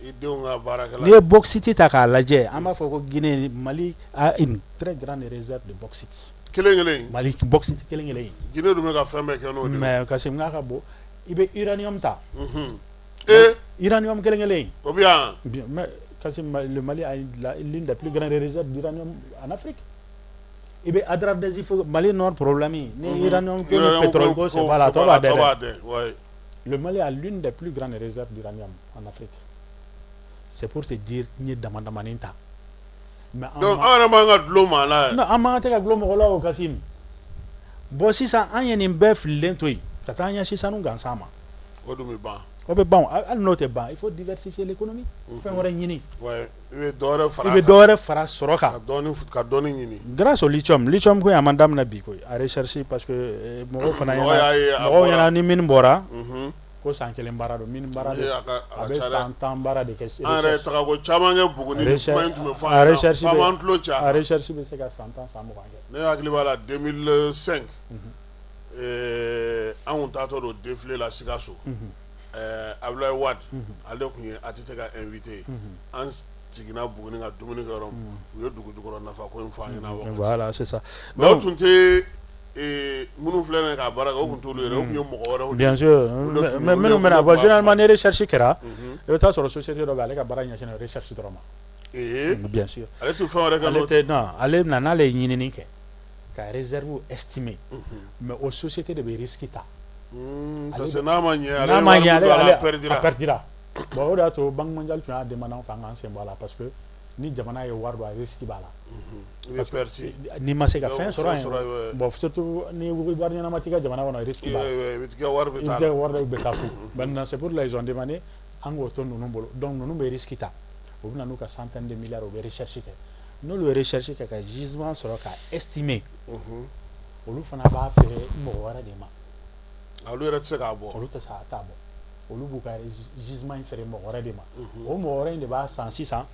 I denw ka baarakɛla. N'i ye bauxite ta k'a lajɛ, an b'a fɔ ko Guinée, Mali a une très grande réserve de bauxite. Kelen kelen. Mali bauxite kelen kelen. Guinée dun bɛ ka fɛn bɛɛ kɛ n'o de ye. Mais Kasim, n'a ka bon, i bɛ uranium ta. Ee. Uranium kelen kelen. O bɛ yan. Bien, mais Kasim, le Mali a l'une des plus grandes réserves d'uranium en Afrique. I bɛ Adrar des Ifoghas, Mali nord problème ni uranium ko ni pétrole ko, c'est voilà, tɔ b'a dɛ. Le Mali a l'une des plus grandes réserves d'uranium en Afrique. C'est pour te dire n ye dama damanin ta. Mais donc an yɛrɛ man ka dulon maa la. Non, an man tɛ ka dulon mɔgɔ la o, Kasim. Bon, sisan an ye nin bɛɛ fililen to yen ka taa an ɲɛsin sanu gansan ma. O dun bɛ ban. O bɛ ban, hali n'o tɛ ban, il faut diversifier l'économie. Fɛn wɛrɛ ɲini. Ouais, i bɛ dɔ wɛrɛ fara. I bɛ dɔ wɛrɛ fara sɔrɔ kan. Ka dɔɔni ɲini. Grâce au lithium, lithium ko in a ma daminɛ bi koyi. A recherche, parce que mɔgɔw fana ɲɛna, mɔgɔw ɲɛna ni mine bɔra, ko san kelen baara don. Mine baara bɛ, a bɛ san 10 baara de kɛ. An yɛrɛ ye tagako caman kɛ Buguni, ni kuma in tun bɛ fɔ an ɲɛna, f'an b'an tulo ci a kan. A recherche bɛ se ka san 10, san 20 kɛ. Ne hakili b'a la, 2005, an kun taatɔ don défilé la Sikaso, Abdoulaye Wade, ale tun ye ATT ka invité ye. An jiginna Buguni ka dumuni kɛ yɔrɔ min, u ye dugu jukɔrɔ nafa ko in fɔ an ɲɛna. Voilà, c'est ça. Mais o tun tɛ minnu filɛ nin ye k'a baara kɛ, o tun t'olu yɛrɛ, o tun ye mɔgɔ wɛrɛw de ye. Bien sûr, mais minnu bɛna bɔ, généralement ni recherche kɛra, i bɛ taa sɔrɔ société dɔ bɛ yen, ale ka baara ɲɛsinnen don recherche dɔrɔn ma. Bien sûr. Ale tɛ fɛn wɛrɛ kɛ n'o tɛ. Ale tɛ, non, ale bɛna n'ale ye ɲinini kɛ ka réserve estimer, mais o société de bɛ risque ta. Parce que n'a ma ɲɛ, ale n'a ma ɲɛ, ale a perdira. A perdira. Bon, o de y'a to Banque mondiale tun y'a demandé an fɛ an k'an sen bɔ a la, parce que ni jamana ye wari don, a risque b'a la. I bɛ perte. N'i ma se ka fɛn sɔrɔ yen, bon, surtout ni wari ɲɛnama t'i ka jamana kɔnɔ, risque b'a la. I bɛ ka wari bɛ taa. I ka wari bɛ taa fu. Maintenant, c'est pour cela ils ont demandé an k'o to ninnu bolo. Donc ninnu bɛ risque ta, u bɛ na n'u ka centaine de milliards, u bɛ recherche kɛ. N'olu ye recherche kɛ ka gisement sɔrɔ ka estimer, olu fana b'a feere mɔgɔ wɛrɛ de ma. Olu yɛrɛ tɛ se k'a bɔ. Olu tɛ se a t'a bɔ. Olu b'u ka gisement in feere mɔgɔ wɛrɛ de ma. O mɔgɔ wɛrɛ in de b'a san sisan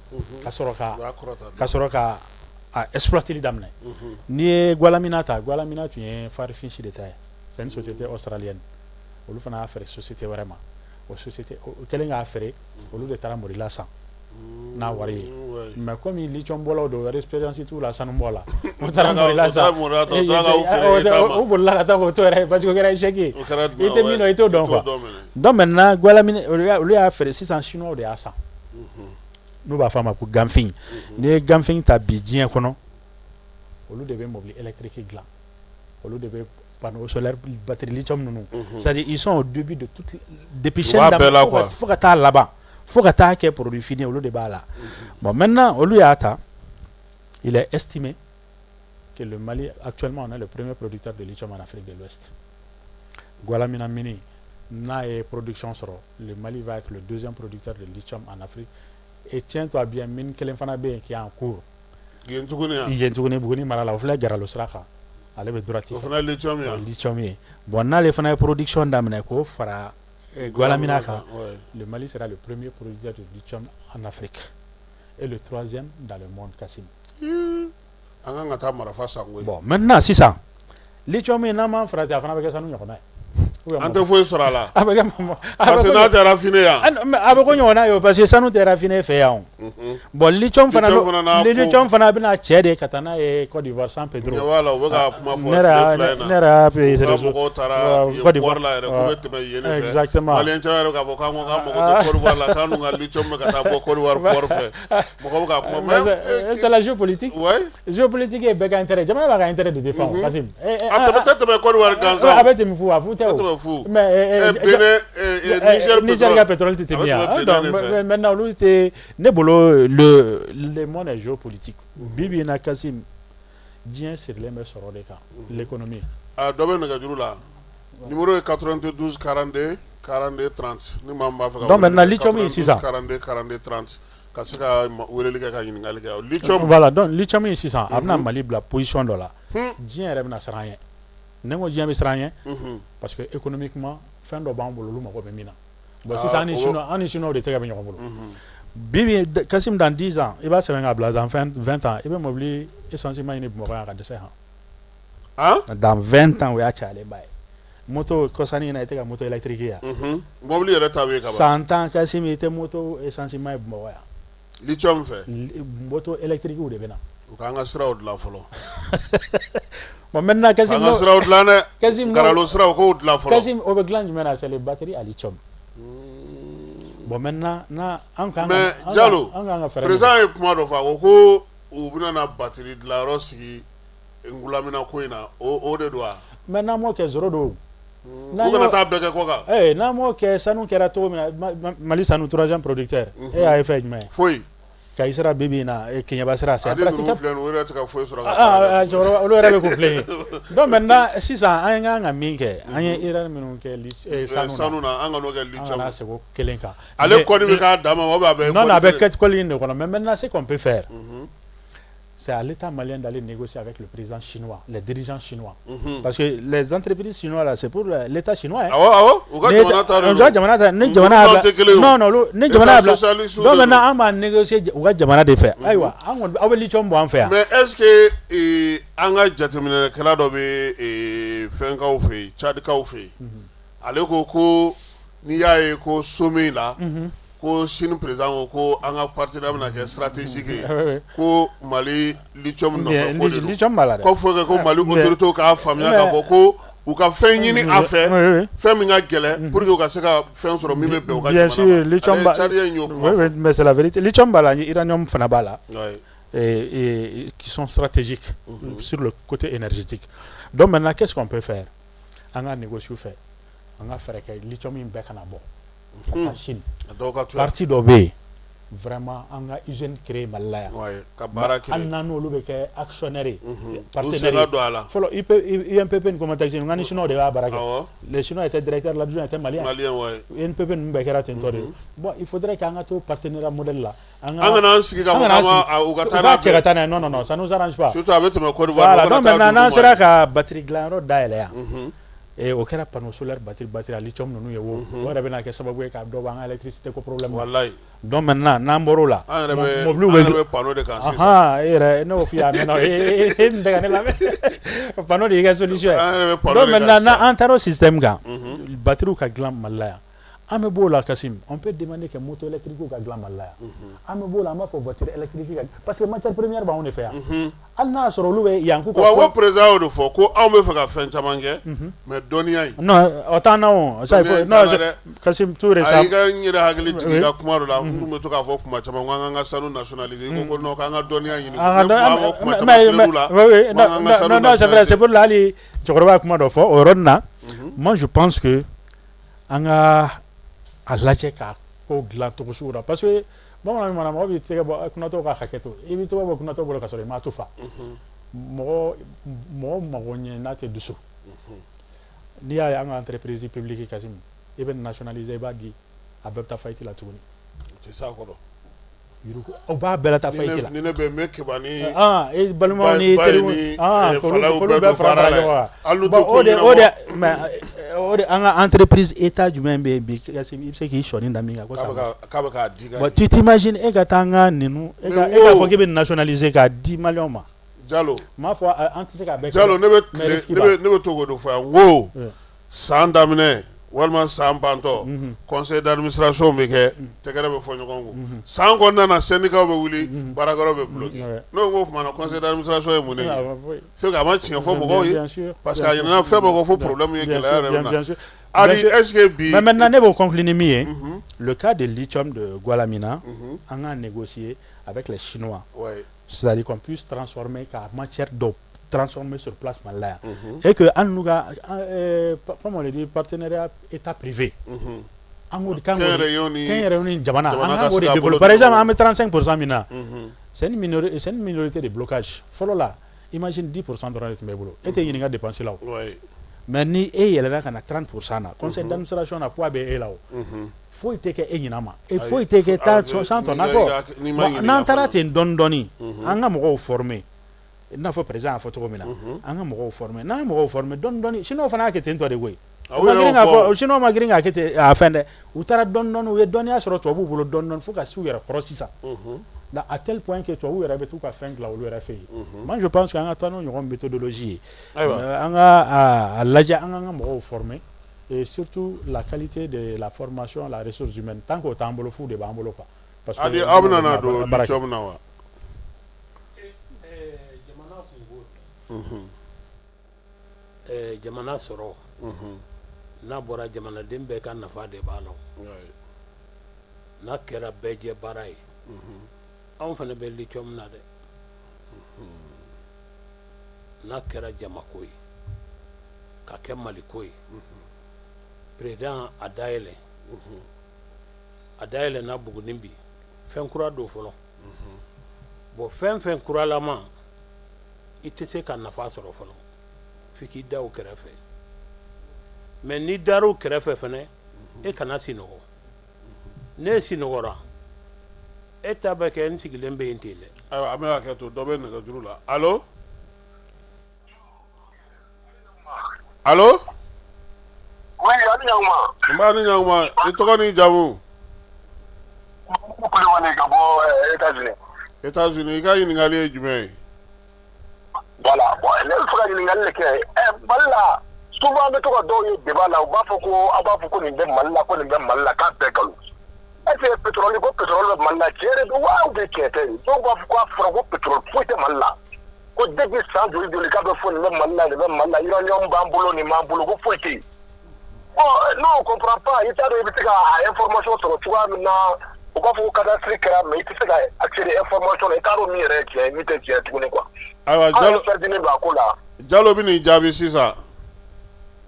ka sɔrɔ ka a exploiter daminɛ. N'i ye Goulamina ta, Goulamina tun ye Far Finch de ta ye. C'est une société australienne. Olu fana y'a feere société wɛrɛ ma. O société o kɛlen k'a feere, olu de taara Morila san n'a wari ye. Mais comme lithium bɔlaw don, expérience t'u la sanu bɔ la, u taara Morila san, u bolila ka taa k'o to yɛrɛ, parce que o kɛra échec ye. I tɛ min dɔn, i t'o dɔn quoi. Donc maintenant, Goulamina, olu y'a feere sisan, chinois de y'a san, n'u b'a fɔ a ma ko Ganfeng. N'i ye Ganfeng ta bi diɲɛ kɔnɔ, olu de bɛ mobili électrique dilan, olu de bɛ panneau solaire, batterie lithium ninnu, c'est-à-dire ils sont au début de toute, depuis chaîne daminɛ fo ka taa laban, fo ka taa kɛ produit fini, olu de b'a la. Bon, maintenant olu y'a ta. Il est estimé que le Mali, actuellement, on est le premier producteur de lithium en Afrique de l'Ouest. Goulamina mine n'a ye production sɔrɔ, le Mali va être le deuxième producteur de lithium en Afrique. Et tiens-toi bien, mine kelen fana bɛ yen qui est en cours. Yen tuguni yan? Yen tuguni, Buguni mara la, o filɛ Garalo sira kan. Ale bɛ droite. O fana ye lithium ye? Lithium ye. Bon, n'ale fana ye production daminɛ k'o fara Goulamina kan, le Mali sera le premier producteur de lithium en Afrique et le troisième dans le monde, Kassim. An kan ka taa marifa san koyi. Bon, maintenant sisan, lithium in, n'an m'an farati, a fana bɛ kɛ sanu ɲɔgɔnna ye. An tɛ foyi sɔrɔ a la. A bɛ kɛ parce que n'a tɛ raffiné yan. A bɛ ko ɲɔgɔnna ye o, parce que sanu tɛ raffiné fɛ yan o. Bon, lithium fana, lithium fana bɛna cɛ de ka taa n'a ye Côte d'Ivoire, San Pedro. Ɲɛ b'a la, u bɛ ka kuma fɔ tile 2 in na. Ne yɛrɛ y'a U ka mɔgɔw taara yen port la yɛrɛ k'u bɛ tɛmɛ yen de fɛ. Exactement. Maliyɛn caman yɛrɛ k'a fɔ k'an ko k'an mago tɛ Côte d'Ivoire la, k'an dun ka lithium bɛ ka taa bɔ Côte d'Ivoire port fɛ. Mɔgɔ bɛ ka kuma mais c'est la géopolitique. Ouais. Géopolitique ye bɛɛ ka intérêt, jamana b'a ka intérêt de défendre, Kassim. A tɛmɛ tɛ tɛmɛ Côte d'Ivoire gansan. A bɛ tɛmɛ fu, a fu tɛ o. A tɛ tɛmɛ fu. Mais Benin, Niger. Niger ka pétrole tɛ tɛmɛ yan. Donc maintenant olu tɛ ne bolo, le monde est géopolitique. Bi bi in na, Kassim, diɲɛ sirilen bɛ sɔrɔ de kan, l'économie. A dɔ bɛ nɛgɛjuru la. Numéro ye 92 42 42 30, ni maa min b'a fɛ ka. Donc maintenant lithium in sisan. 42 42 30 ka se ka weleli kɛ ka ɲininkali kɛ, lithium. Voilà, donc lithium in sisan, a bɛna Mali bila position dɔ la. Diɲɛ yɛrɛ bɛna siran an ɲɛ. Ne ko diɲɛ bɛ siran an ɲɛ parce que économiquement, fɛn dɔ b'an bolo, olu mago bɛ min na. Bon, sisan an ni Chinois de tɛgɛ bɛ ɲɔgɔn bolo. Bi bi, Kassim, dans 10 ans, i b'a sɛbɛn k'a bila, dans 20 ans, i bɛ mobili essence ma ɲini Bamakɔ yan ka dɛsɛ han. Dans 20 ans, o y'a cayalenba ye. Moto kɔsani in na, i tɛ ka moto électrique ye. Mobili yɛrɛ ta bɛ yen ka ban. San 10, Kassim, i tɛ moto essence ma ye Bamakɔ yan. Lithium fɛ. Moto électrique de bɛ na. U k'an ka siraw dilan fɔlɔ. Bon, maintenant Kassim. K'an ka siraw dilan dɛ. Kassim. Garalo siraw k'o dilan fɔlɔ. Kassim, o bɛ dilan jumɛn na? C'est les batteries à lithium. Bon, maintenant n'a an kan. Mais Jalo, an kan ka fɛɛrɛ. Président ye kuma dɔ fɔ, a ko ko u bɛna na batterie dilanyɔrɔ sigi Ngulamina ko in na, o de don wa? Mais n'an m'o kɛ, zéro don. U kana taa bɛɛ kɛ kɔ kan. Ee, n'an m'o kɛ, sanu kɛra cogo min na, Mali sanu troisième producteur. E y'a ye fɛn jumɛn ye? Foyi. Kayi sira bi bi in na, Keɲeba sira, c'est praticable. Filɛ nin ye, o yɛrɛ tɛ ka foyi sɔrɔ ka baara kɛ. Cɛkɔrɔba, olu yɛrɛ bɛ k'u filɛ ye. Donc maintenant sisan, an kan ka min kɛ, an ye erreur minnu kɛ sanu na, an ka n'o kɛ lithium. An kana segin o kelen kan. Ale kɔni bɛ k'a dan ma ou bien a bɛ. Non non, a bɛ kɛ kɔli in de kɔnɔ. Mais maintenant, ce qu'on peut faire, c'est à l'État malien d'aller négocier avec le président chinois, les dirigeants chinois. Parce que les entreprises chinoises là, c'est pour l'État chinois. Hein. Awɔ awɔ, u ka jamana ta de don. U ka jamana ta, ni jamana y'a bila. Non non, ni jamana y'a bila. Donc maintenant an b'a négocier u ka jamana de fɛ. Ayiwa, an kɔni, aw bɛ lithium bɔ an fɛ yan. Mais est-ce que an ka jateminɛkɛla dɔ bɛ fɛnkaw fɛ yen, Tchadikaw fɛ yen, ale ko ko n'i y'a ye ko sommet la, ko Chine président ko ko an ka partenariat bɛna kɛ stratégique ye, ko Mali lithium nɔfɛ ko de don. Lithium b'a la dɛ. Ko faut que ko Mali autorités k'a faamuya k'a fɔ ko u ka fɛn ɲini a fɛ, fɛn min ka gɛlɛn, pour que u ka se ka fɛn sɔrɔ min bɛ bɛn u ka jamana ma. Bien sûr, lithium b'a. Tchadien y'o kuma fɔ. Oui, mais c'est la vérité. Lithium b'a la, uranium fana b'a la. Et qui sont stratégiques sur le côté énergétique. Donc maintenant, qu'est-ce qu'on peut faire? An ka négocier fɛ, an ka fɛɛrɛ kɛ lithium in bɛɛ kana bɔ ka taa Chine. Partie dɔ bɛ yen vraiment, an ka usine créer Mali la yan. Ka baara créer. Hali n'an n'olu bɛ kɛ actionnaire ye. Partenaire ye. Don a la. Fɔlɔ INPP ni Comatex, n ka ni Chinois de b'a baara kɛ. Les Chinois étaient directeurs, l'adjoint était malien. Malien, ouais. INPP ninnu bɛɛ kɛra ten tɔ de. Bon, il faudrait qu'an ka to partenariat modèle la. An kana an sigi k'a fɔ k'an ma u ka taa n'a bɛɛ. U ka cɛ ka taa n'a ye, non non non, ça nous arrange pas. Surtout a bɛ tɛmɛ Côte d'Ivoire. Voilà, donc maintenant n'an sera ka batterie dilanyɔrɔ dayɛlɛ yan. O kɛra panneau solaire, batterie à lithium ninnu ye wo, o yɛrɛ bɛna kɛ sababu ye ka dɔ bɔ an ka électricité ko problème na. Walayi. Donc maintenant n'an bɔr'o la. An yɛrɛ bɛ mobiliw bɛ, an yɛrɛ bɛ panneau de kan sisan. E yɛrɛ, ne y'o f'i ye a mɛnna, e nin tɛ ka ne lamɛn. Panneau de y'i ka solution ye. An yɛrɛ bɛ panneau Donc de kan maintenant sisan. N'an taara o système kan, batterie ka dilan Mali la yan. An bɛ b'o la, Kassim, on peut demander que moto électrique ka dilan Mali la yan. An bɛ b'o la, an b'a fɔ voiture électrique ka, parce que matière première b'anw de fɛ yan. Hali n'a y'a sɔrɔ olu bɛ yan k'u ka. Wa ko président y'o de fɔ ko anw bɛ fɛ ka fɛn caman kɛ, mais dɔnniya in. Non, o t'an na o. Ça il faut, non, Kassim, tout récemment. Ayi, ka n yɛrɛ hakili jigin i ka kuma dɔ la, n tun bɛ to k'a fɔ kuma caman ko an k'an ka sanu nationaliser, i ko ko non, k'an ka dɔnniya ɲini. An ne tun b'a fɔ kuma caman télé la. Oui, non non, c'est vrai, c'est pour la hali cɛkɔrɔba ye kuma dɔ fɔ o yɔrɔnin na. Moi je pense que an ka a lajɛ ka ko dilan cogo sugu la, parce que Bamanan mana mɔgɔ b'i tɛgɛ bɔ kunatɔ ka hakɛ to, i b'i tɛgɛ bɔ kunatɔ bolo ka sɔrɔ i m'a to fa. Mɔgɔ mɔgɔ mago ɲɛ n'a tɛ dusu. N'i y'a ye an ka entreprise publique, Kassim, i bɛ nationaliser, i b'a di, a bɛɛ bɛ taa faillite la tuguni. Tɛ s'a kɔrɔ. Yurugu aw b'a bɛɛ la taa faillite la. Ni ne bɛ n bɛ Keba ni ah e balimaw ni teriw, ah k'olu bɛɛ fara ɲɔgɔn kan. Hali n'u tɛ ko ɲɛnabɔ. O de, mais o de, an ka entreprise état jumɛn bɛ yen bi, Kassim, i bɛ se k'i sɔnin da min kan ko k'a bɛ k'a di ka Bon, tu t'imagines, e ka taa an ka ninnu, e k'a fɔ k'i bɛ nationaliser k'a di maliyɛnw ma. Jalo. N m'a fɔ an tɛ se k'a bɛɛ kɛ. Jalo, ne bɛ tile ne bɛ to k'o de fɔ yan, n ko san daminɛ walima san bantɔ, conseil d'administration bɛ kɛ, tɛgɛrɛ bɛ fɔ ɲɔgɔn kɔ. San kɔnɔna na, syndicat bɛ wuli, baarakɛyɔrɔ bɛ bloqué. Ne ko o tuma na, conseil d'administration ye mun de ye? C'est que a ma tiɲɛ fɔ mɔgɔw ye, parce que a ɲinɛna fɛn dɔ kɔ fo problème ye, gɛlɛya yɛrɛ bɛ na. Hali est-ce que bi. Mais maintenant, ne b'o conclure ni min ye, le cas de lithium de Goulamina, an ka négocier avec les Chinois. C'est-à-dire qu'on puisse transformer ka matière dɔw transformer sur place Mali la yan. Et que an n'u ka, comme on le dit, partenariat état privé. An k'o de kan, kɛnyɛrɛye ni jamana, an kan k'o de développer. Par exemple, an bɛ 35% min na, c'est une minorité de blocage. Fɔlɔ la, imagine, 10% dɔrɔn de tun b'e bolo, e tɛ ɲininka dépense la o. Mais ni e yɛlɛnna ka na 30% na, conseil d'administration na, poids bɛ e la o. Foyi tɛ kɛ e ɲina ma, e foyi tɛ kɛ taa sans ton accord. N'an taara ten dɔɔni dɔɔni, an ka mɔgɔw former, i n'a fɔ président y'a fɔ cogo min na, an ka mɔgɔw former, n'an ye mɔgɔw former dɔɔni dɔɔni, chinois fana y'a kɛ ten tɔ de koyi. U ma girin k'a fɔ, chinois ma girin k'a kɛ ten a fɛn dɛ, u taara dɔɔni dɔɔni, u ye dɔnniya sɔrɔ tubabuw bolo dɔɔni dɔɔni fo ka s'u yɛrɛ kɔrɔ sisan. À tel point que tubabuw yɛrɛ bɛ t'u ka fɛn dilan olu yɛrɛ fɛ yen. Moi, je pense que an ka taa n'o ɲɔgɔn méthodologie ye, an ka a lajɛ, an k'an ka mɔgɔw former, et surtout la qualité de la formation, la ressource humaine, tant que o t'an bolo, fu de b'an bolo quoi. Parce que aw bɛna na don lithium na wa? Jamana kungo, jamana sɔrɔ n'a bɔra jamanaden bɛɛ ka nafa de b'a la, n'a kɛra bɛɛ jɛ baara ye. Anw fana bɛ lithium na dɛ, n'a kɛra jamako ye, ka kɛ maliko ye. Président a dayɛlɛ, a dayɛlɛ n'a Buguni bi fɛn kura don fɔlɔ. Bon, fɛn fɛn kuralama, i tɛ se ka nafa sɔrɔ fɔlɔ f'i k'i da o kɛrɛfɛ. Mais n'i dar'o kɛrɛfɛ fana, e kana sinɔgɔ. Ne sinɔgɔra, e ta bɛ kɛ n sigilen bɛ yen ten dɛ. Ayiwa, an bɛ hakɛ to, dɔ bɛ nɛgɛjuru la. Allo, allo. Oui, a ni ɲankuma. Nba, ni ɲankuma. I tɔgɔ n'i jamu? Kulibali ka bɔ États-Unis. États-Unis, i ka ɲininkali ye jumɛn ye? Voilà, bon, ne bɛ fɛ ka ɲininkali de kɛ. Mali la, souvent an bɛ to ka dɔw ye débat la, u b'a fɔ ko aw b'a fɔ ko nin bɛ Mali la, ko nin bɛ Mali la, k'a bɛɛ nkalon. Est ce que pétrole, ko pétrole bɛ Mali la, tiɲɛ de don wa ou bien tiɲɛ tɛ? Dɔw b'a fɔ k'a fɔra ko pétrole foyi tɛ Mali la. Ko depuis san joli joli k'a bɛ fɔ nin bɛ Mali la, nin bɛ Mali la, uranium b'an bolo, nin b'an bolo, ko foyi tɛ yen. Bon, nous on comprend pas, i t'a dɔn i bɛ se ka a information sɔrɔ cogoya min na, u b'a fɔ ko cadastre kɛra, mais i tɛ se ka accéder information na, i t'a dɔn min yɛrɛ ye tiɲɛ ye, min tɛ tiɲɛ tuguni quoi. Ayiwa. An Jalo. yɛrɛ perdu don a ko la. Jalo bɛ n'i jaabi sisan.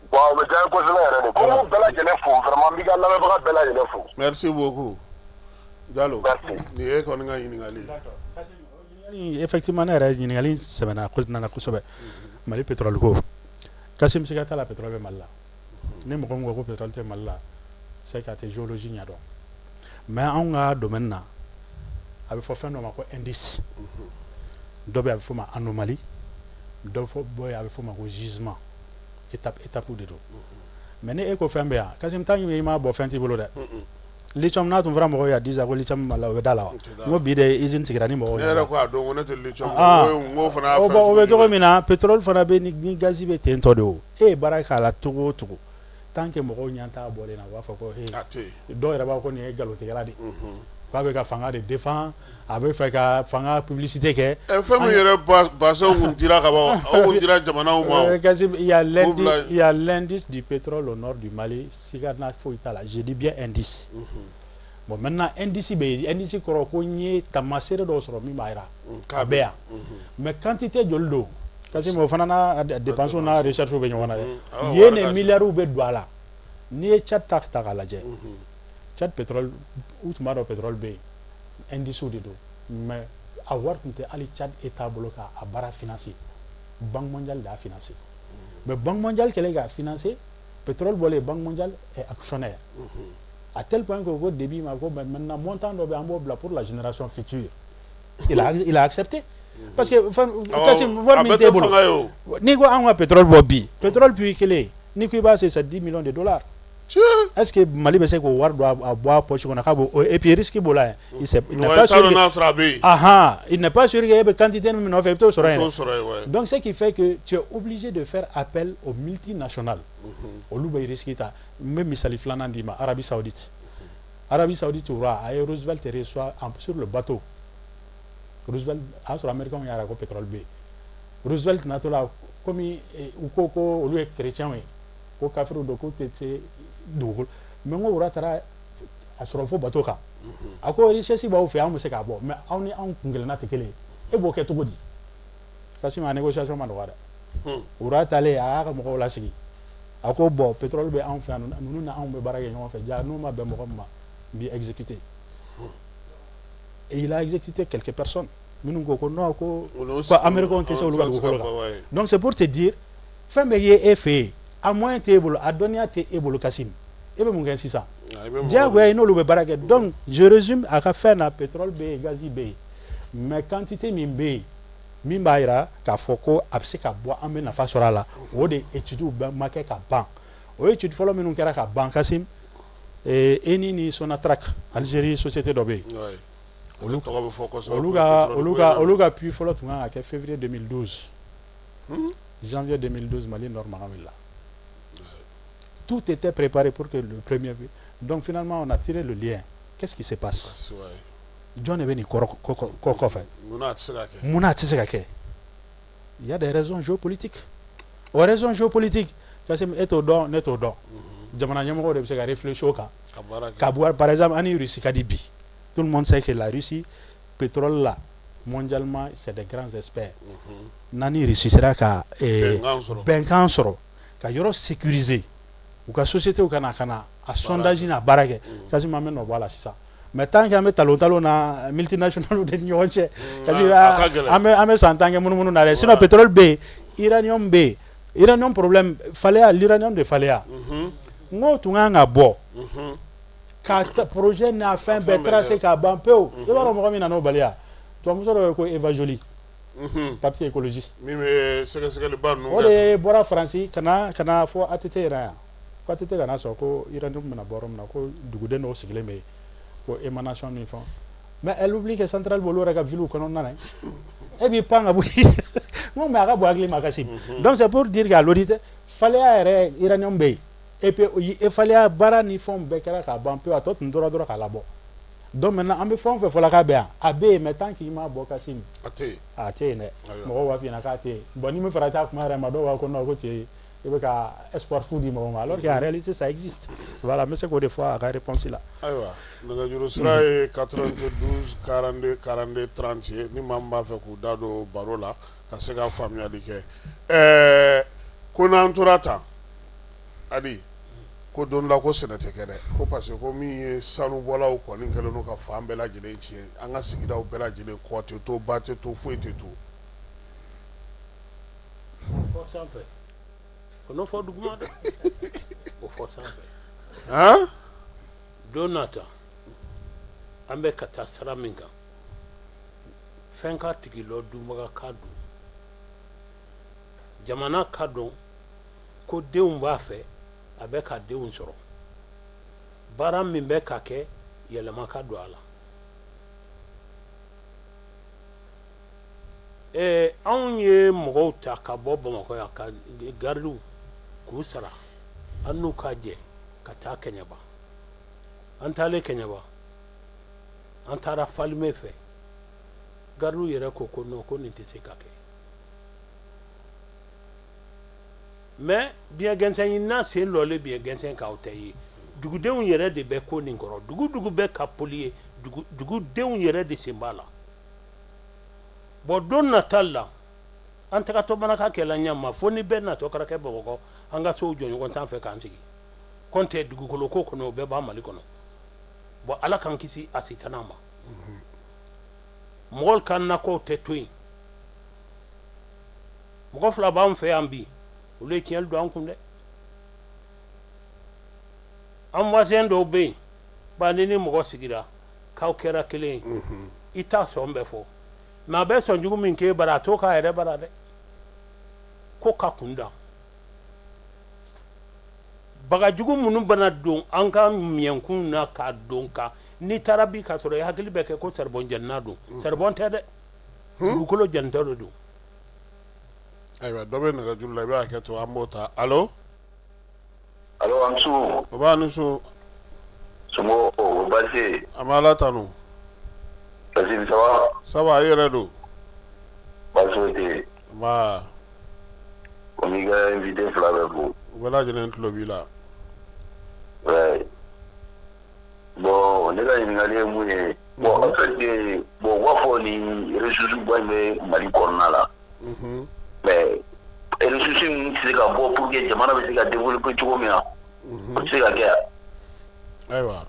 Bon, o bɛ diya n ye kosɛbɛ yɛrɛ de. Ko n b'u bɛɛ lajɛlen fo vraiment, n b'i ka lamɛnbaga bɛɛ lajɛlen fo. Merci beaucoup, Jalo. Merci. Nin ye e kɔni ka ɲininkali ye. Effectivement, ne yɛrɛ ɲininkali sɛbɛnna nana kosɛbɛ. Mali pétrole ko, Kassim, siga t'a la, pétrole bɛ Mali la. Ni mɔgɔ min ko ko pétrole tɛ Mali la, c'est que a tɛ géologie ɲɛdɔn. Mais anw ka domaine na, a bɛ fɔ fɛn dɔ ma ko indice, dɔ bɛ yen a bɛ fɔ o ma anomalie, dɔ bɛ yen a bɛ fɔ o ma ko gisement. Étape étape de don. Mais ni e ko fɛn bɛ yan, Kassim, tant que i m'a bɔ, fɛn t'i bolo dɛ. Lithium n'a tun fɔra mɔgɔw ye a 10 ans ko lithium Mali la, o bɛ da la wa? N ko bi de usine sigira ni mɔgɔw Ne yɛrɛ ko a don ko ne tɛ lithium, n ko fana y'a fɛn. O bɛ cogo min na, pétrole fana bɛ ni gazi bɛ ten tɔ de. O e ye baara k'a la cogo o cogo, tant que mɔgɔw ɲɛ t'a bɔlen na, u b'a fɔ ko he, dɔw yɛrɛ b'a fɔ ko nin ye nkalontigɛla de ye, k'a bɛ ka fanga de défend, a bɛ fɛ ka fanga publicité kɛ. Fɛn min yɛrɛ basɛnw kun dira ka ban, o kun dira jamanaw ma. Kassim, il y a l'indice du pétrole au nord du Mali, siga n'a foyi t'a la, je dis bien indice. Bon, maintenant, indice bɛ yen, indice kɔrɔ ko n ye taamasere dɔw sɔrɔ min b'a jira a bɛ yan. Mais quantité joli don, Kassim, o fana n'a dépense n'a recherche bɛ ɲɔgɔn na dɛ. Yen de milliards bɛ don a la. N'i ye Tchad ta k'a lajɛ, Tchad pétrole, u tun b'a dɔn pétrole bɛ yen. indice de don, mais a wari tun tɛ hali Tchad État bolo k'a baara financer. Banque mondiale de y'a financer, mais Banque mondiale kɛlen k'a financer, pétrole bɔlen, Banque mondiale est actionnaire à tel point que ko Déby ma ko maintenant montant dɔ bɛ, an b'o bila pour la génération future. Il a accepté parce que fɛn Kassim, wari min t'e bolo, n'i ko an ka pétrole bɔ bi, pétrole puits kelen, n'i ko i b'a se, c'est 10 millions de dollars. Est-ce que Mali bɛ se k'o wari don a bɔ a poche kɔnɔ k'a b'o, et puis risque b'o la? Il sait, il n'est pas sûr que, ahan, il n'est pas sûr que e bɛ quantité min nɔfɛ, i bɛ t'o sɔrɔ yen. Donc ce qui fait que tu es obligé de faire appel aux multinationales, olu bɛ risque ta. N bɛ misali filanan d'i ma: Arabie Saoudite. Arabie Saoudite roi a ye Roosevelt reçoit sur le bateau. Roosevelt a y'a sɔrɔ américain y'a ko pétrole bɛ yen. Roosevelt natɔ la, komi u ko ko olu ye chrétiens ye, ko kafiriw don, k'u tɛ se dugukolo, mais n ko roi taara a sɔrɔ fo bateau kan, a ko richesse b'aw fɛ, anw bɛ se k'a bɔ, mais aw ni anw kunkelenna tɛ kelen ye, e b'o kɛ cogo di? Kassim, a négociation ma nɔgɔ dɛ. Roi taalen, a y'a ka mɔgɔw lasigi, a ko bon, pétrole bɛ anw fɛ yan, ninnu na anw bɛ baara kɛ ɲɔgɔn fɛ, ja n'u ma bɛn mɔgɔ min ma, n b'i exécuter. Et il a exécuté quelques personnes minnu ko ko non, ko américains tɛ se olu ka dugukolo kan. Donc c'est pour te dire, fɛn bɛɛ ye e fɛ yen, a moyen t'e bolo, a dɔnniya tɛ e bolo. Kassim, e bɛ mun kɛ sisan? Diyagoya i n'olu bɛ baara kɛ. Donc je résume, a ka fɛn na, pétrole bɛ yen, gazi bɛ yen, mais quantité min bɛ yen min b'a jira k'a fɔ ko a bɛ se ka bɔ, an bɛ nafa sɔrɔ a la, o de études bɛɛ ma kɛ ka ban. O étude fɔlɔ minnu kɛra ka ban, Kassim, Eni ni Sonatrach, Algérie société dɔ bɛ yen, olu ka puits fɔlɔ tun kan ka kɛ février 2012. Janvier 2012, Mali Nord mankan wulila. Tout était préparé pour que le premier puits. Donc finalement, on a tiré le lien. Qu'est-ce qui se passe? Jɔn de bɛ nin kɔrɔ kɔ kɔfɛ? Munna a tɛ se ka kɛ? Il y a des raisons géopolitiques. O raisons géopolitiques, Kassim, e t'o dɔn, ne t'o dɔn, jamana ɲɛmɔgɔw de bɛ se ka réfléchir o kan ka bɔ. Par exemple, an ni Russie ka di bi. Tout le monde sait que la Russie, pétrole là, mondialement, c'est des grands experts. N'an ni Russie sera ka bɛnkan sɔrɔ ka yɔrɔ sécuriser, u ka société ka na a sondage n'a baara kɛ, Kassim, an bɛ nɔ bɔ a la sisan. Mais tant que an bɛ talon talon na multinationales de ni ɲɔgɔn cɛ, Kassim, an bɛ san 10 kɛ munumunu na dɛ. Sinon pétrole bɛ yen, uranium bɛ yen. Uranium problème, Faléa, l'uranium de Faléa, n ko tun kan ka bɔ ka projet n'a fɛn bɛɛ tracé k'a ban pewu. I b'a dɔn mɔgɔ min nana o baliya? Tubabumuso dɔ bɛ ko Eva Joly, parti écologiste. Min bɛ sɛgɛsɛgɛliba ninnu. O de bɔra Faransi ka na fɔ ATT yɛrɛ yan ko ATT kana sɔn, ko uranium bɛna bɔ yɔrɔ min na, ko duguden dɔw sigilen bɛ yen, ko émanation ni fɛnw. Mais elle oublie que centrale b'olu yɛrɛ ka ville kɔnɔna na. E b'i pan ka bɔ n ko, mais a ka bon hakili ma, Kassim. Donc c'est pour dire qu'à l'auditeur, Faléa yɛrɛ, uranium bɛ yen, et puis Faléa baara ni fɛnw bɛɛ kɛra k'a ban pewu, a tɔ tun tora dɔrɔn k'a labɔ. Donc maintenant, an bɛ fɛn o fɛn fɔla k'a bɛ yan, a bɛ yen, mais tant qu'il m'a bɔ, Kassim, a tɛ yen. A tɛ yen dɛ. Mɔgɔw b'a f'i ɲɛna k'a tɛ yen. Bon, ni min farati a kuma yɛrɛ ma, dɔw b'a ko non, ko cɛ, i bɛ ka espoir fou di mɔgɔw ma, alors qu'en réalité ça existe. Voilà, n bɛ se k'o de fɔ a ka réponse la. Ayiwa, nɛgɛjuru sira ye 92 42 42 30 ye, ni maa min b'a fɛ k'u da don baro la ka se ka faamuyali kɛ. Ko n'an tora tan hali ko don la, ko sɛnɛ tɛ kɛ dɛ, ko parce que ko min ye sanubɔlaw kɔni kɛlen don ka fan bɛɛ lajɛlen tiɲɛ, an ka sigidaw bɛɛ lajɛlen, kɔ tɛ to, ba tɛ to, foyi tɛ to. Fɔ sanfɛ, o n'o fɔ duguma dɛ, o fɔ sanfɛ. Han. Don nata, an bɛ ka taa sira min kan, fɛn ka tigi lɔ, dunbaga ka dun, jamana ka dɔn ko denw b'a fɛ, a bɛ ka denw sɔrɔ, baara min bɛ ka kɛ, yɛlɛma ka don a la. Anw ye mɔgɔw ta ka bɔ Bamakɔ yan, ka garidiw k'u sara, an n'u ka jɛ ka taa Kɛɲɛba. An taalen Kɛɲɛba, an taara Falume fɛ, garidiw yɛrɛ ko ko non, ko nin tɛ se ka kɛ. Mais biɲɛ gɛnsɛn ɲinina sen lɔlen biɲɛ gɛnsɛn kan, o tɛ ye. Dugudenw yɛrɛ de bɛ ko nin kɔrɔ. Dugu dugu bɛ ka polluer, dugudenw yɛrɛ de sen b'a la. Bon, don nata la, an tagatɔ mana ka kɛla ɲama fo ni bɛɛ natɔ kɛra kɛ Bamakɔ, an ka sow jɔ ɲɔgɔn sanfɛ k'an sigi kɔntɛ dugukolo ko kɔnɔ, o bɛɛ b'a Mali kɔnɔ. Bon, Ala k'an kisi a sitana ma. Mɔgɔw ka nakɔw tɛ to yen. Mɔgɔ fila b'an fɛ yan bi, olu ye tiɲɛli don an kun dɛ. An voisin dɔw bɛ yen, ba ni ni mɔgɔ sigira k'aw kɛra kelen ye, i t'a sɔn bɛɛ fɔ, mais a bɛ sɔn jugu min k'e bara, a t'o k'a yɛrɛ bara dɛ. Ko ka kun da. Bagajugu minnu bɛna don an ka miɲɛnkun na k'a don ka n'i taara bi k'a sɔrɔ i hakili bɛ kɛ ko saribɔn jenina don, saribɔn tɛ dɛ, dugukolo jenitɔ de don. Ayiwa, dɔ bɛ nɛgɛjuru la, i bɛ hakɛ to, an b'o ta. Allo? Allo, a ni su. Nba, a ni su. Somɔgɔw, baasi tɛ yen? An bɛ Ala tanu. Kassim, ça va? Ça va, i yɛrɛ dun? Baasi foyi tɛ yen. Nba. Ko n b'i ka invité fila bɛɛ fo. U bɛɛ lajɛlen tulo b'i la. Ouais. Bon, ne ka ɲininkali ye mun ye, bon, en fait, bon, u b'a fɔ nin ressource ba in bɛ Mali kɔnɔna la. Mais ressource ninnu tɛ se ka bɔ pour que jamana bɛ se ka développer cogo min na, o tɛ se ka kɛ yan. Ayiwa.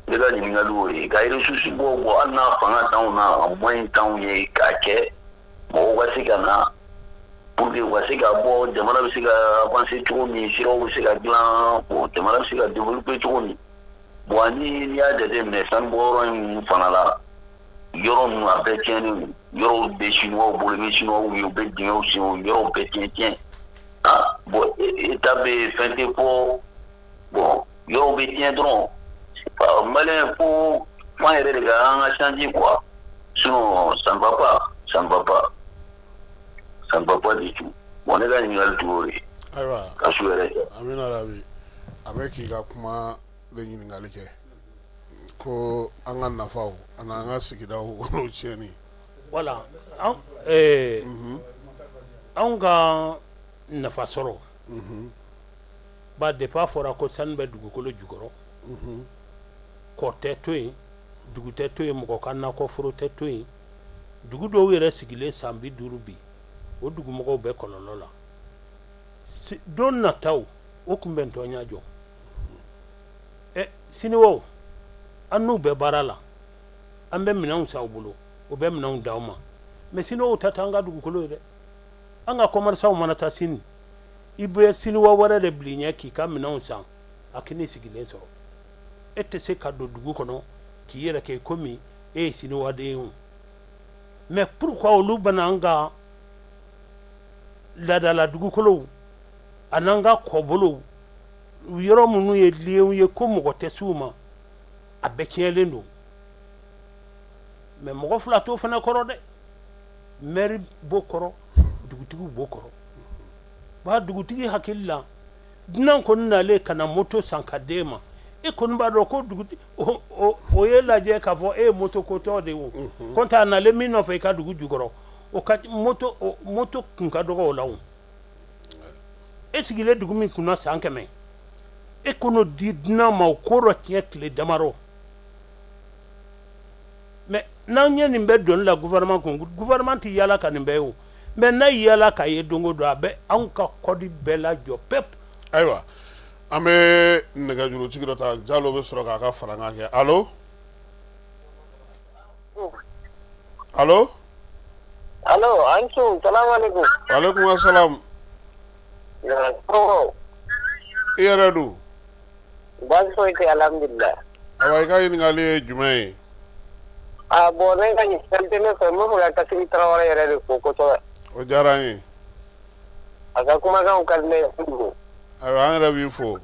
Ne ka ɲininkali y'o ye, ka ressource bɔ bɔ hali n'a fanga t'anw na, a moyen t'anw ye k'a kɛ mɔgɔw ka se ka na pour que u ka se ka bɔ, jamana bɛ se ka avancer cogo min, siraw bɛ se ka dilan, bon, jamana bɛ se ka développer cogo min. Bon, ani n'i y'a jateminɛ, sanubɔyɔrɔ in fana la, yɔrɔ ninnu a bɛɛ tiɲɛnen don. Yɔrɔw bɛ chinois bolo, i bɛ chinois ye, u bɛ dingɛw sen, o yɔrɔw bɛɛ tiɲɛ tiɲɛ. Ah bon, état bɛ yen, fɛn tɛ fɔ. Bon, yɔrɔw bɛ tiɲɛ dɔrɔn. Malien, fo an yɛrɛ de ka an ka changer quoi, sinon ça ne va pas, ça ne va pas, ça ne va pas du tout. Bon, ne ka ɲininkali tun y'o de ye. Ayiwa. Ka su yɛrɛ kɛ. Amina rabi. A bɛ k'i ka kuma de ɲininkali kɛ ko an ka nafaw ani an ka sigidaw olu tiɲɛni. Voilà, anw ka nafa sɔrɔ ba, depuis a fɔra ko sanu bɛ dugukolo jukɔrɔ, kɔ tɛ to yen, dugu tɛ to yen, mɔgɔ ka nakɔ foro tɛ to yen. Dugu dɔw yɛrɛ sigilen san 50 bi, o dugumɔgɔw bɛ kɔlɔlɔ la. Don nataw o kunbɛntɔnya jɔ. Ɛ, siniwaw, an n'u bɛ baara la, an bɛ minɛnw san u bolo, u bɛ minɛnw d'aw ma, mais siniwaw ta t'an ka dugukolo ye dɛ. An ka commerçants mana taa Sini, i bɛ siniwa wɛrɛ de bil'i ɲɛ k'i ka minɛnw san, a k'i sigilen sɔrɔ. E tɛ se ka don dugu kɔnɔ k'i yɛrɛ kɛ komi e ye siniwaden ye o. Mais pourquoi olu bɛna an ka laadala dugukolow an'an ka kɔbolow, yɔrɔ minnu ye lieuw ye ko mɔgɔ tɛ s'u ma, a bɛɛ tiɲɛlen don? Mais mɔgɔ fila t'o fana kɔrɔ dɛ. Maire b'o kɔrɔ, dugutigiw b'o kɔrɔ. Ba, dugutigi hakili la, dunan kɔni nalen ka na moto san ka d'e ma, e kɔni b'a dɔn ko dugutigi o ye lajɛ k'a fɔ e ye moto kotɔ de ye o. Kɔntɛ a nalen min nɔfɛ i ka dugu jukɔrɔ, o ka moto kun ka dɔgɔ o la o. E sigilen dugu min kunna san 100, e kɔn'o di dunan ma, o ko dɔ tiɲɛ tile damadɔ. Mais n'an ye nin bɛɛ doni la gouvernement kun, gouvernement tɛ yaala ka nin bɛɛ ye o. Mais n'a yaala k'a ye don o don, a bɛ anw ka code bɛɛ lajɔ pep. Ayiwa, an bɛ nɛgɛjurutigi dɔ ta. Jalo bɛ sɔrɔ k'a ka farankan kɛ. Allo, allo? Allo, a ni su, salamu aleykum. Aleykum salam. I yɛrɛ dun? Baasi foyi tɛ, alhamdulilah. Awa, i ka ɲininkali ye jumɛn ye? Ah bon, ne ka ɲininkali tɛ ne fɛ, n b'a fɛ ka Kassim Tarawele yɛrɛ de fo kosɛbɛ. O diyara n ye. A ka kumakanw ka di ne ye kojugu. Ayiwa, an yɛrɛ b'i fo.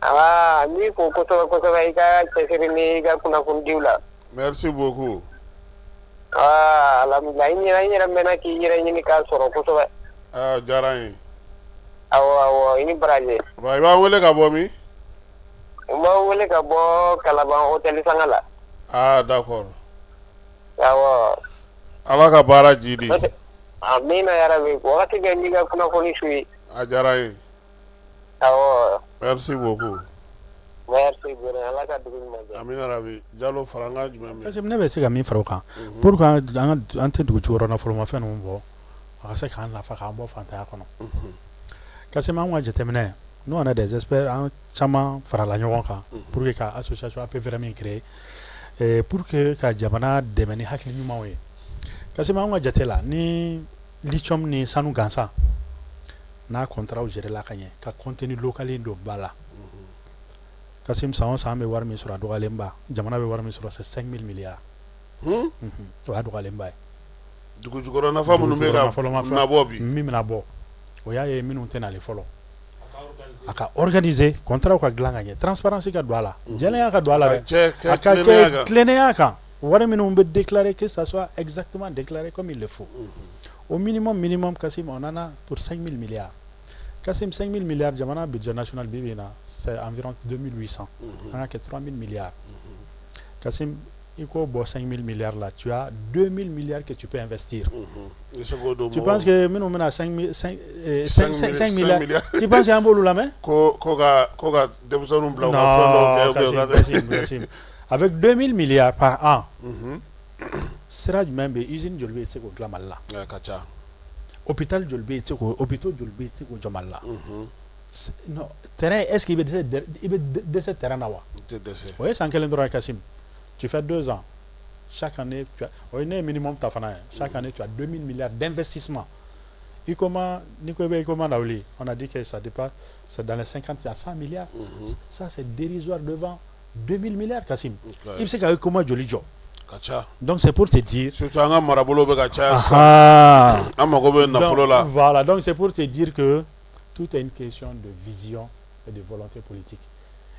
Aa, n b'i fo kosɛbɛ kosɛbɛ, i ka cɛsiri ni i ka kunnafonidiw la. Merci beaucoup. Aa, alhamdulilah, n yɛrɛ mɛnna k'i yɛrɛ ɲini k'a sɔrɔ kosɛbɛ. Aa, o diyara n ye. Awɔ awɔ, i ni baraji. I b'an wele ka bɔ min? N b'aw wele ka bɔ Kalaban hôtel Sanga la. Aa, d'accord. Awɔ. Ala ka baara jidi. Amina yarabi, wagati bɛɛ n b'i ka kunnafoni suivi. A diyara n ye. Awɔ. Merci beaucoup. Merci bien, Ala ka dugu ɲuman jɛ. Amina yarabi. Jalo, farankan jumɛn bɛ yen? Parce que ne bɛ se ka min fara o kan, pour que an tɛ dugu jukɔrɔ nafolomafɛn ninnu bɔ, a ka se k'an nafa, k'an bɔ fantanya kɔnɔ. Kassim, an ka jateminɛ, nous on est des experts, an caman farala ɲɔgɔn kan pour que ka association APVRM créer. Pour que ka jamana dɛmɛ ni hakili ɲumanw ye, Kasim, anw ka jate la, ni lithium ni sanu gansan n'a contrat gérer la ka ɲɛ, ka contenu local in don ba la, Kasim, san o san an bɛ wari min sɔrɔ, a dɔgɔyalenba, jamana bɛ wari min sɔrɔ, c'est 5000 milliards. O y'a dɔgɔyalenba ye. Dugujukɔrɔ nafa minnu bɛ ka nabɔ bi. Min bɛna bɔ, o y'a ye minnu tɛ nalen fɔlɔ. A ka organiser, contrat ka dilan ka ɲɛ, transparence ka don a la, jɛlenya ka don a la dɛ, a ka kɛ tilennenya kan, wari minnu bɛ déclarer, que ça soit exactement déclaré comme il le faut. Au minimum minimum, Kasim, on en a pour 5000 milliards. Kasim, 5000 milliards, jamana budget national bi bi in na, c'est environ 2800, an ka kɛ 3000 milliards. Kasim, i k'o bɔ 5000 milliards la, tu as 2000 milliards que tu peux investir. Tu penses que minnu bɛna 5 5 milliards, tu penses que an b'olu lamɛn? Ko ka denmisɛnninw bila u ka fɛn dɔw kɛ. Kasim, Kasim, avec 2000 milliards par an, sira jumɛn bɛ yen, usine joli bɛ yen i tɛ se k'o dilan Mali la? Ka ca. Hôpital joli bɛ yen i tɛ se k'o, hôpitaux joli bɛ yen i tɛ se k'o jɔ Mali la? Non, terrain, est-ce que i bɛ dɛsɛ terrain na wa? I tɛ dɛsɛ. O ye san kelen dɔrɔn ye, Kasim. Tu fais 2 ans, chaque année tu as, o ye ne ye minimum ta fana ye, chaque année tu as 2000 milliards d'investissement. Huicoma, n'i ko i bɛ Huicoma lawuli, on a dit que ça dépasse, c'est dans les 50 à 100 milliards. Ça, c'est dérisoire devant 2000 milliards, Kasim. I bɛ se ka Huicoma joli jɔ? Ka ca. Donc c'est pour te dire. Surtout an ka marabolo bɛ ka caya sisan, an mago bɛ nafolo la. Voilà, donc c'est pour te dire que tout est une question de vision et de volonté politique.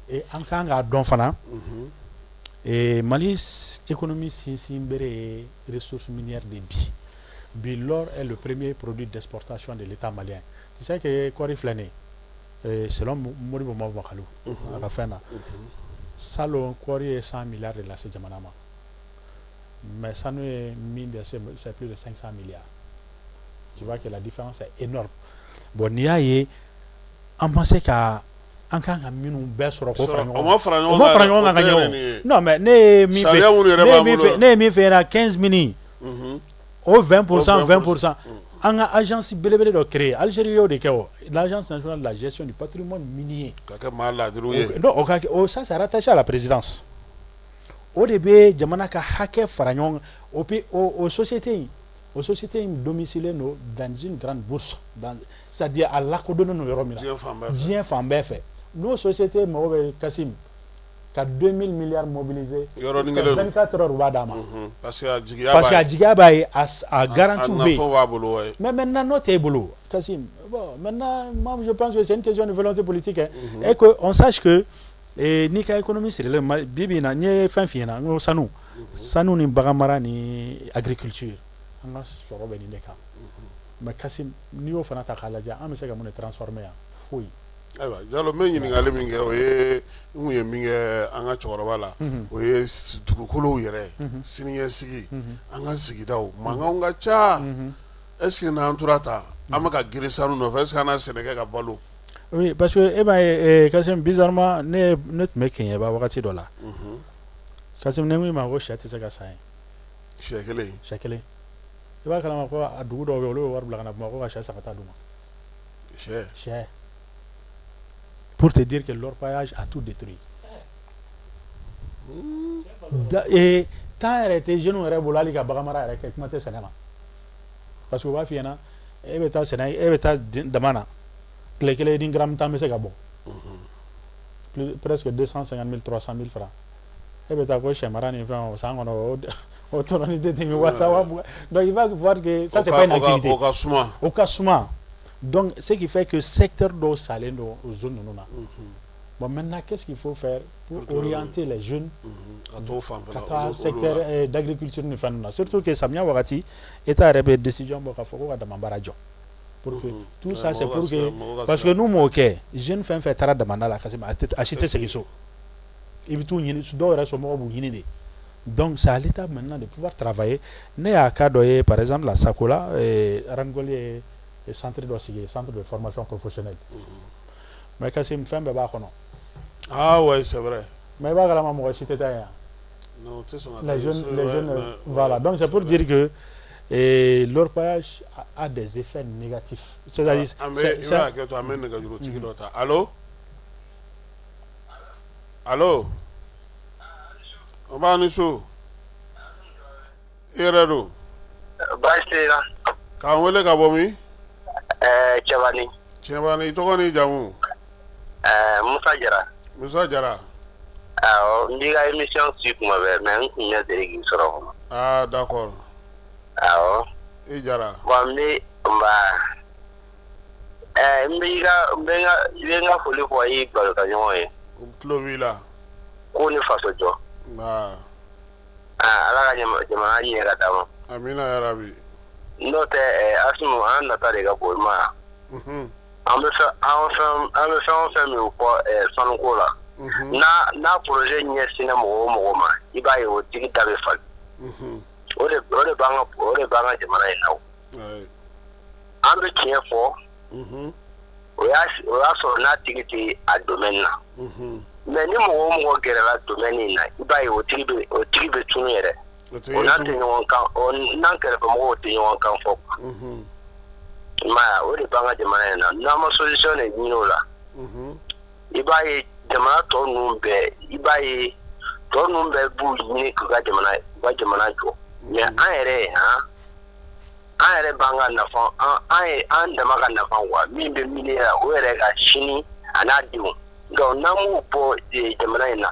Et an kan k'a dɔn fana, et Mali économie sinsin bere ye ressources minières de bi. Bi, l'or est le premier produit d'exportation de l'État malien. Tu sais que kɔɔri filɛ nin ye, selon Modibo Makalou a ka fɛn na, salon kɔɔri ye 100 milliards de lase jamana ma, mais sanu ye min de, c'est plus de 500 milliards. Tu vois que la différence est énorme. Bon, n'i y'a ye an ma se ka an kan ka minnu bɛɛ sɔrɔ k'o fara ɲɔgɔn kan, o ma fara ɲɔgɔn, o ma fara ɲɔgɔn kan ka ɲɛ o. Non, mais ne ye min fɛ, ne ye min fɛ ɲɛna, 15 mini, o 20%, 20%, an ka agence belebele dɔ créer. Algérie y'o de kɛ o, l'agence nationale de la gestion du patrimoine minier. Ka kɛ maa laadiriw ye. Non, o ka kɛ o, ça c'est rattaché à la présidence. O de bɛ jamana ka hakɛ fara ɲɔgɔn kan. O pe o société in domicilié don dans une grande bourse, dans, c'est-à-dire a lakodɔnnen don yɔrɔ min na, diɲɛ fan bɛɛ fɛ. N'o société mago bɛ, Kasim, ka 2000 milliards mobiliser, yɔrɔnin kelen, 24 heures u b'a d'a ma. Parce que a jigiya parce que a jigiya b'a ye, a garantie bɛ yen, a b'a bolo, ouais. Mais maintenant n'o t'e bolo, Kasim, bon, maintenant, moi je pense que c'est une question de volonté politique, hein, et que on sache que n'i ka économie sirilen bi bi in na, n ye fɛn f'i ɲɛna, n ko sanu ni bagan mara ni agriculture, an ka sɔrɔ bɛ nin de kan. Mais Kasim, n'i y'o fana ta k'a lajɛ, an bɛ se ka mun de transformer yan? Foyi. Ayiwa Jalo, n bɛ ɲininkali min kɛ, o ye n kun ye min kɛ an ka cɛkɔrɔba la, o ye dugukolow yɛrɛ siniɲɛsigi, an ka sigidaw mankanw ka ca. Est ce que n'an tora tan, an bɛ ka girin sanu nɔfɛ, est ce que an na sɛnɛ kɛ ka balo? Oui, parce que e b'a ye, Kasim, bizarrement, ne tun bɛ Keɲeba wagati dɔ la. Kasim, ne ko i ma ko sɛ tɛ se ka san yen. Sɛ kelen? Sɛ kelen. I b'a kalama ko a dugu dɔw bɛ yen, olu bɛ wari bila ka na Bamakɔ ka sɛ san ka taa d'u ma. Sɛ? Sɛ. Pour te dire que l'orpaillage a tout détruit. Et temps yɛrɛ tɛ jeunes yɛrɛ bolo hali ka bagan mara yɛrɛ kɛ, kuma tɛ sɛnɛ ma. Parce que u b'a f'i ɲɛna, e bɛ taa sɛnɛ, e bɛ taa dama na, tile kelen ni gramme 10 bɛ se ka bɔ. Plus, presque 250 000, 300 000 francs. E bɛ taa ko sɛ mara ni fɛn, o san kɔnɔ o tɔnɔni tɛ tɛmɛ 10 000, 20 000. Donc il va voir que ça, c'est pas une activité. O ka suma. O ka suma. Donc ce qui fait que secteur dɔw salen don o zone ninnu na. Bon, maintenant, qu'est-ce qu'il faut faire pour orienter les jeunes ka t'o fanfɛla ka taa secteur d'agriculture ni fɛn ninnu na? Surtout que samiya wagati, État yɛrɛ bɛ décision bɔ k'a fɔ ko ka dama baara jɔ. Pour que tout ça, c'est pour que, parce que n'u m'o kɛ, jeune fɛn fɛn taara damanda la, ka a si tɛ segin so. I bɛ t'u ɲini, dɔw yɛrɛ somɔgɔw b'u ɲini de. Donc c'est à l'État maintenant de pouvoir travailler. Ne y'a cas dɔ ye, par exemple la Sakola, Randgold ye centre dɔ sigi, centre de formation professionnelle. Mais Kasim, fɛn bɛɛ b'a kɔnɔ. Ah ouais, c'est vrai. Mais i b'a kalama mɔgɔ si tɛ taa yen. Non, tɛ sɔn ka taa. Les jeunes, voilà. Donc c'est pour dire que l'orpaillage a des effets négatifs. C'est-à-dire An bɛ, i bɛ hakɛ to, an bɛ nɛgɛjurutigi dɔ ta. Allo, allo. Nba ni su. I yɛrɛ don? Baasi t'i la. K'an wele ka bɔ min? Ɛɛ Cɛbani. Cɛbani, i tɔgɔ n'i jamu? Ɛɛ Musa Jara. Musa Jara. Awɔ, n b'i ka émission suit tuma bɛɛ mais n tun ma deli k'i sɔrɔ fɔlɔ. Ah d'accord. Awɔ. I Jara. Bon n bɛ nba ɛɛ n b'i ka n bɛ n ka i bɛ n ka foli fɔ i barokɛɲɔgɔn ye. U tulo b'i la. K'u ni faso jɔ. Nba. Aa Ala ka jamana ɲɛ ka d'an ma. Amina yarabi. N'o tɛ Asimu an nata de ka bon i ma ye wa? Unhun. An bɛ fɛn an bɛ fɛn o fɛn min fɔ sanuko la, unhun, n'a n'a projet ɲɛsinna mɔgɔ o mɔgɔ ma, i b'a ye o tigi da bɛ falen. Unhun. O de b'an ka o de b'an ka jamana in na o. Ayi. An bɛ tiɲɛ fɔ. Unhun. O y'a sɔrɔ n'a tigi tɛ a domaine na. Unhun. Mais ni mɔgɔ o mɔgɔ gɛrɛla domaine in na, i b'a ye o tigi bɛ tunun yɛrɛ. O n'an tɛ ɲɔgɔn kan, o n'an kɛrɛfɛmɔgɔw tɛ ɲɔgɔn kan fɔ quoi. Unhun. I m'a ye wa? O de b'an ka jamana in na. N'an ma solution de ɲini o la. Unhun. I b'a ye jamana tɔ ninnu bɛɛ, i b'a ye tɔ ninnu bɛɛ b'u ɲini k'u ka jamana, u ka jamana jɔ. Mais an yɛrɛ han, an yɛrɛ b'an ka nafa, an ye an dama ka nafa quoi min bɛ milieu la, o yɛrɛ ka sini a n'a denw. Donc n'an m'o bɔ jamana in na,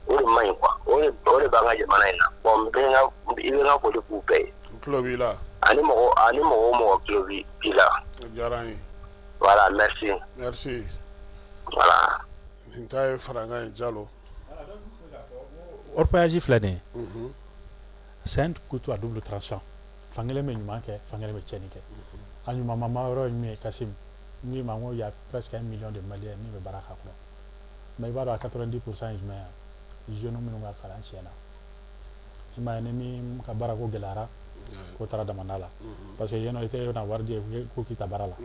o de man ɲi quoi o de b'an ka jamana in na. Bon n bɛ n ka i bɛ n ka foli k'u bɛɛ ye. N tulo b'i la. Ani mɔgɔ o mɔgɔ tulo b'i la. O diyara n ye. Voilà merci. Merci. Voilà. Nin ta ye farankan ye Jalo. Orpaillage filɛ nin ye. Unhun. C'est un couteau à double tranchant. Fankelen bɛ ɲuman kɛ, fankelen bɛ tiɲɛni kɛ. A ɲumanma yɔrɔ ye min ye Kasim, n k'i ma n ko il y a presque 1 million de Maliens min bɛ baara k'a kɔnɔ. Mais i b'a dɔn a 90% ye jumɛn ye? Jeunes minnu ka kalan tiɲɛna. I m'a ye ni min ka baara ko gɛlɛyara, k'o taara damanda la. Parce que yen nɔ i tɛ na wari di ko k'i ta baara la.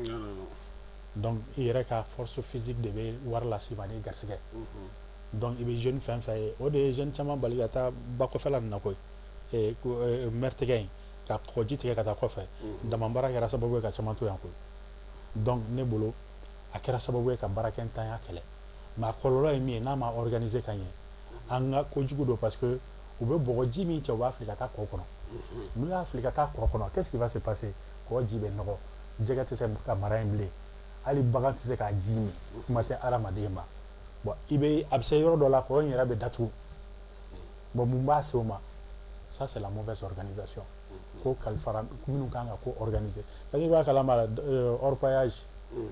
Donc i yɛrɛ ka force physique de bɛ wari las'i ma n'i garisɛgɛ. Donc i bɛ jeune fɛn fɛn ye, o de ye jeune caman bali ka taa ba kɔfɛla nin na koyi. Mer tigɛ in ka kɔgɔji tigɛ ka taa kɔfɛ. Dama baara kɛra sababu ye ka caman to yan koyi. Donc ne bolo a kɛra sababu ye ka baarakɛntanya kɛlɛ. Mais a kɔlɔlɔ ye min ye n'a ma organiser ka ɲɛ, an ka kojugu don parce que u bɛ bɔgɔji min cɛ u b'a fili ka taa kɔ kɔnɔ. N'u y'a fili ka taa kɔ kɔnɔ, qu'est-ce qui va se passer? Kɔ ji bɛ nɔgɔ, jɛgɛ tɛ se ka mara yen bilen, hali bagan tɛ se k'a ji min, kuma tɛ hadamaden ma. Bon i bɛ a bɛ se yɔrɔ dɔ la kɔ in yɛrɛ bɛ datugu. Bon mun b'a se o ma? Ça c'est la mauvaise organisation. Ko kalifara minnu kan ka ko organiser. Parce que i b'a kalama orpaillage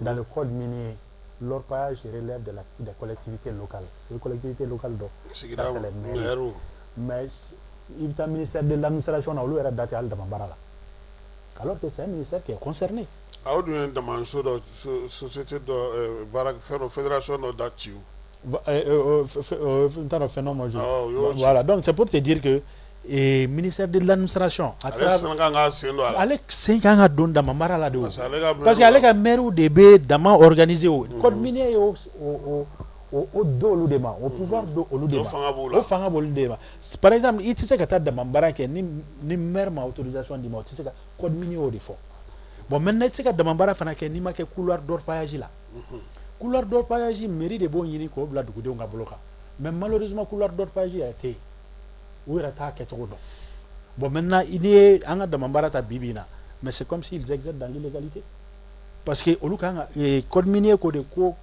dans le code minier, l'orpaillage relève de la des collectivités locales. O ye collectivité locale dɔ. Sigida maire. Mais i bɛ taa ministère de l'administration na, olu yɛrɛ da tɛ hali dama baara la. Alors que c'est un ministère qui est concerné. Aw dun ye damaso dɔ société dɔ baara fɛn dɔ fédération dɔ da ci o. N t'a dɔn fɛn dɔ ma voilà, donc c'est pour te dire que ministère de l'administration ale sen kan ka sen don a la, ale sen kan ka don dama mara la de o, parce que ale ka maire de bɛ dama organiser o, code minier ye o d'olu de ma, o pouvoir d'olu de ma, o fanga b'olu de ma. Par exemple i tɛ se ka taa dama baara kɛ ni maire ma autorisation d'i ma, o tɛ se ka, code minier y'o de fɔ. Bon maintenant i tɛ se ka dama baara fana kɛ n'i ma kɛ couloir d'orpaillage la. Couloir d'orpaillage, mairie de b'o ɲini k'o bila dugudenw ka bolo kan, mais malheureusement couloir d'orpaillage yɛrɛ tɛ yen, u yɛrɛ t'a kɛcogo dɔn. Bon maintenant n'i ye an ka dama baara ta bi bi in na, mais c'est comme s'ils exercent dans l'illégalité, parce que olu kan ka code minier ko de ko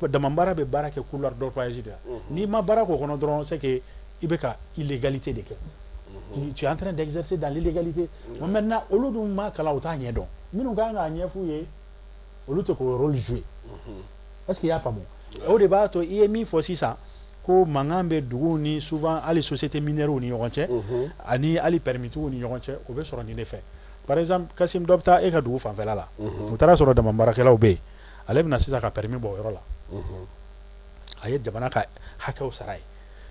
dama baara bɛ baara kɛ couloir d'orpaillage de la. N'i ma baara k'o kɔnɔ dɔrɔn, c'est que i bɛ ka illégalité de kɛ, tu es en train d'exercer dans l'illégalité. Bon maintenant olu dun ma kalan, u t'a ɲɛ dɔn, minnu kan k'a ɲɛf'u ye olu tɛ k'o rôle jouer. Est-ce que i y'a faamu? O de b'a to i ye min fɔ sisan ko mankan bɛ duguw ni souvent hali société minière ni ɲɔgɔn cɛ ani hali permis tigiw ni ɲɔgɔn cɛ, o bɛ sɔrɔ nin de fɛ. Par exemple Kasim, dɔ bɛ taa e ka dugu fanfɛla la, u taara sɔrɔ dama baarakɛlaw bɛ yen, ale bɛna sisan ka permis bɔ o yɔrɔ la, a ye jamana ka hakɛw sara ye.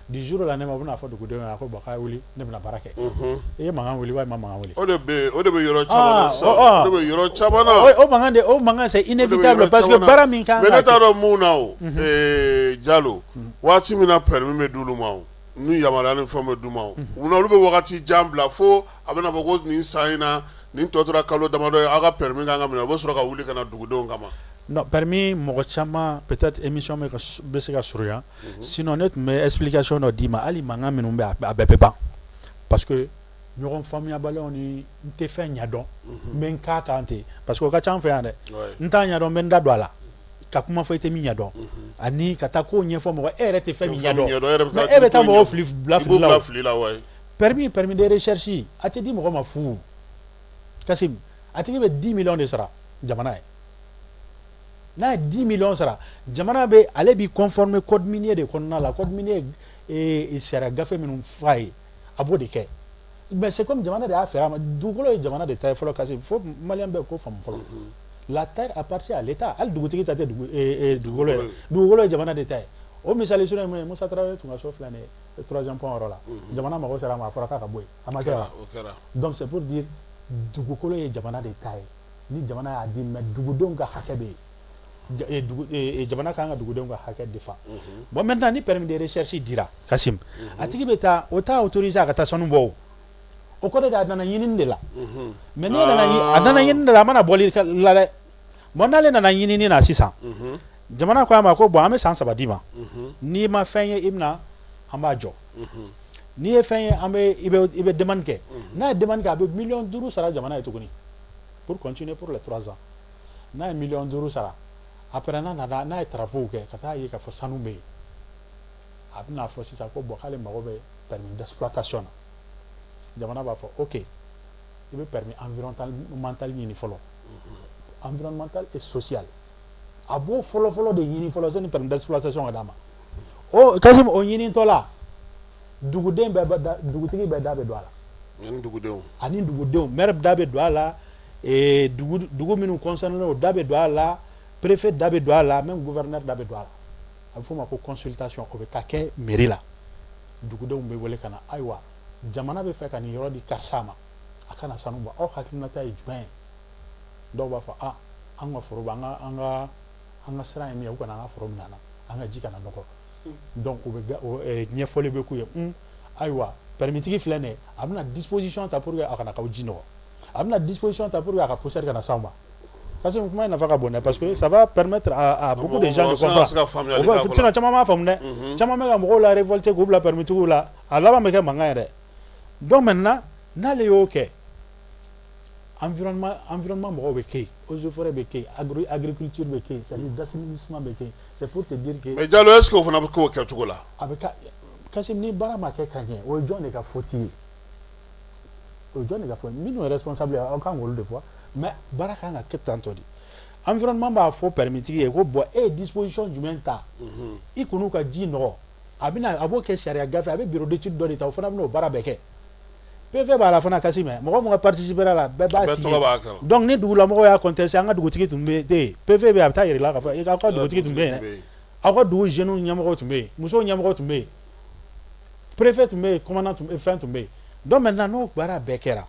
Du jour au lendemain u bɛna fɔ dugudenw ɲɛna ko bon k'a wuli, ne bɛna baara kɛ. I ye mankan wuli walima mankan wuli? O de bɛ o de bɛ yɔrɔ caman na sisan, o de bɛ yɔrɔ caman na. O mankan de, o mankan c'est inévitable parce que baara min kan mais ne t'a dɔn mun na o Jalo, waati min na permis bɛ d'olu ma o ni yamaruya ni fɛnw bɛ d'u ma o, munna olu bɛ wagati jan bila fo a bɛna fɔ ko nin san in na nin tɔ tora kalo damadɔ ye, aw ka permis kan ka minɛ, u bɛ sɔrɔ ka wuli ka na dugudenw kama. Non, permis mɔgɔ caman, peut-être émission bɛ se ka surunya, sinon ne tun bɛ explication dɔ d'i ma. Hali mankan minnu bɛ, a bɛɛ bɛ ban, parce que ɲɔgɔn faamuyabaliyaw ni n tɛ fɛn ɲɛdɔn, n bɛ n k'a kan ten, parce que o ka ca an fɛ yan dɛ. N t'a ɲɛdɔn, n bɛ n da don a la ka kuma fɔ i tɛ min ɲɛdɔn, ani ka taa ko ɲɛfɔ mɔgɔ e yɛrɛ tɛ fɛn min ɲɛdɔn, mais e bɛ taa mɔgɔw fili bila fili la o. Permis de recherche, a tɛ di mɔgɔ ma fu. Kasim, a tigi bɛ 10 millions de sara jamana ye. N'a ye 10 millions sara, jamana bɛ ale b'i conformer code minier de kɔnɔna la. Code minier ye sariya gafe minnu f'a ye, a b'o de kɛ. Mais c'est comme jamana de y'a fɛ a ma. Dugukolo ye jamana de ta ye fɔlɔ. Kasi fo maliyɛn bɛɛ k'o faamu fɔlɔ, la terre appartient à l'État. Hali dugutigi ta tɛ dugu dugukolo yɛrɛ, dugukolo ye jamana de ta ye. O misali surun ye mun ye? Musa Tarawele tun ka so filɛ nin ye troisième pont yɔrɔ la. Jamana mago sera a ma, a fɔra k'a ka bɔ yen, a ma kɛ wa? Donc c'est pour dire, dugukolo ye jamana de ta ye. Ni jamana y'a di, mais dugudenw ka hakɛ bɛ yen, jamana kan ka dugudenw ka hakɛ défend. Bon, maintenant, ni permis de recherche dira, Kasim, a tigi bɛ taa, o t'a autorisé a ka taa sanu bɔ. O kɔrɔ de, a nana ɲinini de la. Mais ne nana, a nana ɲinini de la, a mana bɔli la dɛ. Bon, n'ale nana ɲinini na sisan, jamana ko a ma ko bon, an bɛ san 3 d'i ma. N'i ma fɛn ye, i bɛna, an b'a jɔ. N'i ye fɛn ye, an bɛ i bɛ demande kɛ. N'a ye demande kɛ, a bɛ miliyɔn 5 sara jamana ye tuguni pour continuer pour les 3 ans. N'a ye miliyɔn 5 sara, après n'a nana, n'a ye travaux kɛ ka taa ye k'a fɔ sanu bɛ yen, a bɛna fɔ sisan ko bon, k'ale mago bɛ permis d'exploitation na. Jamana b'a fɔ ok, i bɛ permis environnemental ɲini fɔlɔ, environnemental et social. A b'o fɔlɔ fɔlɔ de ɲini fɔlɔ sani permis d'exploitation ka d'a ma. O Kasim, o ɲinitɔ la, duguden bɛɛ da, dugutigi bɛɛ da bɛ don a la. Ani dugudenw. Ani dugudenw, maire da bɛ don a la, dugu minnu concerné, o da bɛ don a la, préfet da bɛ don a la, même gouverneur da bɛ don a la. A bɛ f'o ma ko consultation. O bɛ taa kɛ mairie la. Dugudenw bɛ wele ka na: ayiwa, jamana bɛ fɛ ka nin yɔrɔ di karisa ma, a kana sanu bɔ, aw hakilinata ye jumɛn ye? Dɔw b'a fɔ: ah, an ka foro, an ka sira ye min ye, u kana an ka foro minɛ an na, an ka ji kana nɔgɔ. Donc u bɛ ɲɛfɔli bɛ k'u ye. Ayiwa, permis filɛ nin ye, a bɛna disposition ta pour que a kana k'aw ji nɔgɔ, a bɛna disposition ta pour que a ka poussière kana s'aw ma. Parce que kuma in nafa ka bon dɛ, parce que ça va permettre à beaucoup de gens de comprendre. Sinon caman m'a faamu dɛ, caman bɛ ka mɔgɔw la révolter k'u bila permis tigiw la, a laban bɛ kɛ mankan ye dɛ. Donc maintenant, n'ale y'o kɛ, environnement mɔgɔw bɛ kɛ yen, eaux et forêts bɛ kɛ yen, agriculture bɛ kɛ yen, c'est à dire d'assainissement bɛ kɛ yen. C'est pour te dire que. Mais Jalo, est ce que o fana bɛ k'o kɛcogo la? A bɛ ka Kasim, ni baara ma kɛ ka ɲɛ, o ye jɔn de ka faute ye? O ye jɔn de ka faute? Minnu ye responsable ye, aw kan k'olu de fɔ. Mais baara kan ka kɛ tantɔ de. Environnement b'a fɔ permis tigi ye ko bon, e ye disposition jumɛn ta i kun'u ka ji nɔgɔ? A bɛna, a b'o kɛ sariya gafe, a bɛ bureau d'étude dɔ de ta, o fana bɛna o baara bɛɛ kɛ. PV b'a la fana. Kasi mɛ mɔgɔ mun ka participer a la, bɛɛ b'a signé. Donc ni dugulamɔgɔw y'a contesté, an ka dugutigi tun bɛ yen, PV bɛ yen, a bɛ taa yɛrɛ la k'a fɔ aw ka dugutigi tun bɛ yen dɛ, aw ka dugu jeunes ɲɛmɔgɔ tun bɛ yen, musow ɲɛmɔgɔ tun bɛ yen, préfet tun bɛ yen, commandant tun bɛ, fɛn tun bɛ yen. Donc maintenant, n'o baara bɛɛ kɛra,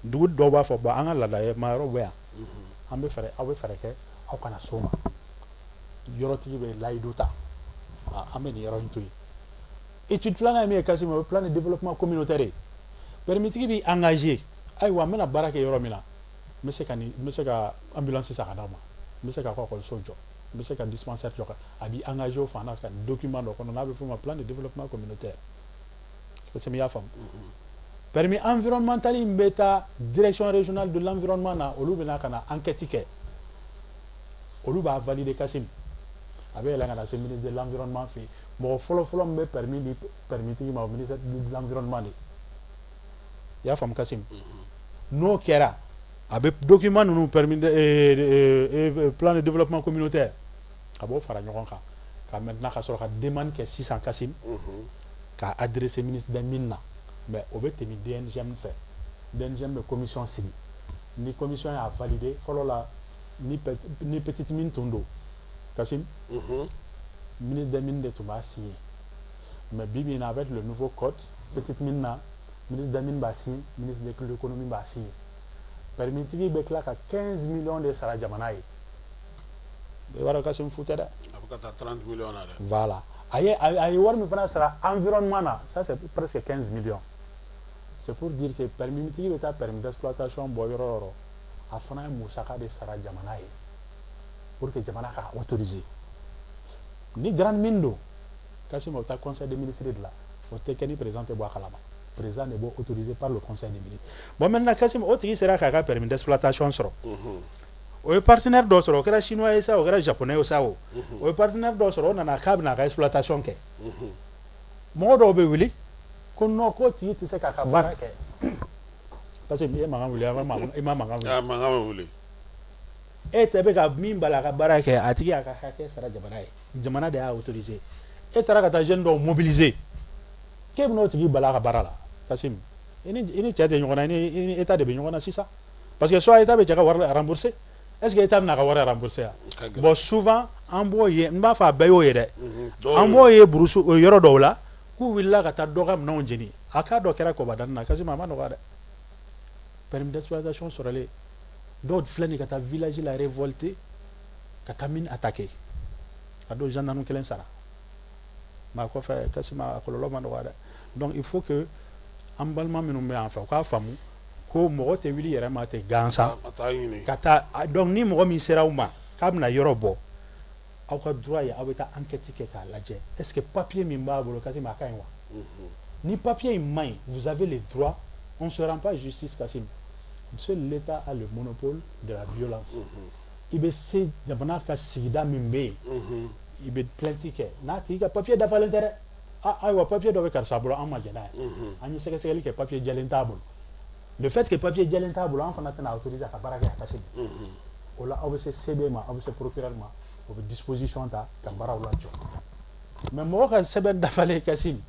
dugu dɔw b'a fɔ: bon, an ka laada maa yɔrɔ bɛ yan, an bɛ fɛɛrɛ, aw bɛ fɛɛrɛ kɛ aw kana s'o ma. Yɔrɔtigi bɛ layidu ta, an bɛ nin yɔrɔ in to yen. Étude filanan ye min ye, Kasim, o ye plan de développement communautaire ye. Permis tigi b'i engagé: ayiwa, n bɛna baara kɛ yɔrɔ min na, n bɛ se ka nin, n bɛ se ka ambulance san ka d'aw ma, n bɛ se ka ekɔliso jɔ, n bɛ se ka dispensaire jɔ. A b'i engagé o fana ka document dɔ kɔnɔ n'a bɛ f'o ma plan de développement communautaire. Parce que i y'a faamu, permis environnemental in bɛ taa direction régionale de l'environnement na, olu bɛ na ka na enquête kɛ, olu b'a valider. Kasim, a bɛ yɛlɛn ka na se ministre de l'environnement fɛ yen. Mɔgɔ fɔlɔ fɔlɔ min bɛ permis di permis tigi ma, o ministère de l'environnement de. I y'a faamu, Kasim? N'o kɛra, a bɛ document ninnu, permis de plan de développement communautaire, a b'o fara ɲɔgɔn kan ka maintenant ka sɔrɔ ka demande kɛ sisan, Kasim, k'a adresser ministre des mines na. Mais o bɛ tɛmɛ DNGM fɛ. DNGM bɛ commission sigi. Ni commission y'a valider, fɔlɔ la, ni petite mine tun don, Kasim, ministre des mines de tun b'a signer. Mais bi bi in na, avec le nouveau code, petite mine na, ministre des mines b'a signer, ministre de l'économie b'a signer. Permis tigi bɛ tila ka 15 millions de sara jamana ye. I b'a dɔn, Kasim, fu tɛ dɛ. A bɛ ka taa 30 millions na dɛ. Voilà, a ye wari min fana sara environnement na, ça c'est presque 15 millions. C'est pour dire que permis tigi bɛ taa permis d'exploitation bɔ yɔrɔ o yɔrɔ, a fana ye musaka de sara jamana ye. pour que jamana k'a autoriser. Ni grande mine don, Kassim, o bɛ taa conseil des ministres de la. O tɛ kɛ ni président tɛ bɔ a kalama. Président de b'o autorisé par le conseil des ministres. Bon, maintenant, Kassim, o tigi sera k'a ka permis d'exploitation sɔrɔ, o ye partenaire dɔ sɔrɔ, o kɛra chinois ye sa, o kɛra japonais ye sa, o o ye partenaire dɔ sɔrɔ, o nana k'a bɛna a ka exploitation kɛ. Mɔgɔ dɔw bɛ wuli ko non, k'o tigi tɛ se k'a ka baara kɛ parce que i ye mankan wuli, i ma mankan wuli. A mankan bɛ wuli. E tɛ bɛ ka min bali a ka baara kɛ, a tigi y'a ka hakɛ sara jamana ye, jamana de y'a autorisé. E taara ka taa jeune dɔw mobiliser k'e bɛn'o tigi bali a ka baara la. Kassim, i ni cɛ tɛ ɲɔgɔn na, i ni état de bɛ ɲɔgɔn na sisan, parce que soit état bɛ cɛ ka wari rembourser. Est ce que état bɛna a ka wari rembourser wa? Bon, souvent an b'o ye, n b'a fɔ a bɛɛ y'o ye dɛ, an b'o ye burusu yɔrɔ dɔw la k'u wulila ka taa dɔ ka minɛnw jeni. A k'a dɔ kɛra kɔbadani na, Kassim, a ma nɔgɔya dɛ. Permis d'exploitation sɔrɔlen, dɔw filɛ nin ka taa village la révolter, ka taa mine attaquer. A don, gendarme kelen sara. Mais a kɔfɛ, Kassim, a kɔlɔlɔ ma nɔgɔya dɛ. Donc il faut que an balima minnu bɛ yan fɛ, u k'a faamu ko mɔgɔ tɛ wuli yɛrɛ ma tɛ gansan ka taa. Donc ni mɔgɔ min sera aw ma k'a bɛna yɔrɔ bɔ, aw ka droit ye aw bɛ taa enquête kɛ k'a lajɛ, est ce que papier min b'a bolo, Kassim, a ka ɲi wa? Ni papier in man ɲi, vous avez le droit. On se rend pas justice, Kassim, seul l'État a le monopole de la violence. I bɛ se jamana ka sigida min bɛ yen, i bɛ plainte kɛ n'a tigi ka papier dafalen tɛ dɛ. Ayiwa, papier dɔ bɛ karisa bolo, an ma jɛn n'a ye, an ye sɛgɛsɛgɛli kɛ, papier jɛlen t'a bolo. Le fait que papier jɛlen t'a bolo, an fana tɛna autoriser a ka baara kɛ a ka segin o la. Aw bɛ se CB ma, aw bɛ se procureur ma, o bɛ disposition ta ka baaraw lajɔ. Mais mɔgɔ ka sɛbɛn dafalen, Kassim,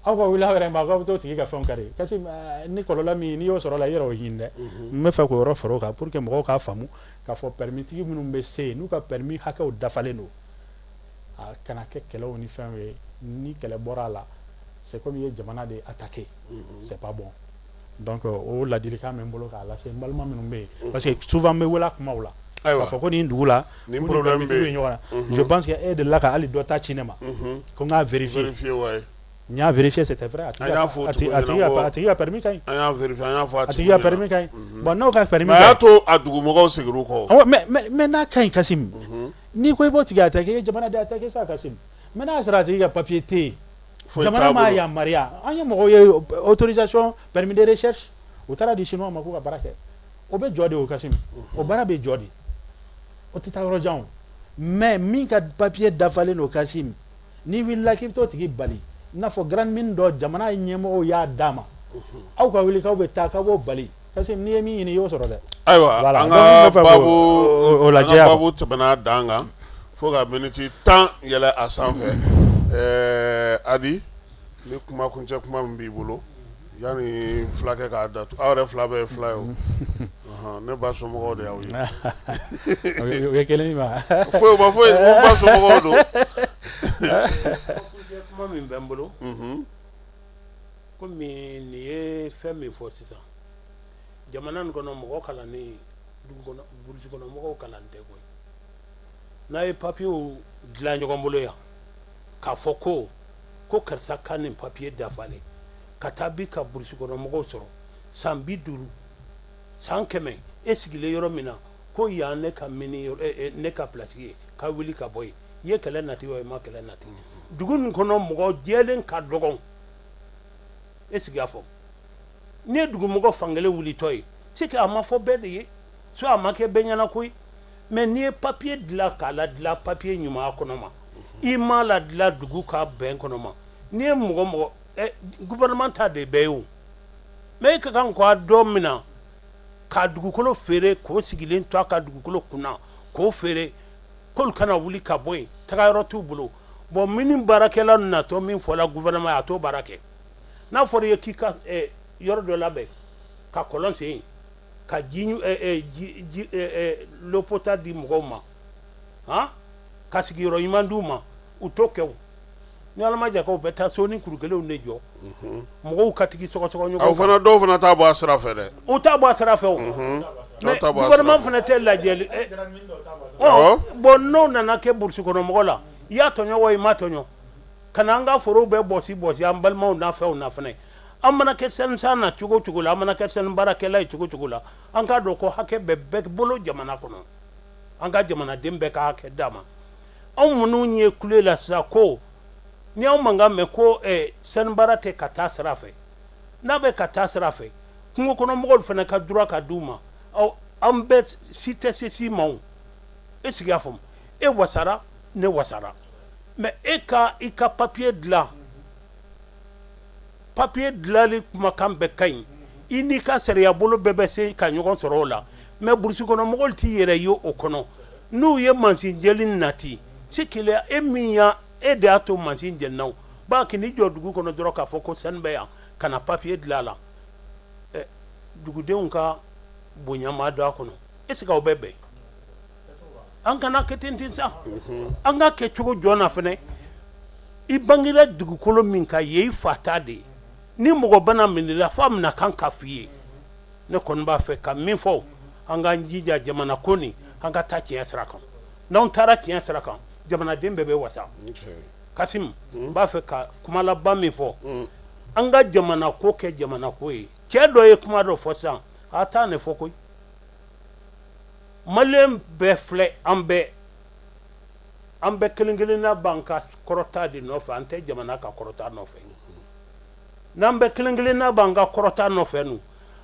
aw ka wuli aw yɛrɛ ma k'aw bɛ t'o tigi ka fɛnw kari, Kassim, ni kɔlɔlɔ min n'i y'o sɔrɔ la, i yɛrɛ o ɲini dɛ. N bɛ fɛ k'o yɔrɔ fara o kan pour que mɔgɔw k'a faamu k'a fɔ permis tigi minnu bɛ se yen, n'u ka permis hakɛw dafalen don, a kana kɛ kɛlɛw ni fɛnw ye. Ni kɛlɛ bɔra a la, c'est comme i ye jamana de attaquer, c'est pas bon. Donc o ladilikan bɛ n bolo k'a lase n balima minnu bɛ yen, parce que souvent n bɛ wele a kumaw la k'a fɔ ko nin dugu la, nin problème bɛ yen ɲɔgɔn na. Je pense que e delila ka hali dɔ ta ci ne ma ko n k'a vérifier. Vérifier, ouais. N y'a vérifier, c'était vrai. An y'a fɔ o a tigi ka permis ka ɲi. An y'a vérifier, an y'a fɔ. A tigi ka permis ka ɲi. Bon, n'o ka permis mais a y'a to a dugumɔgɔw seginna u kɔ. Awɔ, mais n'a ka ɲi, Kassim, n'i ko i b'o tigi attaquer, i ye jamana de attaquer sa, Kassim. Mais n'a y'a sɔrɔ a tigi ka papier tɛ yen, jamana m'a yamaruya. An ye mɔgɔw ye autorisation permis de recherche, u taara di chinois ma k'u ka baara kɛ. O bɛ jɔ de o, Kassim, o baara bɛ jɔ de, o tɛ taa yɔrɔ jan o. Mais min ka papier dafalen don, Kassim, n'i wulila k'i bɛ t'o tigi bali, i n'a fɔ grande mine dɔ, jamana ɲɛmɔgɔw y'a d'a ma, aw ka wuli k'aw bɛ taa k'aw b'o bali, Kassim, n'i ye min ɲini, i y'o sɔrɔ dɛ. Ayiwa, an ka baabu, o lajɛ, an ka baabu tɛmɛna dan kan fo ka miniti 10 yɛlɛ a sanfɛ. Adi, ni kuma kuncɛ kuma min b'i bolo yanni fulakɛ k'a datugu, aw yɛrɛ fila bɛɛ ye fila ye o, ne ba somɔgɔw de y'aw ye. O ye kelen ma. Foyi o ma foyi, n ko n ba somɔgɔw don. Kuma min bɛ n bolo, komi nin ye fɛn min fɔ sisan, jamana nin kɔnɔ mɔgɔ kalannen, dugu kɔnɔ, burusi kɔnɔ mɔgɔw kalan tɛ koyi. N'a ye papiyew dilan ɲɔgɔn bolo yan k'a fɔ ko karisa ka nin papiye dafalen, ka taa bi ka burusi kɔnɔ mɔgɔw sɔrɔ san 50, san 100, e sigilen yɔrɔ min na ko yan ne ka mini, ne ka pilasi ye, ka wuli ka bɔ yen, i ye kɛlɛ nati wa i ma kɛlɛ nati? Dugu nin kɔnɔ mɔgɔ jɛlen ka dɔgɔn, e sigi a fɔ n'i ye dugumɔgɔ fankelen wulitɔ ye, c'est que a ma fɔ bɛɛ de ye, soit a ma kɛ bɛɛ ɲɛna koyi. Mais n'i ye papiye dilan k'a la dilan papiye ɲuman kɔnɔ ma, i m'a la dilan dugu ka bɛn kɔnɔ ma, n'i ye mɔgɔ mɔgɔ gouvernement ta de bɛɛ ye o. Mais e ka kan k'a dɔ minɛ ka dugukolo feere k'o sigilen to a ka dugukolo kunna k'o feere, k'olu kana wuli ka bɔ yen, tagayɔrɔ t'u bolo. Bon, mini baarakɛla natɔ min fɔla gouvernement ye, a t'o baara kɛ. N'a fɔra i ye k'i ka yɔrɔ dɔ labɛn ka kɔlɔn sen ka ji ji l'eau potable di mɔgɔw ma, han, ka sigiyɔrɔ ɲuman d'u ma, u t'o kɛ. O ni Ala ma ja kɛ, u bɛ taa so ni kuru kelenw de jɔ, mɔgɔw ka tigi sɔgɔsɔgɔ ɲɔgɔn. Aw fana, dɔw fana t'a bɔ a sira fɛ dɛ. U t'a bɔ a sira fɛ o, mais gouvernement fana tɛ lajɛli. Bon, n'o nana kɛ burusi kɔnɔ mɔgɔ la, i y'a tɔɲɔ wa i ma tɔɲɔ, ka na an ka forow bɛɛ bɔsi bɔsi an balimaw n'a fɛnw na fana. An mana kɛ sanisan na cogo cogo la, an mana kɛ sanu baarakɛla ye cogo cogo la, an k'a dɔn ko hakɛ bɛ bɛɛ bolo jamana kɔnɔ. An ka jamanaden bɛɛ ka hakɛ d'a ma. Anw minnu ye kule la sisan ko ni anw mankan mɛn ko sanubaara tɛ ka taa sira fɛ, n'a bɛ ka taa sira fɛ, kungo kɔnɔ mɔgɔw fana ka droit ka d'u ma. An bɛɛ si tɛ se si ma. Est-ce que i y'a faamu? E wasara, ne wasara, mais e ka i ka papier dilan, papier dilanli kumakan bɛɛ ka ɲi, i n'i ka sariya bolo bɛɛ bɛ se ka ɲɔgɔn sɔrɔ o la, mais burusi kɔnɔ mɔgɔw t'i yɛrɛ ye o kɔnɔ. N'u ye mansin jɛli nati, c'est que e min y'a e de y'a to mansin jɛnina, o b'a k'i jɔ dugu kɔnɔ dɔrɔn k'a fɔ ko sanu bɛ yan, ka na papier dilan a la, dugudenw ka bonya ma don a kɔnɔ. Est-ce que aw bɛ bɛn? An kana kɛ ten ten sa, an ka kɛ cogo jɔn na fana. I bangera dugukolo min kan ye i fa ta de ye. Ni mɔgɔ bana minɛ la, f'a minɛ kan ka f'i ye. Ne kɔni b'a fɛ ka min fɔ, an k'an jija jamana ko nin, an ka taa tiɲɛ sira kan. N'anw taara tiɲɛ sira kan, jamanaden bɛɛ bɛ wasa. Kasim, n b'a fɛ ka kuma laban min fɔ, an ka jamana ko kɛ jamana ko ye. Cɛ dɔ ye kuma dɔ fɔ sisan, a taa ne fɔ koyi. Maliyɛn bɛɛ filɛ, an bɛɛ, an bɛɛ kelen kelenna b'an ka kɔrɔta de nɔfɛ, an tɛ jamana ka kɔrɔta nɔfɛ. N'an bɛɛ kelen kelenna b'an ka kɔrɔta nɔfɛ nu,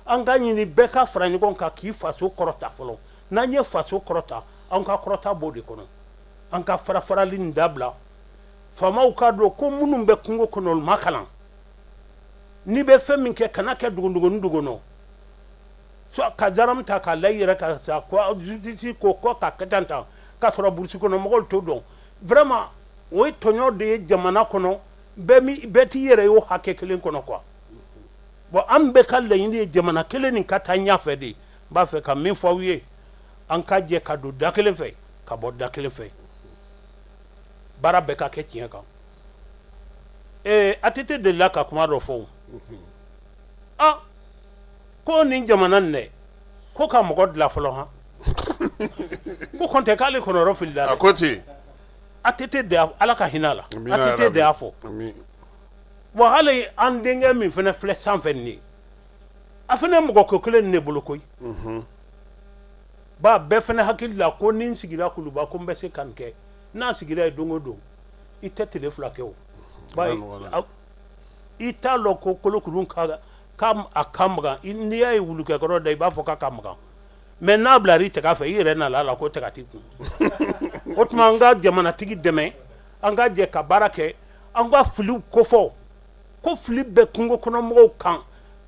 an ka ɲini bɛɛ ka fara ɲɔgɔn kan k'i faso kɔrɔta fɔlɔ. N'an ye faso kɔrɔta, an ka kɔrɔta b'o de kɔnɔ. An ka fara farali nin dabila. Faamaw k'a dɔn ko minnu bɛ kungo kɔnɔ, olu ma kalan. N'i bɛ fɛn min kɛ, kana kɛ dogodogonin dogo nɔ ka zaramu ta k'a la i yɛrɛ ka sa ko justice ko ko ka kɛ tan tan, k'a sɔrɔ burusi kɔnɔ mɔgɔw t'o dɔn. Vraiment, o ye tɔɲɔ de ye jamana kɔnɔ. Bɛɛ t'i yɛrɛ ye o hakɛ kelen kɔnɔ quoi. Bon, an bɛɛ ka laɲini ye jamana kelen nin ka taa ɲɛfɛ de. N b'a fɛ ka min fɔ aw ye, an ka jɛ ka don da kelen fɛ, ka bɔ da kelen fɛ, baara bɛɛ ka kɛ tiɲɛ kan. Ee, ATT delila ka kuma dɔ fɔ a ko nin jamana nin dɛ, ko ka mɔgɔ dilan fɔlɔ han, ko kɔntɛ k'ale kɔnɔrɔ filila. A ko ten. ATT de, Ala ka hinɛ a la, ATT de y'a fɔ. Wa hali an denkɛ min fana filɛ sanfɛ nin ye, a fana ye mɔgɔ ko kelen nin de bolo koyi. Ba bɛɛ fana hakili la ko ni n sigira Kuluba ko n bɛ se ka nin kɛ. N'a sigira yen don o don, i tɛ tile 2 kɛ o. I t'a lɔn ko kolokuru ka a ka magan. N'i y'a ye wulukɛkɔrɔ da, i b'a fɔ k'a ka magan, mais n'a bila i tɛgɛ fɛ, i yɛrɛ nana la ko tɛgɛ t'i kun. O tuma an ka jamanatigi dɛmɛ, an ka jɛ ka baara kɛ, an ka filiw kofɔ ko fili bɛ kungo kɔnɔmɔgɔw kan,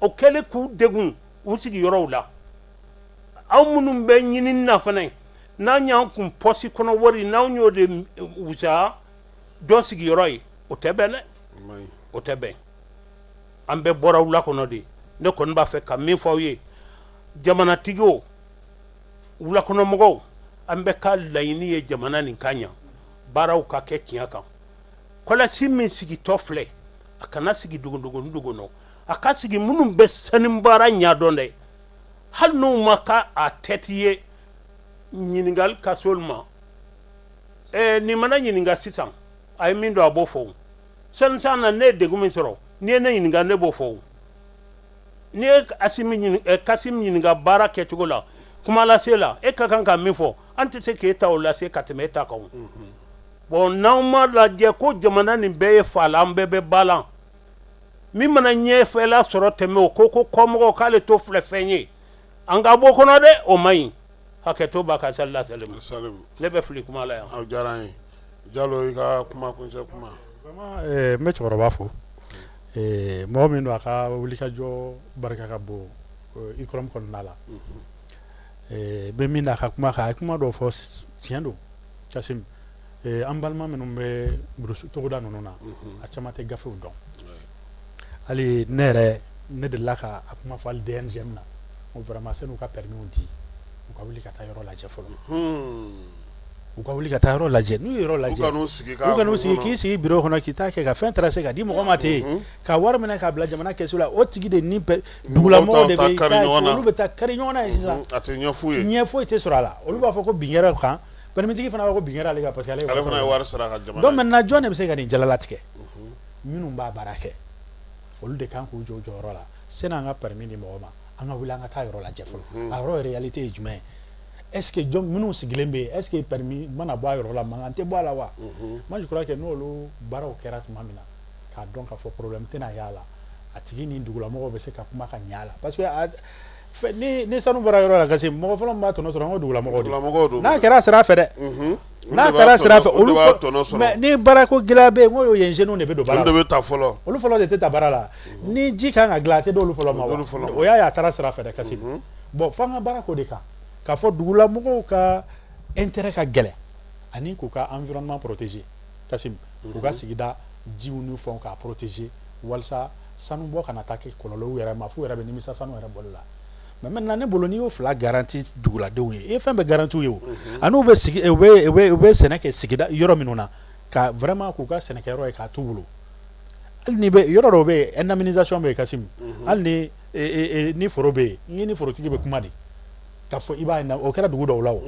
o kɛlen k'u degun u sigiyɔrɔw la. Aw minnu bɛ ɲini na fana, n'an y'an kun pɔsi kɔnɔ wari, n'anw y'o de wusaya dɔ sigiyɔrɔ ye, o tɛ bɛn dɛ, o tɛ bɛn. An bɛɛ bɔra wula kɔnɔ de. Ne kɔni b'a fɛ ka min fɔ aw ye, jamanatigiw, wulakɔnɔmɔgɔw, an bɛɛ ka laɲini ye jamana nin ka ɲa, baaraw ka kɛ tiɲɛ kan. Kɔlɔsi min sigitɔ filɛ, a kana sigi dogodogonin dogo nɔ, a ka sigi minnu bɛ sanu baara ɲɛdɔn dɛ, hali n'u ma ka a tɛti ye. Ɲininkali ka se olu ma. Nin mana ɲininka sisan, a ye min dɔn, a b'o fɔ. Sanu na, ne ye degun min sɔrɔ, n'i ye ne ɲininka, ne b'o fɔ. N'i ye Asimi Kasim ɲininka baara kɛcogo la, kuma lase la, e ka kan ka min fɔ, an tɛ se k'e ta o lase ka tɛmɛ e ta kan. Bon, n'anw ma lajɛ ko jamana nin bɛɛ ye fa la, an bɛɛ bɛ ba la, min mana ɲɛfɛla sɔrɔ tɛmɛ o ko ko kɔmɔgɔw k'ale to filɛ fɛn ye, an ka bɔ kɔnɔ dɛ, o man ɲi. Hakɛto b'a ka sali salim, ne bɛ fili kuma la yan. Aw diyara n ye. Jalo, i ka kuma kuncɛ kuma. N bɛ cɛkɔrɔba fo, mɔgɔ min don, a ka wulikajɔ barika ka bon ICROM kɔnɔna la. N bɛ min da a ka kuma kan, a ye kuma dɔ fɔ, tiɲɛ don Kasim. An balima minnu bɛ burusi togoda ninnu na, a caman tɛ gafew dɔn. Hali ne yɛrɛ, ne delila ka a kuma fɔ hali DNGM na, ko vraiment san'u ka permis di, u ka wuli ka taa yɔrɔ lajɛ fɔlɔ. U ka wuli ka taa yɔrɔ lajɛ. N'u ye yɔrɔ lajɛ, u ka n'u sigi k'i sigi bureau kɔnɔ k'i ta kɛ ka fɛn tracé ka di mɔgɔ ma ten, ka wari minɛ k'a bila jamana kɛsu la, o tigi de ni dugulamɔgɔw de bɛ olu bɛ taa kari ɲɔgɔn na ye sisan. A tɛ ɲɛ f'u ye. Ɲɛ foyi tɛ sɔrɔ a la. Olu b'a fɔ ko bin kɛra u kan, permis tigi fana b'a fɔ ko bin kɛra ale kan parce que ale fana ye wari sara ka jamana. Donc maintenant, jɔn de bɛ se ka nin jalalatigɛ? Minnu b'a baara kɛ, olu de kan k'u jɔ u jɔyɔrɔ la. Sani an ka permis di mɔgɔ ma, an ka wuli an ka taa yɔrɔ lajɛ fɔlɔ. A yɔrɔ réalité ye jumɛn ye? Est ce que jɔn minnu sigilen bɛ yen, est ce que permis mana bɔ a yɔrɔ la, mankan tɛ bɔ a la wa? Moi, je crois que n'olu baaraw kɛra tuma min na, k'a dɔn k'a fɔ problème tɛna y'a la, a tigi ni dugulamɔgɔw bɛ se ka kuma ka ɲɛ a la, parce que ni sanu bɔra yɔrɔ la, kasi mɔgɔ fɔlɔ min b'a tɔnɔ sɔrɔ, an ko dugulamɔgɔw de. N'a kɛra sira fɛ dɛ, n'a kɛra sira fɛ, olu mais ni baarako gɛlɛya bɛ yen, n ko yen jeunes de bɛ don baara la, olu de bɛ ta fɔlɔ, olu fɔlɔ de tɛ ta baara la. Ni ji kan ka dilan, a tɛ d'olu fɔlɔ ma wa? O y'a ye a taara sira fɛ dɛ, kasi bon, f'an ka baara k'o de kan, k'a fɔ dugulamɔgɔw ka intérêt ka gɛlɛn ani k'u ka environnement protéger, kasi k'u ka sigida jiw ni fɛnw k'a protéger, walasa sanubɔ kana taa kɛ kɔlɔlɔ y'u yɛrɛ ma, f'u yɛrɛ bɛ nimisa sanu yɛrɛ bɔli la. Mais maintenant, ne bolo, n'i y'o fila garanti duguladenw ye, i ye fɛn bɛɛ garanti u ye o. Ani u bɛ sigi, u bɛ sɛnɛ kɛ sigida yɔrɔ minnu na, ka vraiment k'u ka sɛnɛkɛyɔrɔ ye k'a t'u bolo. Hali ni bɛ yɔrɔ dɔw bɛ yen, indemnisation bɛ yen, Kasim. Hali ni foro bɛ yen, n'i ni forotigi bɛ kuma de, k'a fɔ i b'a ye, o kɛra dugu dɔw la o.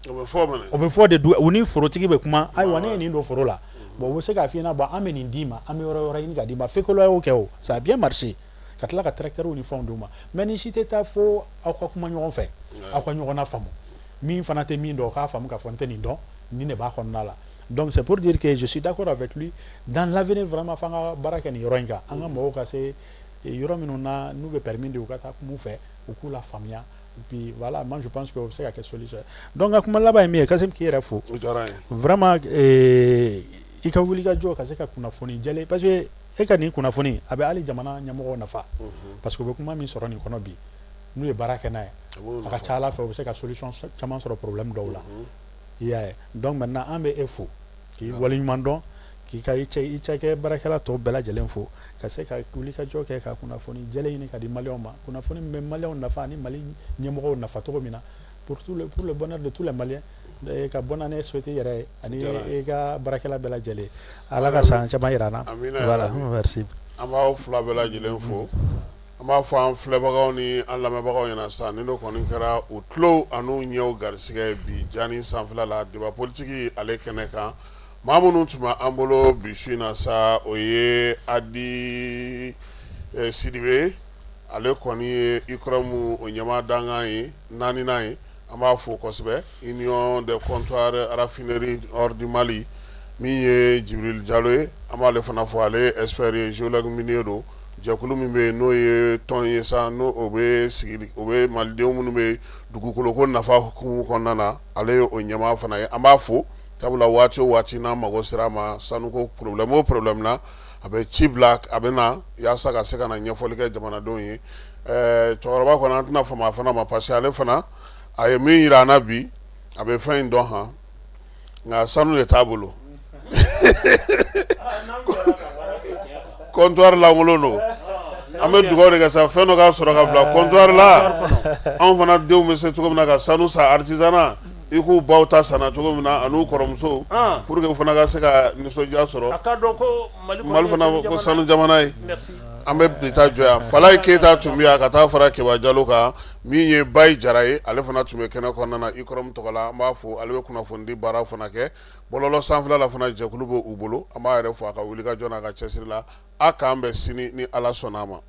O bɛ fɔ mɛnɛ. O bɛ fɔ de, u ni forotigi bɛ kuma: ayiwa, ne ye nin don foro la, bon, u bɛ se k'a f'i ɲɛna, bon, an bɛ nin d'i ma, an bɛ yɔrɔ wɛrɛ ɲini ka d'i ma. Fekola y'o kɛ o, ça a bien marché, ka tila ka tracteurs ni fɛnw d'u ma. Mais ni si tɛ taa fo aw ka kuma ɲɔgɔn fɛ, aw ka ɲɔgɔn na faamu, min fana tɛ min dɔn, o k'a faamu k'a fɔ n tɛ nin dɔn, nin de b'a kɔnɔna la. Donc c'est pour dire que je suis d'accord avec lui, dans l'avenir, vraiment, f'an ka baara kɛ nin yɔrɔ in kan, an ka mɔgɔw ka se yɔrɔ minnu na, n'u bɛ permis di, u ka taa kuma u fɛ, u k'u la faamuya. Et puis voilà, moi je pense que o bɛ se ka kɛ solution ye. Donc n ka kuma laban ye min ye, Kasim, k'i yɛrɛ fo. O diyara n ye. Vraiment, i ka wuli ka jɔ ka se ka kunnafoni jɛlen, parce que e ka nin kunnafoni a bɛ hali jamana ɲɛmɔgɔw nafa, parce que u bɛ kuma min sɔrɔ nin kɔnɔ bi, n'u ye baara kɛ n'a ye, a ka ca Ala fɛ, u bɛ se ka solution caman sɔrɔ problème dɔw la, i y'a ye. Donc maintenant, an bɛ e fo k'i waleɲuman dɔn, k'i ka i cɛ i cakɛ baarakɛla tɔw bɛɛ lajɛlen fo, ka se ka wuli ka jɔ kɛ ka kunnafoni jɛlen ɲini ka di maliyɛnw ma, kunnafoni min bɛ maliyɛnw nafa ani Mali ɲɛmɔgɔw nafa cogo min na, pour le bonheur de tous les Maliens. Ka bonne année souhaiter i yɛrɛ ye ani i ka baarakɛla bɛɛ lajɛlen. Ala ka san caman yira an na. Voilà, merci. An b'aw fila bɛɛ lajɛlen fo. An b'a fɔ an filɛbagaw ni an lamɛnbagaw ɲɛna sa, ni dɔ kɔni kɛra u tulo an'u ɲɛw garisɛgɛ bi jani sanfɛla la, débat politique ale kɛnɛ kan, maa minnu tun bɛ an bolo bi su in na sa, o ye Adi Sidibe, ale kɔni ye UCROM o ɲɛmaa dankan ye naaninan ye, an b'a fo kosɛbɛ, Union des comptoirs raffineries or du Mali. Min ye Jibril Jalo ye, an b'ale fana fo, ale ye expert ye, géologue minier don. Jɛkulu min bɛ yen, n'o ye tɔn ye sa, n'o o bɛ sigi, o bɛ malidenw minnu bɛ dugukolo ko nafa hukumu kɔnɔna na, ale ye o ɲɛmaa fana ye, an b'a fo, sabula waati o waati n'an mago sera a ma sanuko problème o problème na, a bɛ ci bila, a bɛ na yaasa ka se ka na ɲɛfɔli kɛ jamanadenw ye. Cɛkɔrɔba kɔni, an tɛna fama a fana ma, parce que ale fana a ye min jira an na bi, a bɛ fɛn in dɔn han, nka sanu de t'a bolo, comptoir lankolon don. An bɛ dugawu de kɛ sa, fɛn dɔ ka sɔrɔ ka bila comptoir la, anw fana denw bɛ se cogo min na ka sanu san artisanat i k'u baw ta sanna cogo min na, an'u kɔrɔmuso, pour que u fana ka se ka nisɔndiya sɔrɔ. Mali fana ko sanu jamana ye. An bɛ bi ta jɔ yan. Falaye Keyita tun bɛ yan ka taa fara Keba Jalo kan. Min ye Bayi Jara ye, ale fana tun bɛ kɛnɛ kɔnɔna na UCROM tɔgɔ la, an b'a fo, ale bɛ kunnafonidi baara fana kɛ bɔlɔlɔ sanfɛla la fana, jɛkulu bɛ u bolo. An b'a yɛrɛ fo a ka wulikajɔ n'a ka cɛsiri la. A k'an bɛn sini ni Ala sɔnna a ma.